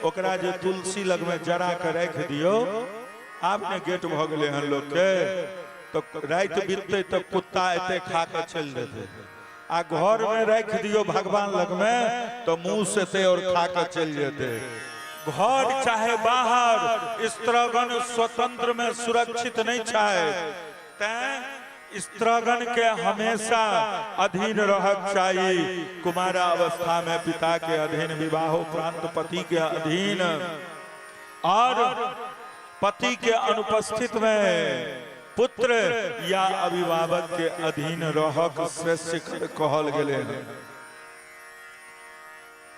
ओकरा जे तुलसी लगमे जरा के राखि दियौ। आब ने गेट भऽ गेलै हन लोक के, तो राति बीततै तऽ कुत्ता एते खा के चलि जेतै, आ घर में राखि दियौ भगवान लगमे तऽ मुँह से एतै और खा के चलि जेतै। घर चाहे बाहर स्त्रगण स्वतंत्र में सुरक्षित नहीं छै, तैं स्त्रगण के हमेशा अधीन रहक चाही। कुमारा अवस्था में पिता के अधीन, विवाहोपरांत पति के अधीन, और पति के अनुपस्थित में पुत्र या अभिभावक के अधीन रहक श्रेष्ठ कहल गेलै हन।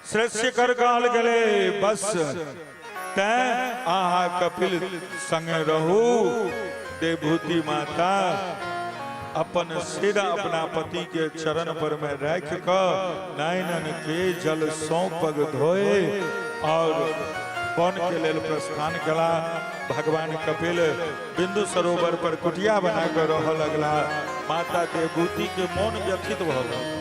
श्रेष्ठ कर कहल गेलै। बस तैं अहाँ कपिल संगे रहू। देवभूति माता अपन सिर अपना पति के चरण पर में राखि कऽ नयनन के जल सौ पग धोए और वन के लेल प्रस्थान कला। भगवान कपिल बिंदु सरोवर पर कुटिया बना कऽ रहऽ लगला। माता देवभूति के मोन व्यथित भऽ गेल।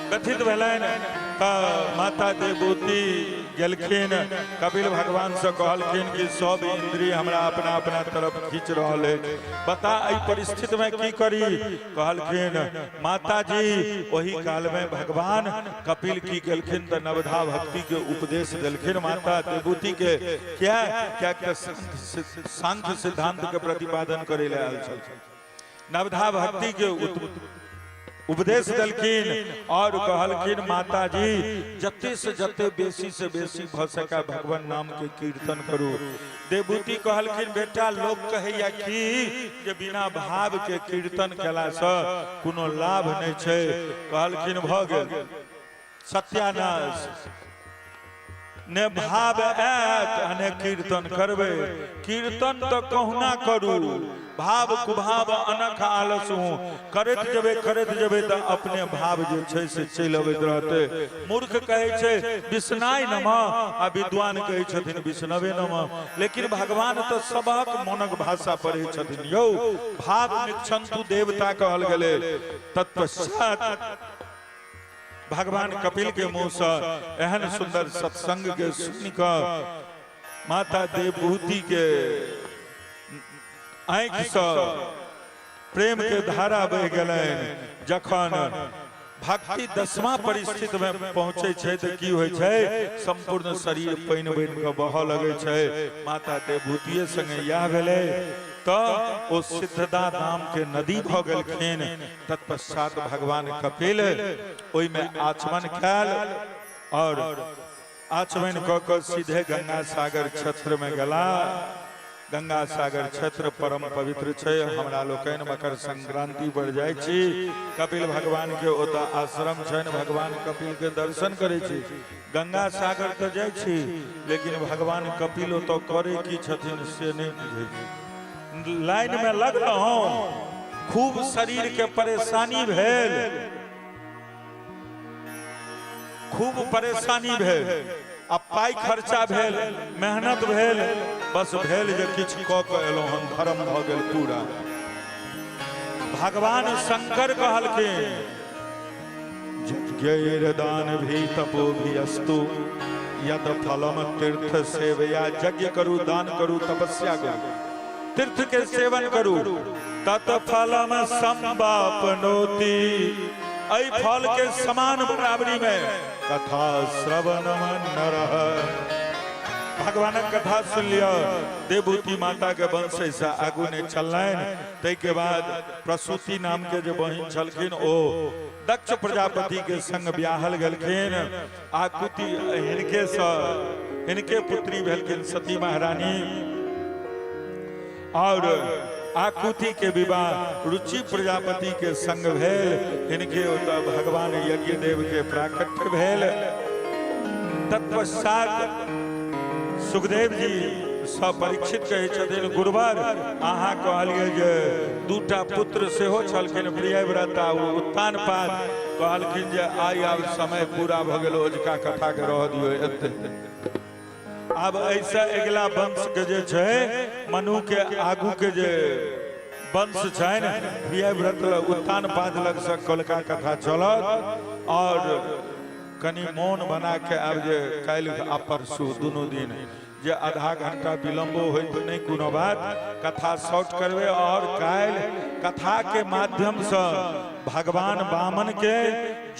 व्यथित भेलनि तऽ माता देवभूति गेलखिन, कपिल भगवान से कहलखिन कि सब इंद्रिय हमरा अपना अपना तरफ खींच रहल है, बता एहि परिस्थिति में की करी। कहलखिन माता जी, ओही काल में भगवान कपिल की गेलखिन तऽ नवधा भक्ति के उपदेश देलखिन माता देवभूति के। क्या क्या सांख्य सिद्धांत के प्रतिपादन करे ले आयल छलखिन, नवधा भक्ति के उपदेश देलखिन और कहलखिन माता जी जते से जते बेसी से बेसी भऽ सकै भगवान नाम के कीर्तन करू। देवभूति कहलखिन बेटा लोक कहैया की जे बिना भाव के कीर्तन केला से कोनो लाभ नहि छै। कहलखिन भऽ गेल सत्यानाश, ने भाव आयत आ ने कीर्तन करबै। कीर्तन तऽ कहुना करू, भाव कुभाव अनख आलस हूँ, करैत जेबै करैत जेबै तऽ अपने भाव जे छै से चलि अबैत रहतै। मूर्ख कहै छै विष्णाय नमः आ विद्वान कहै छथिन विष्णवे नमः, लेकिन भगवान तऽ सबहक मोनक भाषा पढ़ै छथिन। यौ भाव निक्षन्तु देवता कहल गेलै। तत्पश्चात भगवान कपिल के मुंह से एहन सुंदर सत्संग के सुनि कऽ माता देवभूति के आँखि से प्रेम के धारा बहि गेलनि। जखन भक्ति दसवां परिस्थिति में पहुंचे छै तऽ की होइ छै, संपूर्ण शरीर पानि बनि कऽ बहऽ लगै छै। माता देवभूतिये संगे इएह भेलै तऽ ओ सिद्धदा नाम के नदी भऽ गेलखिन। तत्पश्चात भगवान कपिल ओहिमे आचमन कयल और आचमन कऽ कऽ सीधे गंगा सागर क्षेत्र में गेला। गंगा सागर क्षेत्र परम पवित्र छै। हमरा लोकनि मकर संक्रांति पर जाइ छी, कपिल भगवान के ओतऽ आश्रम छनि, भगवान कपिल के दर्शन करै छी। गंगा सागर तऽ जाइ छी, लेकिन भगवान कपिल ओतऽ करै की छथिन से नहि बुझै छी। लाइन में लगलहुँ, खूब शरीर के परेशानी भेल, खूब परेशानी भेल आ पाइ खर्चा भेल, मेहनत भेल, बस भेल जे किछु कऽ के एलहुँ हम, धर्म भऽ गेल पूरा। भगवान शंकर कहलखिन यज्ञैर दान भी तपो भी अस्तु यद फलम तीर्थ सेवया। यज्ञ करू, दान करू, तपस्या करू, तीर्थ के सेवन करू, तत फलम संवापनोति। एहि फल के समान बराबरी में कथा श्रवणम नरः। भगवानक कथा सुन लिअ। देवभूति माता के वंश से आगू नहि चललनि। ताहिके बाद प्रसूति नाम के जे बहिन छलखिन ओ दक्ष प्रजापति के संग ब्याहल गेलखिन। आकुति हिनके से हिनके पुत्री भेलखिन सती महारानी। और आकुति के विवाह रुचि प्रजापति के संग भेल। हिनके ओतऽ भगवान यज्ञदेव के प्राकट्य भेल। तत्पश्चात सुखदेव जी सँ परीक्षित कहै छथिन, गुरुवर अहाँ कहलियै जे दूटा पुत्र सेहो छलखिन, प्रियव्रत आ उत्तानपाद, कहलखिन जे आइ आब समय पूरा भऽ गेल, ओझका कथा के रह दियौ एते। आब ऐसे अगिला वंश के जे छै, मनु के आगू के जे वंश छनि, प्रियव्रत उत्तान पाद लग से कलका कथा चलत। और कनि मोन बना के आब जे काल्हि आ परसू दुनू दिन जे आधा घंटा विलम्बो होय तऽ नहि कोनो बात, कथा शॉर्ट करबै। और काल्हि कथा के माध्यम से भगवान वामन के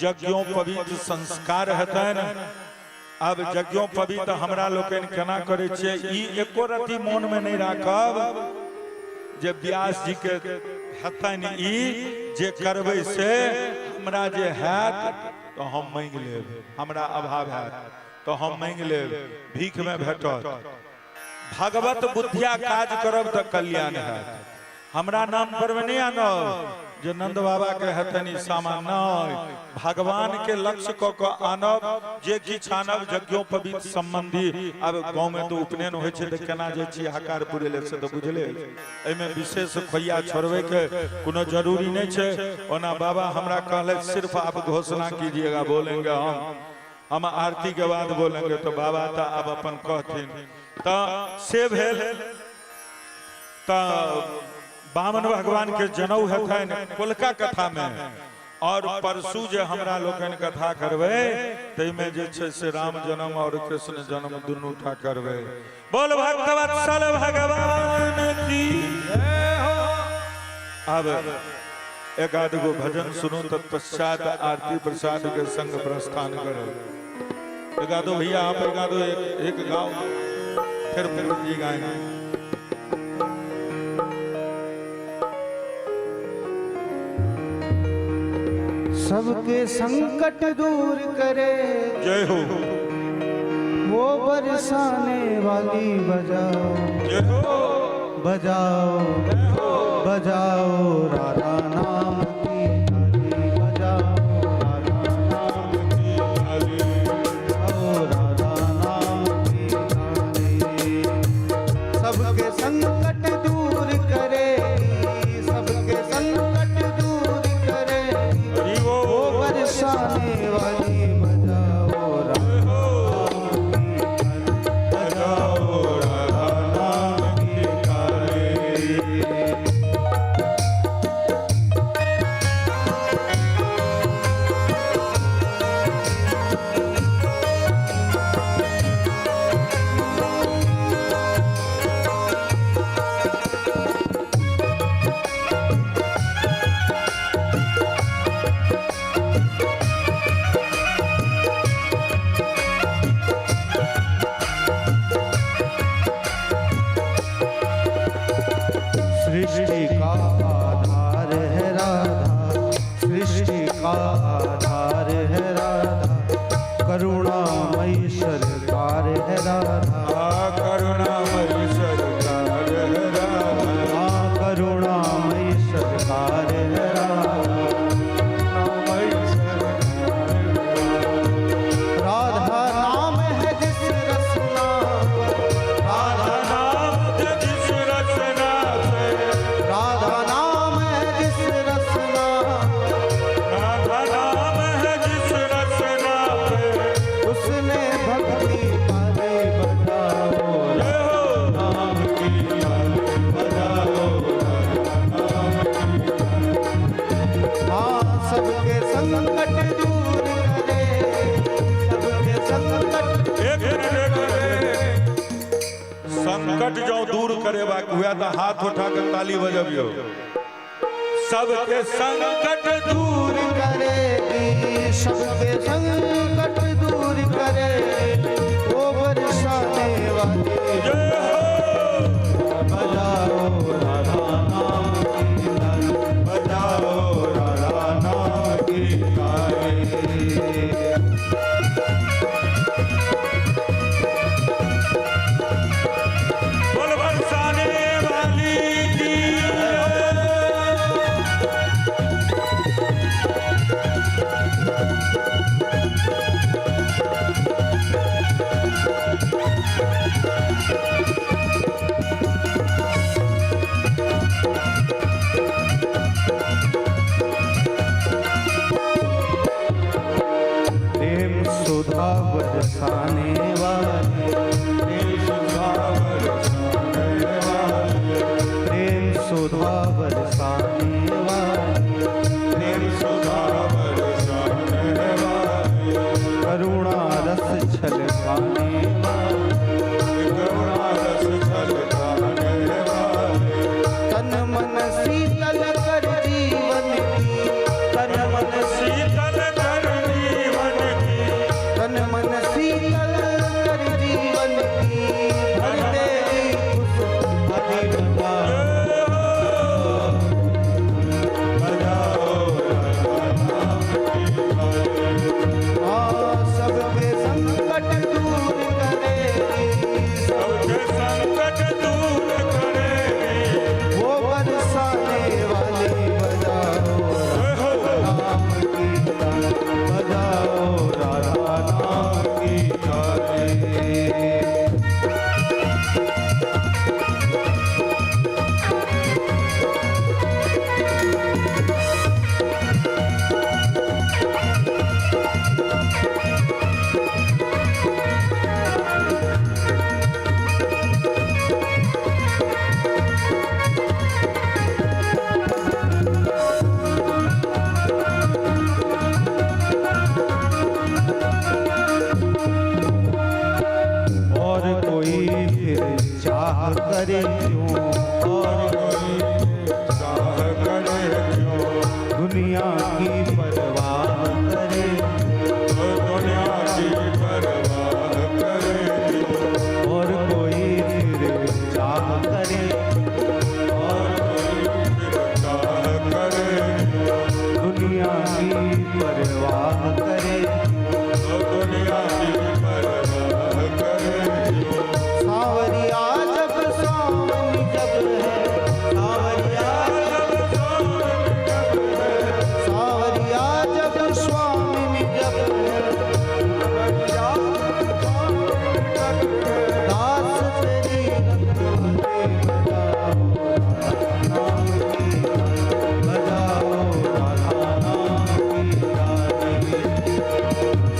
यज्ञोपवीत संस्कार हेतनि। आब यज्ञोपवीत हमरा लोकनि केना करै छियै, ई एको रति मोन में नहि राखब जे व्यास जी के हेतनि, ई जे करबै से हमरा जे हैत तऽ हम मांगि लेब, हमरा अभाव हैत तऽ हम मांगि लेब, भीख में भेटत। भगवत बुद्धिया काज करब तऽ कल्याण हैत। हमरा नाम पर में नहीं आनब जे नंद बाबा के हेतनि सामान, नहीं, भगवान के लक्ष्य क के आनब जे किछु आनब यज्ञोपवीत संबंधी। आब गाँव में तो उपनयन होइ छै तऽ केना जाइ छी हकार पुरै लए से तऽ बुझले अछि। एहिमे विशेष खोइया छोड़बै के कोनो जरूरी नहीं छै। ओना बाबा हमरा कहलथि सिर्फ आप घोषणा कीजिएगा, बोलेंगे हम आरती के बाद बोलेंगे, तो बाबा तऽ आब अपन कहथिन। तऽ से भेल। तऽ वामन भगवान के जनउ हेतनि कोलका कथा में। और परसू जे हमरा लोकनि कथा करबै ताहिमे जे छै से राम जन्म और कृष्ण जन्म दुनू टा करबै। बोल भक्तवत्सल भगवान की। अब एक आध गो भजन सुनू, तत्पश्चात आरती प्रसाद के संग प्रस्थान करो। एक आधो भैया आप एक आधो एक, एक गाओ, फिर जी गाएंगे। सबके संकट दूर करे, जय हो, वो बरसाने वाली बजाओ, जय हो, बजाओ बजाओ राधा नाम की ताली बजाओ, राधा नाम की ताली बजाओ, राधा नाम की ताली। सबके संकट दूर करे, सबके संकट दूर करे, हरि वो बोल, बरसाने वाली बजाओ, राधा नाम की ताली बजाओ राधा नाम की ताली। सृष्टि का आधार है राधा, सृष्टि का आधार है राधा, करुणामयी सरकार है राधा, करुणामयी सरकार है राधा, हाँ करुणामयी सरकार है राधा, करुणामयी सरकार राधा नाम है जिस रसना पर, राधा नाम है जिस रचना से, राधा नाम है जिस रसना पर, राधा नाम है जिस रचना पे, उसने भक्ति पाले बजाओ, जय हो, नाम की ताली बजाओ राधा नाम की ताली। हाँ सबके संकट दूर करे, सबके संकट। एक मिनट, एक मिनट। संकट जो दूर करेबाक हुए तो हाथ उठा के ताली बजबियो। सबके संकट दूर करेगी, सबके संकट दूर करे, वो बरसाने वाली जय हो, बजाओ राधा नाम की ताली बजाओ राधा नाम की ताली। बोल बरसाने वाली की जय। बरसाने वाली, प्रेम सुधा बरसाने वाली, प्रेम सुधा बरसाने वाली, प्रेम सुधा बरसाने वाली, करुणा रस छलकाने वाली, करुणा रस छलकाने वाली, तन मन शीतल कर जीवन की, तन मन शीतल कर जीवन की, तन मन शीतल कर जीवन की, भर देगी खुश हरि बजाओ। बजाओ राधा नाम की थाली। हाँ, सबके संकट दूर करेगी, सबके संकट दूर करेगी, वो बरसाने वाली, बजाओ नाम की ताली, बजाओ राधा नाम की ताली। और कोई फिर चाह करे क्यों, और कोई चाह करे क्यों, दुनिया की परवाह करे, दुनिया की परवाह करे क्यों, और कोई फिर चाह करे, और कोई फिर चाह करे क्यों, दुनिया की परवाह करे। दुनिया की परवाह करे क्यों। सांवरिया जब सावन जब है, सांवरिया सांवरिया जब स्वामिनी जब है, दास तेरी रंग भरे, बजाओ नाम की ताली, बजाओ राधा नाम की ताली।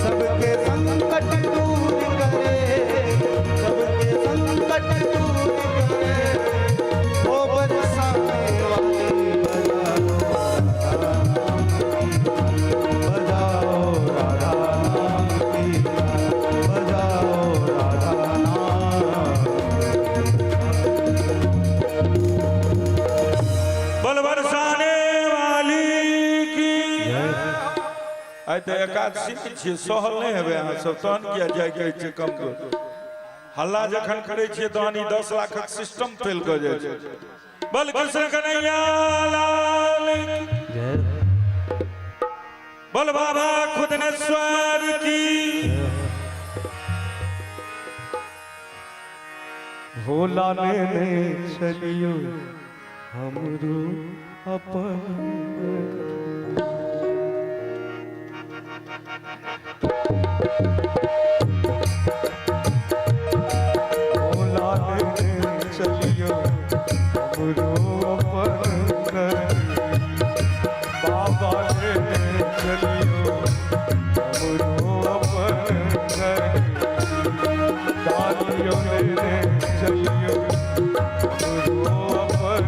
सबके संकट दूर करे, सबके संकट दूर करे, वो बरसाने वाली, बजाओ राधा नाम की ताली, बजाओ राधा नाम की ताली, बजाओ राधा नाम। बोल बरसाने वाली की। आइ तऽ एकादशी नहि छियै, सहल नहि हेबै अहाँ सब, तहन किया जाय कहै छियै कमजोर। हल्ला जखन करै छियै तहन ई 10 लाखक सिस्टम फेल कऽ जाइ छै। बोल कृष्ण कन्हैया लाल की। जय। बोल बाबा खुदनेश्वर की। भोला ने चलियो हमरो अपन। भोला ने चलियो हमरो अपन नगरी, बाबा ने चलियो हमरो अपन नगरी, दादियों ने चलियो हमरो अपन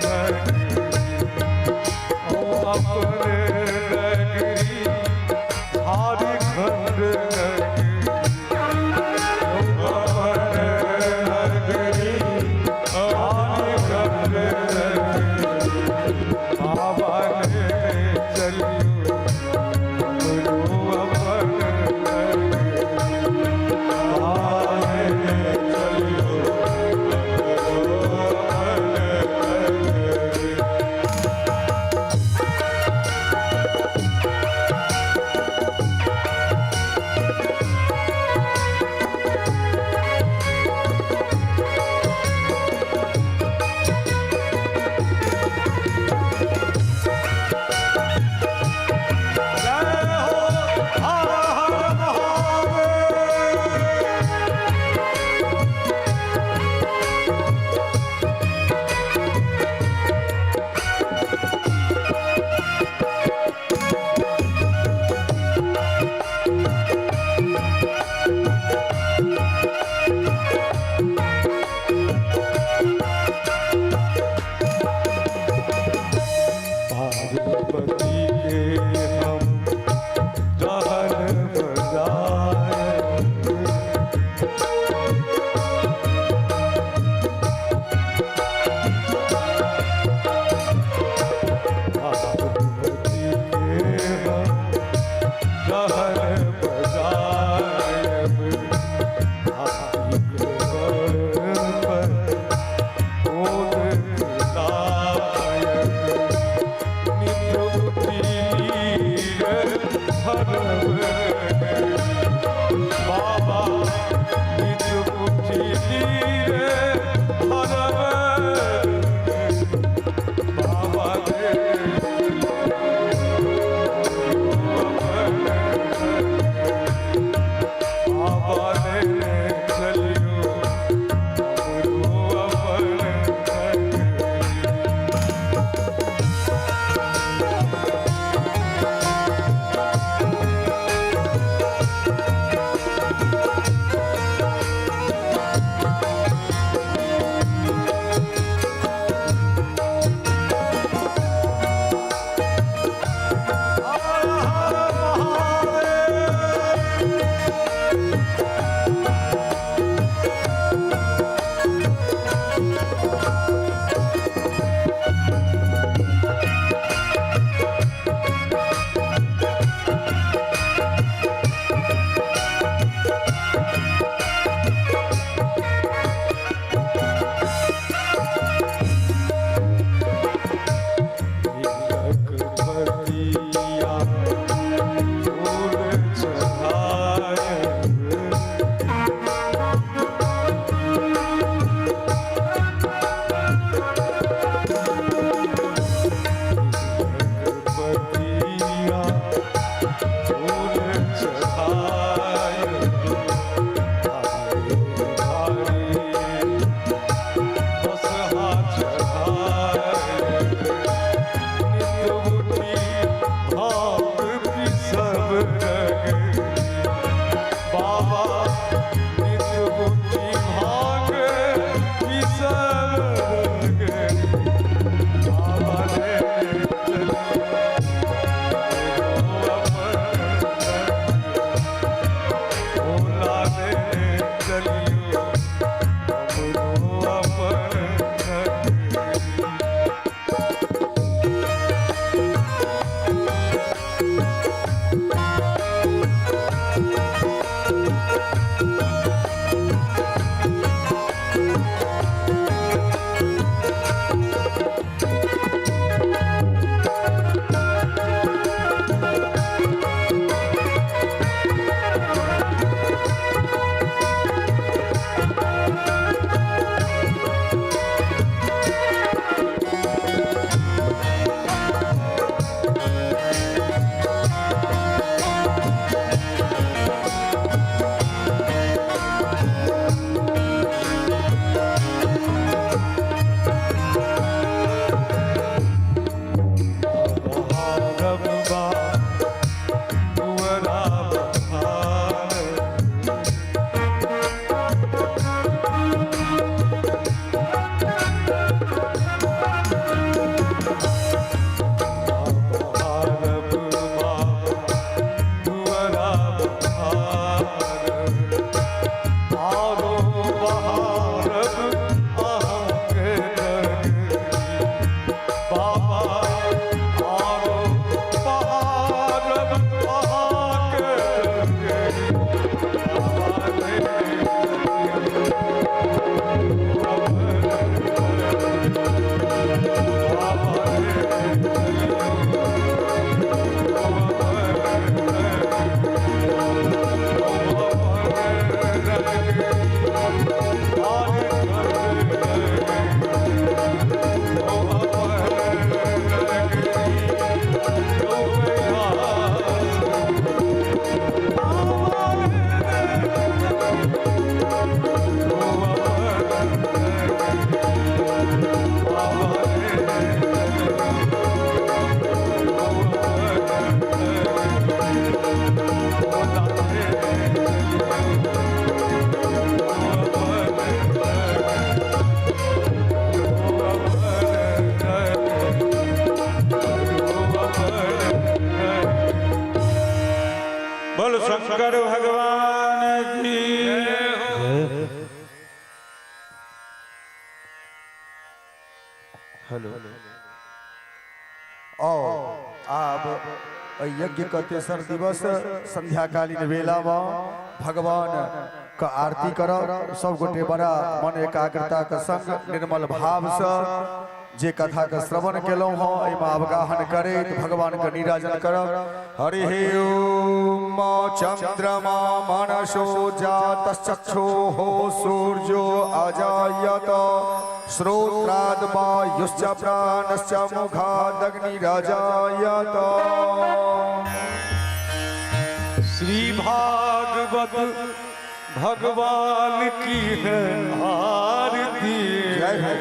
नगरी, ओ अपने नगरी झारखंड नगरी, ओ अपने नगरी झारखंड नगरी, बाबा ने चलियो हमरो अपन नगरी, बाबा ने चलियो। बोल शंकर भगवान की। हेलो। और अब एहि यज्ञ के तेसर दिवस संध्याकालीन वेला में भगवान के आरती करब। सब गोटे बड़ा मन एकाग्रता के संग निर्मल भाव से जे कथा के श्रवण केलहुँ हँ एहिमे अवगाहन करैत भगवान के निराजन करब। हरि ओम चंद्रमा मनसो जातश्चक्षुः सूर्यो अजायत श्रोत्राद् वायुश्च प्राणश्च मुखादग्निरजायत। श्री भागवत भगवान की है आरती। जय हो।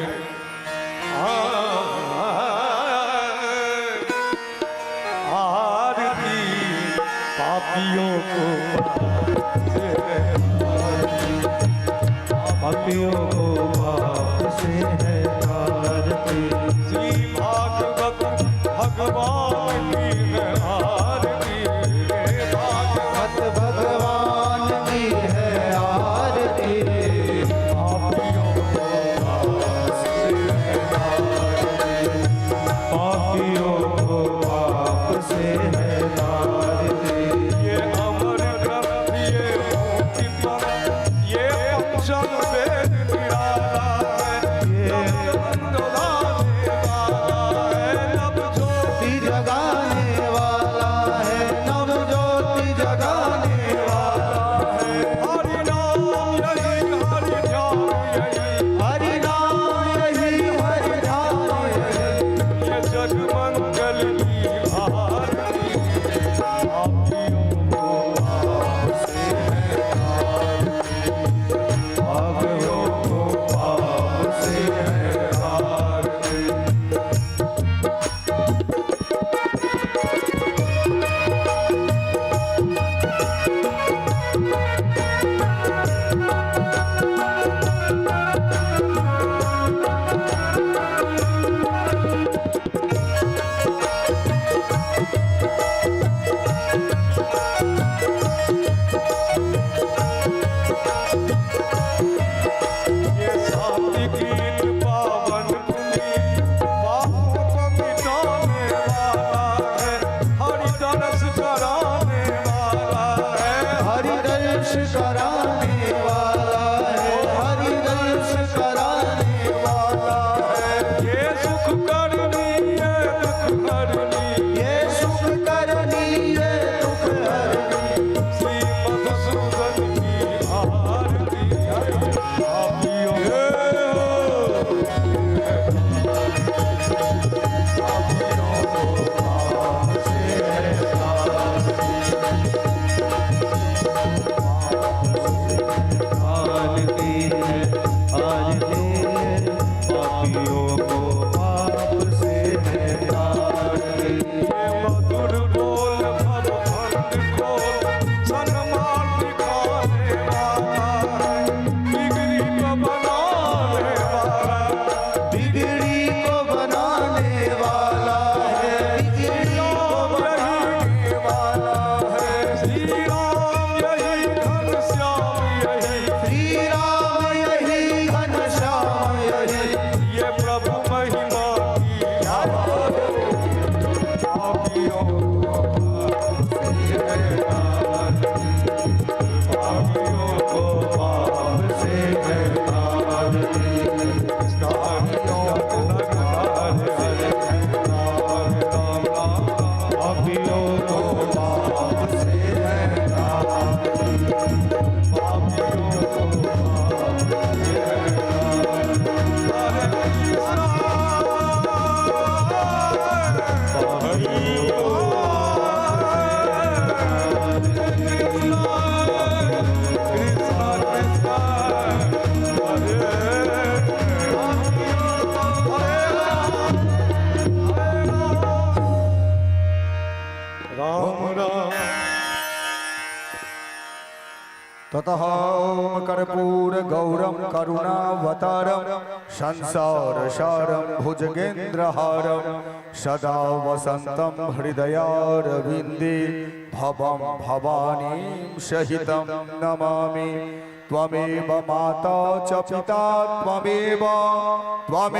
आरती पापियों को पापियों को पाप से है आरती। श्री भागवत भगवान की है आरती। भागवत भगवान की है आरती। पापियों को पाप से है आरती। पापियों को पाप से है आरती। ये अमर ग्रंथ ये मोती पंथ ये पंचम वेद निराला है। नव जवन डोलाने वाला है। नव ज्योति जगाने वाला है। नव ज्योति जगाने वाला है। हरि नाम यही हरि ध्यान यही। हरि नाम यही हरि ध्यान यही। ये जग मंगल की आरती। पापियों को पाप से है आरती। पापियों को पाप से है आरती। ये सात गीत पावन पुनीत पापों को मिटाने वाला है। हरि दर्श कराने वाला है। हरि दर्श कराने वाला है। हरि दर्श कराने वाला है। ये सुख करनी ये दुख हरनी। ये सुख करनी ये दुख हरनी। श्री मधुसूदन की आरती। पापियों आरती है आरती है। पापियों को पाप से है आरती। ये मधुर बोल भव भंड खोल सन्मार्ग दिखाने वाला है। बिगड़ी को बनाने वाला बिगड़ी को बनाने वाला है। बिगड़ी को यही वाला है। श्री राम यही घन श्याम यही। श्री राम यही घन श्याम यही। ये प्रभु महिमा की आरती। पापियों को पाप से है आरती। पापियों को पाप से है आरती। पापियों को पाप से है आरती। पापियों को पाप से है राम राम। ततः ॐ कर्पूर गौरं करुणावतारं संसार सारं भुजगेन्द्रहारं सदा वसन्तं हृदयारविन्दे भवं भवानीं सहितं नमामि। त्वमेव माता च पिता त्वमेव त्वमेव